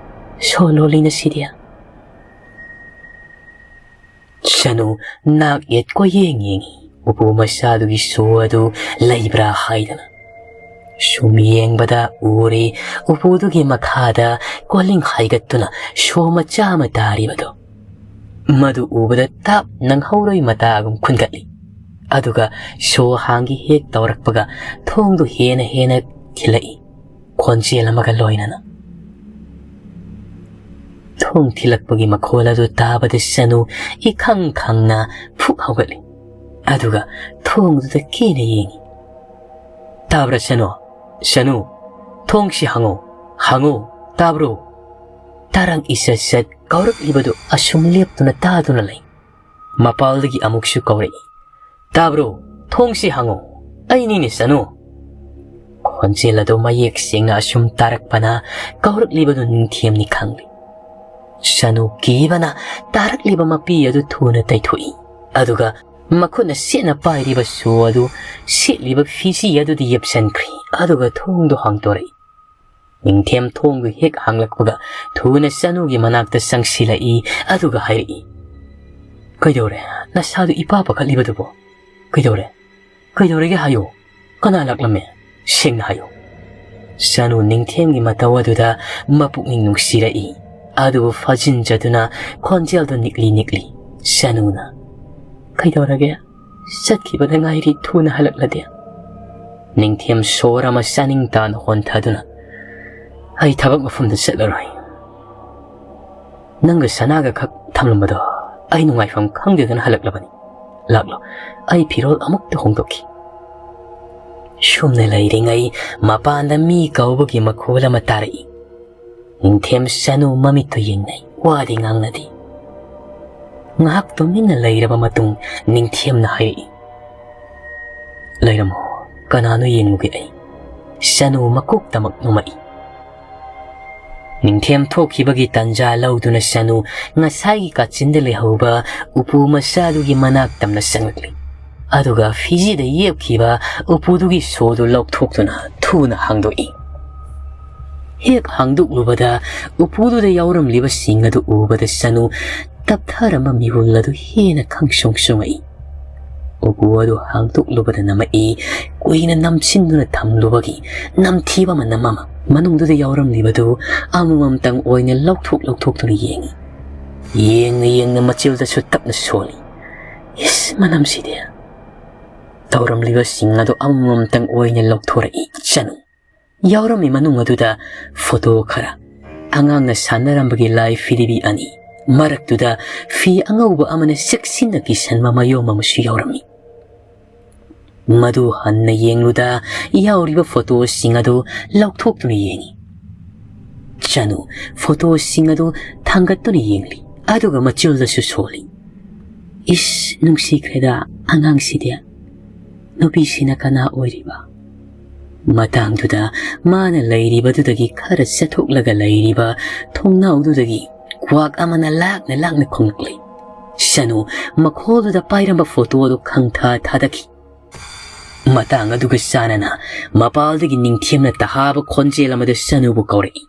ꯁꯣ ꯂꯣꯜꯂꯤ ꯅꯁꯤꯗꯤ꯫ ꯁꯅꯨ ꯅꯥꯛ ꯌꯦꯠ ꯀꯣꯏꯌꯦꯡ ꯌꯦꯡꯉꯤ꯫ ꯎꯄꯨ ꯃꯆꯥꯗꯨꯒꯤ ꯁꯣ ꯑꯗꯨ ꯂꯩꯕ꯭ꯔꯥ ꯍꯥꯏꯗꯅ꯫ ꯁꯨꯝ ꯌꯦꯡꯕꯗ ꯎꯔꯦ ꯎꯄꯨꯗꯨꯒꯤ ꯃꯈꯥꯗ ꯀꯣꯂꯤꯡ ꯍꯥꯏꯒꯠꯇꯨꯅ ꯁꯣ ꯃꯆꯥ ꯑꯃ ꯇꯥꯔꯤꯕꯗꯨ꯫ ꯃꯗꯨ ꯎꯕꯗ ꯇꯥꯞ ꯅꯪꯍꯧꯔꯣꯏ ꯃꯇꯥꯒꯨꯝ ꯈꯨꯟꯒꯠꯂꯤ꯫ ꯑꯗꯨꯒ ꯁꯣ ꯍꯥꯡꯒꯦ ꯍꯦꯛ ꯇꯧꯔꯛꯄꯒ ꯊꯣꯡꯗꯨ ꯍꯦꯟꯅ ꯍꯦꯟꯅ ꯊꯤꯜꯂꯛꯏ, ꯈꯣꯟꯖꯦꯜ ꯑꯃꯒ ꯂꯣꯏꯅꯅ꯫ ꯊꯣꯡ ꯊꯤꯜꯂꯛꯄꯒꯤ ꯃꯈꯣꯜ ꯑꯗꯨ ꯇꯥꯕꯗ ꯁꯅꯨ ꯏꯈꯪ ꯈꯪꯅ ꯐꯨꯛ ꯍꯧꯒꯠꯂꯤ꯫ ꯑꯗꯨꯒ ꯊꯣꯡꯗꯨꯗ ꯀꯦꯅ ꯌꯦꯡꯉꯤ꯫ "ꯇꯥꯕ꯭ꯔꯥ ꯁꯅꯨ? ꯁꯅꯨ, ꯊꯣꯡꯁꯤ ꯍꯥꯡꯉꯣ, ꯍꯥꯡꯉꯣ, ꯇꯥꯕ꯭ꯔꯣ?" ꯇꯔꯪ ꯏꯁꯠ ꯁꯠ ꯀꯧꯔꯛꯂꯤꯕꯗꯨ ꯑꯁꯨꯝ ꯂꯦꯞꯇꯨꯅ ꯇꯥꯗꯨꯅ ꯂꯩ꯫ ꯃꯄꯥꯜꯗꯒꯤ ꯑꯃꯨꯛꯁꯨ ꯀꯧꯔꯛꯏ, "ꯇꯥꯕ꯭ꯔꯣ? ꯊꯣꯡꯁꯤ ꯍꯥꯡꯉꯣ, ꯑꯩꯅꯤꯅꯦ ꯁꯅꯨ!" ꯈꯣꯟꯖꯦꯜ ꯑꯗꯨ ꯃꯌꯦꯛ ꯁꯦꯡꯅ ꯑꯁꯨꯝ ꯇꯥꯔꯛꯄꯅ ꯀꯧꯔꯛꯂꯤꯕꯗꯨ ꯅꯤꯡꯊꯦꯝꯅꯤ ꯈꯪꯂꯤ꯫ ꯁꯅꯨ ꯀꯤꯕꯅ ꯇꯥꯔꯛꯂꯤꯕ ꯃꯄꯤ ꯑꯗꯨ ꯊꯨꯅ ꯇꯩꯊꯣꯛꯏ꯫ ꯑꯗꯨꯒ ꯃꯈꯨꯠꯅ ꯁꯦꯠꯅ ꯄꯥꯏꯔꯤꯕ ꯁꯣ ꯑꯗꯨ ꯁꯦꯠꯂꯤꯕ ꯐꯤꯖꯤ ꯑꯗꯨꯗ ꯌꯦꯞꯁꯟꯈ꯭ꯔꯤ꯫ ꯑꯗꯨꯒ ꯊꯣꯡꯗꯨ ꯍꯥꯡꯗꯣꯔꯛꯏ꯫ ꯅꯤꯡꯊꯦꯝ ꯊꯣꯡꯗꯨ ꯍꯦꯛ ꯍꯥꯡꯂꯛꯄꯒ ꯊꯨꯅ ꯁꯅꯨꯒꯤ ꯃꯅꯥꯛꯇ ꯆꯪꯁꯤꯜꯂꯛꯏ꯫ ꯑꯗꯨꯒ ꯍꯥꯏꯔꯛꯏ, "ꯀꯩꯗꯧꯔꯦ? ꯅꯁꯥꯗꯨ ꯏꯄꯥ ꯄꯥꯈꯠꯂꯤꯕꯗꯨꯕꯣ? ꯀꯩꯗꯧꯔꯦ? ꯀꯩꯗꯧꯔꯒꯦ ꯍꯥꯏꯌꯨ꯫ ꯀꯅꯥ ꯂꯥꯛꯂꯝꯃꯦ? ꯁꯦꯡꯅ ꯍꯥꯏꯌꯨ꯫" ꯁꯅꯨ ꯅꯤꯡꯊꯦꯝꯒꯤ ꯃꯇꯧ ꯑꯗꯨꯗ ꯃꯄꯨꯛꯅꯤꯡ ꯅꯨꯡꯁꯤꯔꯛꯏ꯫ ꯑꯗꯨꯕꯨ ꯐꯥꯖꯤꯟꯖꯗꯨꯅ ꯈꯣꯟꯖꯦꯜꯗꯨ ꯅꯤꯛꯂꯤ ꯅꯤꯛꯂꯤ꯫ ꯁꯅꯨꯅ, "ꯀꯩꯗꯧꯔꯒꯦ? ꯆꯠꯈꯤꯕꯗ ꯉꯥꯏꯔꯤ, ꯊꯨꯅ ꯍꯜꯂꯛꯂꯗꯤ꯫" ꯅꯤꯡꯊꯦꯝ ꯁꯣꯔ ꯑꯃ ꯆꯥꯅꯤꯡ ꯇꯥꯅ ꯍꯣꯟꯊꯗꯨꯅ, "ꯑꯩ ꯊꯕꯛ ꯃꯐꯝꯗ ꯆꯠꯂꯔꯣꯏ꯫ ꯅꯪꯒ ꯁꯅꯥꯒ ꯈꯛ ꯊꯝꯂꯝꯕꯗꯣ ꯑꯩ ꯅꯨꯡꯉꯥꯏꯐꯝ ꯈꯪꯗꯗꯅ ꯍꯜꯂꯛꯂꯕꯅꯤ꯫ ꯂꯥꯛꯂꯣ, ꯑꯩ ꯐꯤꯔꯣꯜ ꯑꯃꯨꯛꯇ ꯍꯣꯡꯗꯣꯛꯈꯤ꯫" ꯁꯨꯝꯅ ꯂꯩꯔꯤꯉꯩ ꯃꯄꯥꯟꯗ ꯃꯤ ꯀꯧꯕꯒꯤ ꯃꯈꯣꯜ ꯑꯃ ꯇꯥꯔꯛꯏ꯫ ꯅꯤꯡꯊꯦꯝ ꯁꯅꯨ ꯃꯃꯤꯠꯇꯨ ꯌꯦꯡꯅꯩ, ꯋꯥꯗꯤ ꯉꯥꯡꯅꯗꯦ꯫ ꯉꯥꯏꯍꯥꯛ ꯇꯨꯃꯤꯟꯅ ꯂꯩꯔꯕ ꯃꯇꯨꯡ ꯅꯤꯡꯊꯦꯝꯅ ꯍꯥꯏꯔꯛꯏ, "ꯂꯩꯔꯝꯃꯣ, ꯀꯅꯥꯅꯣ ꯌꯦꯡꯉꯨꯒꯦ ꯑꯩ꯫" ꯁꯅꯨ ꯃꯀꯣꯛꯇꯃꯛ ꯅꯣꯝꯃꯛꯏ꯫ ꯅꯤꯡꯊꯦꯝ ꯊꯣꯛꯈꯤꯕꯒꯤ ꯇꯟꯖꯥ ꯂꯧꯗꯨꯅ ꯁꯅꯨ ꯉꯁꯥꯏꯒꯤ ꯀꯥꯆꯤꯟꯗ ꯂꯩꯍꯧꯕ ꯎꯄꯨ ꯃꯆꯥꯗꯨꯒꯤ ꯃꯅꯥꯛ ꯇꯝꯅ ꯆꯪꯂꯛꯂꯤ꯫ ꯑꯗꯨꯒ ꯐꯤꯖꯤꯗ ꯌꯦꯞꯈꯤꯕ ꯎꯄꯨꯗꯨꯒꯤ ꯁꯣꯗꯨ ꯂꯧꯊꯣꯛꯇꯨꯅ ꯊꯨꯅ ꯍꯥꯡꯗꯣꯛꯏ꯫ ꯍꯦꯛ ꯍꯥꯡꯗꯣꯛꯂꯨꯕꯗ ꯎꯄꯨꯗꯨꯗ ꯌꯥꯎꯔꯝꯂꯤꯕꯁꯤꯡ ꯑꯗꯨ ꯎꯕꯗ ꯁꯅꯨ ꯇꯞꯊꯔꯝꯕ ꯃꯤꯍꯨꯜ ꯑꯗꯨ ꯍꯦꯟꯅ ꯈꯪꯁꯨꯡ ꯁꯨꯡꯉꯛꯏ꯫ ꯎꯄꯨ ꯑꯗꯨ ꯍꯥꯡꯗꯣꯛꯂꯨꯕꯗ ꯅꯝꯃꯛꯏ, ꯀꯨꯏꯅ ꯅꯝꯁꯤꯟꯗꯨꯅ ꯊꯝꯂꯨꯕꯒꯤ ꯅꯝꯊꯤꯕ ꯃꯅꯝ ꯑꯃ꯫ ꯃꯅꯨꯡꯗꯨꯗ ꯌꯥꯎꯔꯝꯂꯤꯕꯗꯨ ꯑꯃꯃꯝꯇꯪ ꯑꯣꯏꯅ ꯂꯧꯊꯣꯛ ꯂꯧꯊꯣꯛꯇꯨꯅ ꯌꯦꯡꯏ꯫ ꯌꯦꯡꯅ ꯌꯦꯡꯅ ꯃꯆꯤꯜꯗꯁꯨ ꯇꯞꯅ ꯁꯣꯜꯂꯤ꯫ "ꯏꯁ, ꯃꯅꯝꯁꯤꯗꯤ!" ꯇꯧꯔꯝꯂꯤꯕꯁꯤꯡ ꯑꯗꯨ ꯑꯃꯃꯝꯇꯪ ꯑꯣꯏꯅ ꯂꯧꯊꯣꯔꯛꯏ ꯆꯅꯨ꯫ ꯌꯥꯎꯔꯝꯃꯤ ꯃꯅꯨꯡ ꯑꯗꯨꯗ ꯐꯣꯇꯣ ꯈꯔ, ꯑꯉꯥꯡꯅ ꯁꯥꯟꯅꯔꯝꯕꯒꯤ ꯂꯥꯏ ꯐꯤꯗꯤꯕꯤ ꯑꯅꯤ, ꯃꯔꯛꯇꯨꯗ ꯐꯤ ꯑꯉꯧꯕ ꯑꯃꯅ ꯆꯦꯛꯁꯤꯟꯅ ꯀꯤꯁꯟꯕ ꯃꯌꯣꯝ ꯑꯃꯁꯨ ꯌꯥꯎꯔꯝꯃꯤ꯫ ꯃꯗꯨ ꯍꯟꯅ ꯌꯦꯡꯂꯨꯗ, ꯌꯥꯎꯔꯤꯕ ꯐꯣꯇꯣꯁꯤꯡ ꯑꯗꯨ ꯂꯧꯊꯣꯛꯇꯨꯅ ꯌꯦꯡꯏ꯫ ꯆꯅꯨ ꯐꯣꯇꯣꯁꯤꯡ ꯑꯗꯨ ꯊꯥꯡꯒꯠꯇꯨꯅ ꯌꯦꯡꯂꯤ, ꯑꯗꯨꯒ ꯃꯆꯤꯜꯗꯁꯨ ꯁꯣꯜꯂꯤ꯫ "ꯏꯁ, ꯅꯨꯡꯁꯤꯈ꯭ꯔꯦꯗ ꯑꯉꯥꯡꯁꯤꯗꯤ꯫ ꯅꯨꯄꯤꯁꯤꯅ ꯀꯅꯥ ꯑꯣꯏꯔꯤꯕ?" ꯃꯇꯥꯡꯗꯨꯗ ꯃꯥꯅ ꯂꯩꯔꯤꯕꯗꯨꯗꯒꯤ ꯈꯔ ꯆꯠꯊꯣꯛꯂꯒ ꯂꯩꯔꯤꯕ ꯊꯣꯡꯅꯥꯎꯗꯨꯗꯒꯤ ꯀ꯭ꯋꯥꯛ ꯑꯃꯅ ꯂꯥꯛꯅ ꯂꯥꯛꯅ ꯈꯣꯡꯂꯛꯂꯤ꯫ ꯆꯅꯨ ꯃꯈꯣꯜꯗꯨꯗ ꯄꯥꯏꯔꯝꯕ ꯐꯣꯇꯣ ꯑꯗꯨ ꯈꯪꯊꯥ ꯊꯥꯗꯈꯤ꯫ ꯃꯇꯥꯡ ꯑꯗꯨꯒ ꯆꯥꯟꯅꯅ ꯃꯄꯥꯜꯗꯒꯤ ꯅꯤꯡꯊꯦꯝꯅ ꯇꯍꯥꯕ ꯈꯣꯟꯖꯦꯜ ꯑꯃꯗ ꯆꯅꯨꯕꯨ ꯀꯧꯔꯛꯏ꯫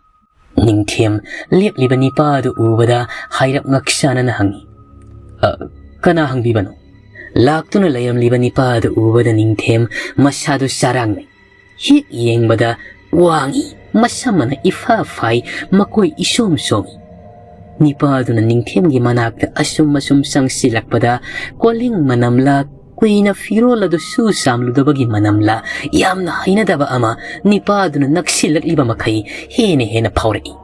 ꯅꯤꯡꯊꯦꯝ ꯂꯦꯞꯂꯤꯕ ꯅꯤꯄꯥ ꯑꯗꯨ ꯎꯕꯗ ꯍꯥꯏꯔꯞ ꯉꯛꯁꯥꯅꯅ ꯍꯪꯉꯤ, "ꯑ, ꯀꯅꯥ ꯍꯪꯕꯤꯕꯅꯣ?" ꯂꯥꯛꯇꯨꯅ ꯂꯩꯔꯝꯂꯤꯕ ꯅꯤꯄꯥ ꯑꯗꯨ ꯎꯕꯗ ꯅꯤꯡꯊꯦꯝ ꯃꯁꯥꯗꯨ ꯆꯔꯥꯡꯅꯩ꯫ ꯍꯦꯛ ꯌꯦꯡꯕꯗ ꯋꯥꯡꯏ, ꯃꯁꯝ ꯑꯅ ꯏꯐꯥ ꯐꯥꯏ, ꯃꯀꯣꯏ ꯏꯁꯣꯝ ꯁꯣꯝꯏ꯫ ꯅꯤꯄꯥ ꯑꯗꯨꯅ ꯅꯤꯡꯊꯦꯝꯒꯤ ꯃꯅꯥꯛꯇ ꯑꯁꯨꯝ ꯑꯁꯨꯝ ꯆꯪꯁꯤꯜꯂꯛꯄꯗ ꯀꯣꯂꯤꯡ ꯃꯅꯝꯂꯥ, ꯀꯨꯏꯅ ꯐꯤꯔꯣꯜ ꯑꯗꯨ ꯁꯨ ꯆꯥꯝꯂꯨꯗꯕꯒꯤ ꯃꯅꯝꯂꯥ, ꯌꯥꯝꯅ ꯍꯩꯅꯗꯕ ꯑꯃ ꯅꯤꯄꯥ ꯑꯗꯨꯅ ꯅꯛꯁꯤꯜꯂꯛꯂꯤꯕ ꯃꯈꯩ ꯍꯦꯟꯅ ꯍꯦꯟꯅ ꯐꯥꯎꯔꯛꯏ꯫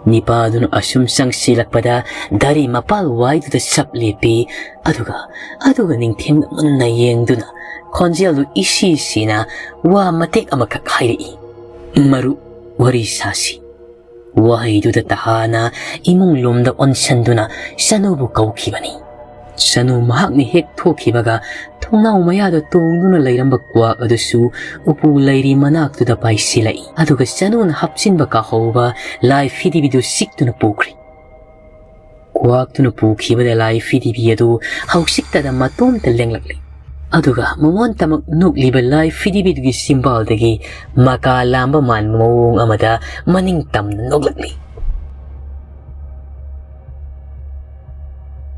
ꯅꯤꯄꯥ ꯑꯗꯨꯅ ꯑꯁꯨꯝ ꯆꯪꯁꯤꯜꯂꯛꯄꯗ ꯗꯥꯔꯤ ꯃꯄꯥꯜ ꯋꯥꯏꯗꯨꯗ ꯁꯞ ꯂꯦꯞꯄꯤ꯫ ꯑꯗꯨꯒ, ꯑꯗꯨꯒ ꯅꯤꯡꯊꯦꯝꯅ ꯃꯨꯟꯅ ꯌꯦꯡꯗꯨꯅ ꯈꯣꯟꯖꯦꯜꯗꯨ ꯏꯁꯤ ꯁꯤꯅ ꯋꯥ ꯃꯇꯦꯛ ꯑꯃꯈꯛ ꯍꯥꯏꯔꯛꯏ, "ꯃꯔꯨꯞ, ꯋꯥꯔꯤ ꯁꯥꯁꯤ"꯫ ꯋꯥꯍꯩꯗꯨꯗ ꯇꯍꯥꯅ ꯏꯃꯨꯡ ꯂꯣꯝꯗ ꯑꯣꯟꯁꯟꯗꯨꯅ ꯆꯅꯨꯕꯨ ꯀꯧꯈꯤꯕꯅꯤ꯫ ꯆꯅꯨ ꯃꯍꯥꯛꯅ ꯍꯦꯛ ꯊꯣꯛꯈꯤꯕꯒ ꯊꯣꯡꯅꯥꯎ ꯃꯌꯥꯗ ꯇꯣꯡꯗꯨꯅ ꯂꯩꯔꯝꯕ ꯀ꯭ꯋꯥꯛ ꯑꯗꯨꯁꯨ ꯎꯄꯨ ꯂꯩꯔꯤ ꯃꯅꯥꯛꯇꯨꯗ ꯄꯥꯏꯁꯤꯜꯂꯛꯏ꯫ ꯑꯗꯨꯒ ꯆꯅꯨꯅ ꯍꯥꯞꯆꯤꯟꯕ ꯀꯥꯍꯧꯕ ꯂꯥꯏ ꯐꯤꯗꯤꯕꯤꯗꯨ ꯆꯤꯛꯇꯨꯅ ꯄꯨꯈ꯭ꯔꯦ꯫ ꯀ꯭ꯋꯥꯛꯇꯨꯅ ꯄꯨꯈꯤꯕꯗ ꯂꯥꯏ ꯐꯤꯗꯤꯕꯤ ꯑꯗꯨ ꯍꯧꯖꯤꯛꯇꯗ ꯃꯇꯣꯝꯇ ꯂꯦꯡꯂꯛꯂꯤ꯫ ꯑꯗꯨꯒ ꯃꯉꯣꯟꯇꯃꯛ ꯅꯣꯛꯂꯤꯕ ꯂꯥꯏ ꯐꯤꯗꯤꯕꯤꯗꯨꯒꯤ ꯆꯤꯝꯕꯥꯜꯗꯒꯤ ꯃꯀꯥ ꯂꯥꯝꯕ ꯃꯥꯟꯕ ꯃꯑꯣꯡ ꯑꯃꯗ ꯃꯅꯤꯡ ꯇꯝꯅ ꯅꯣꯛꯂꯛꯂꯤ꯫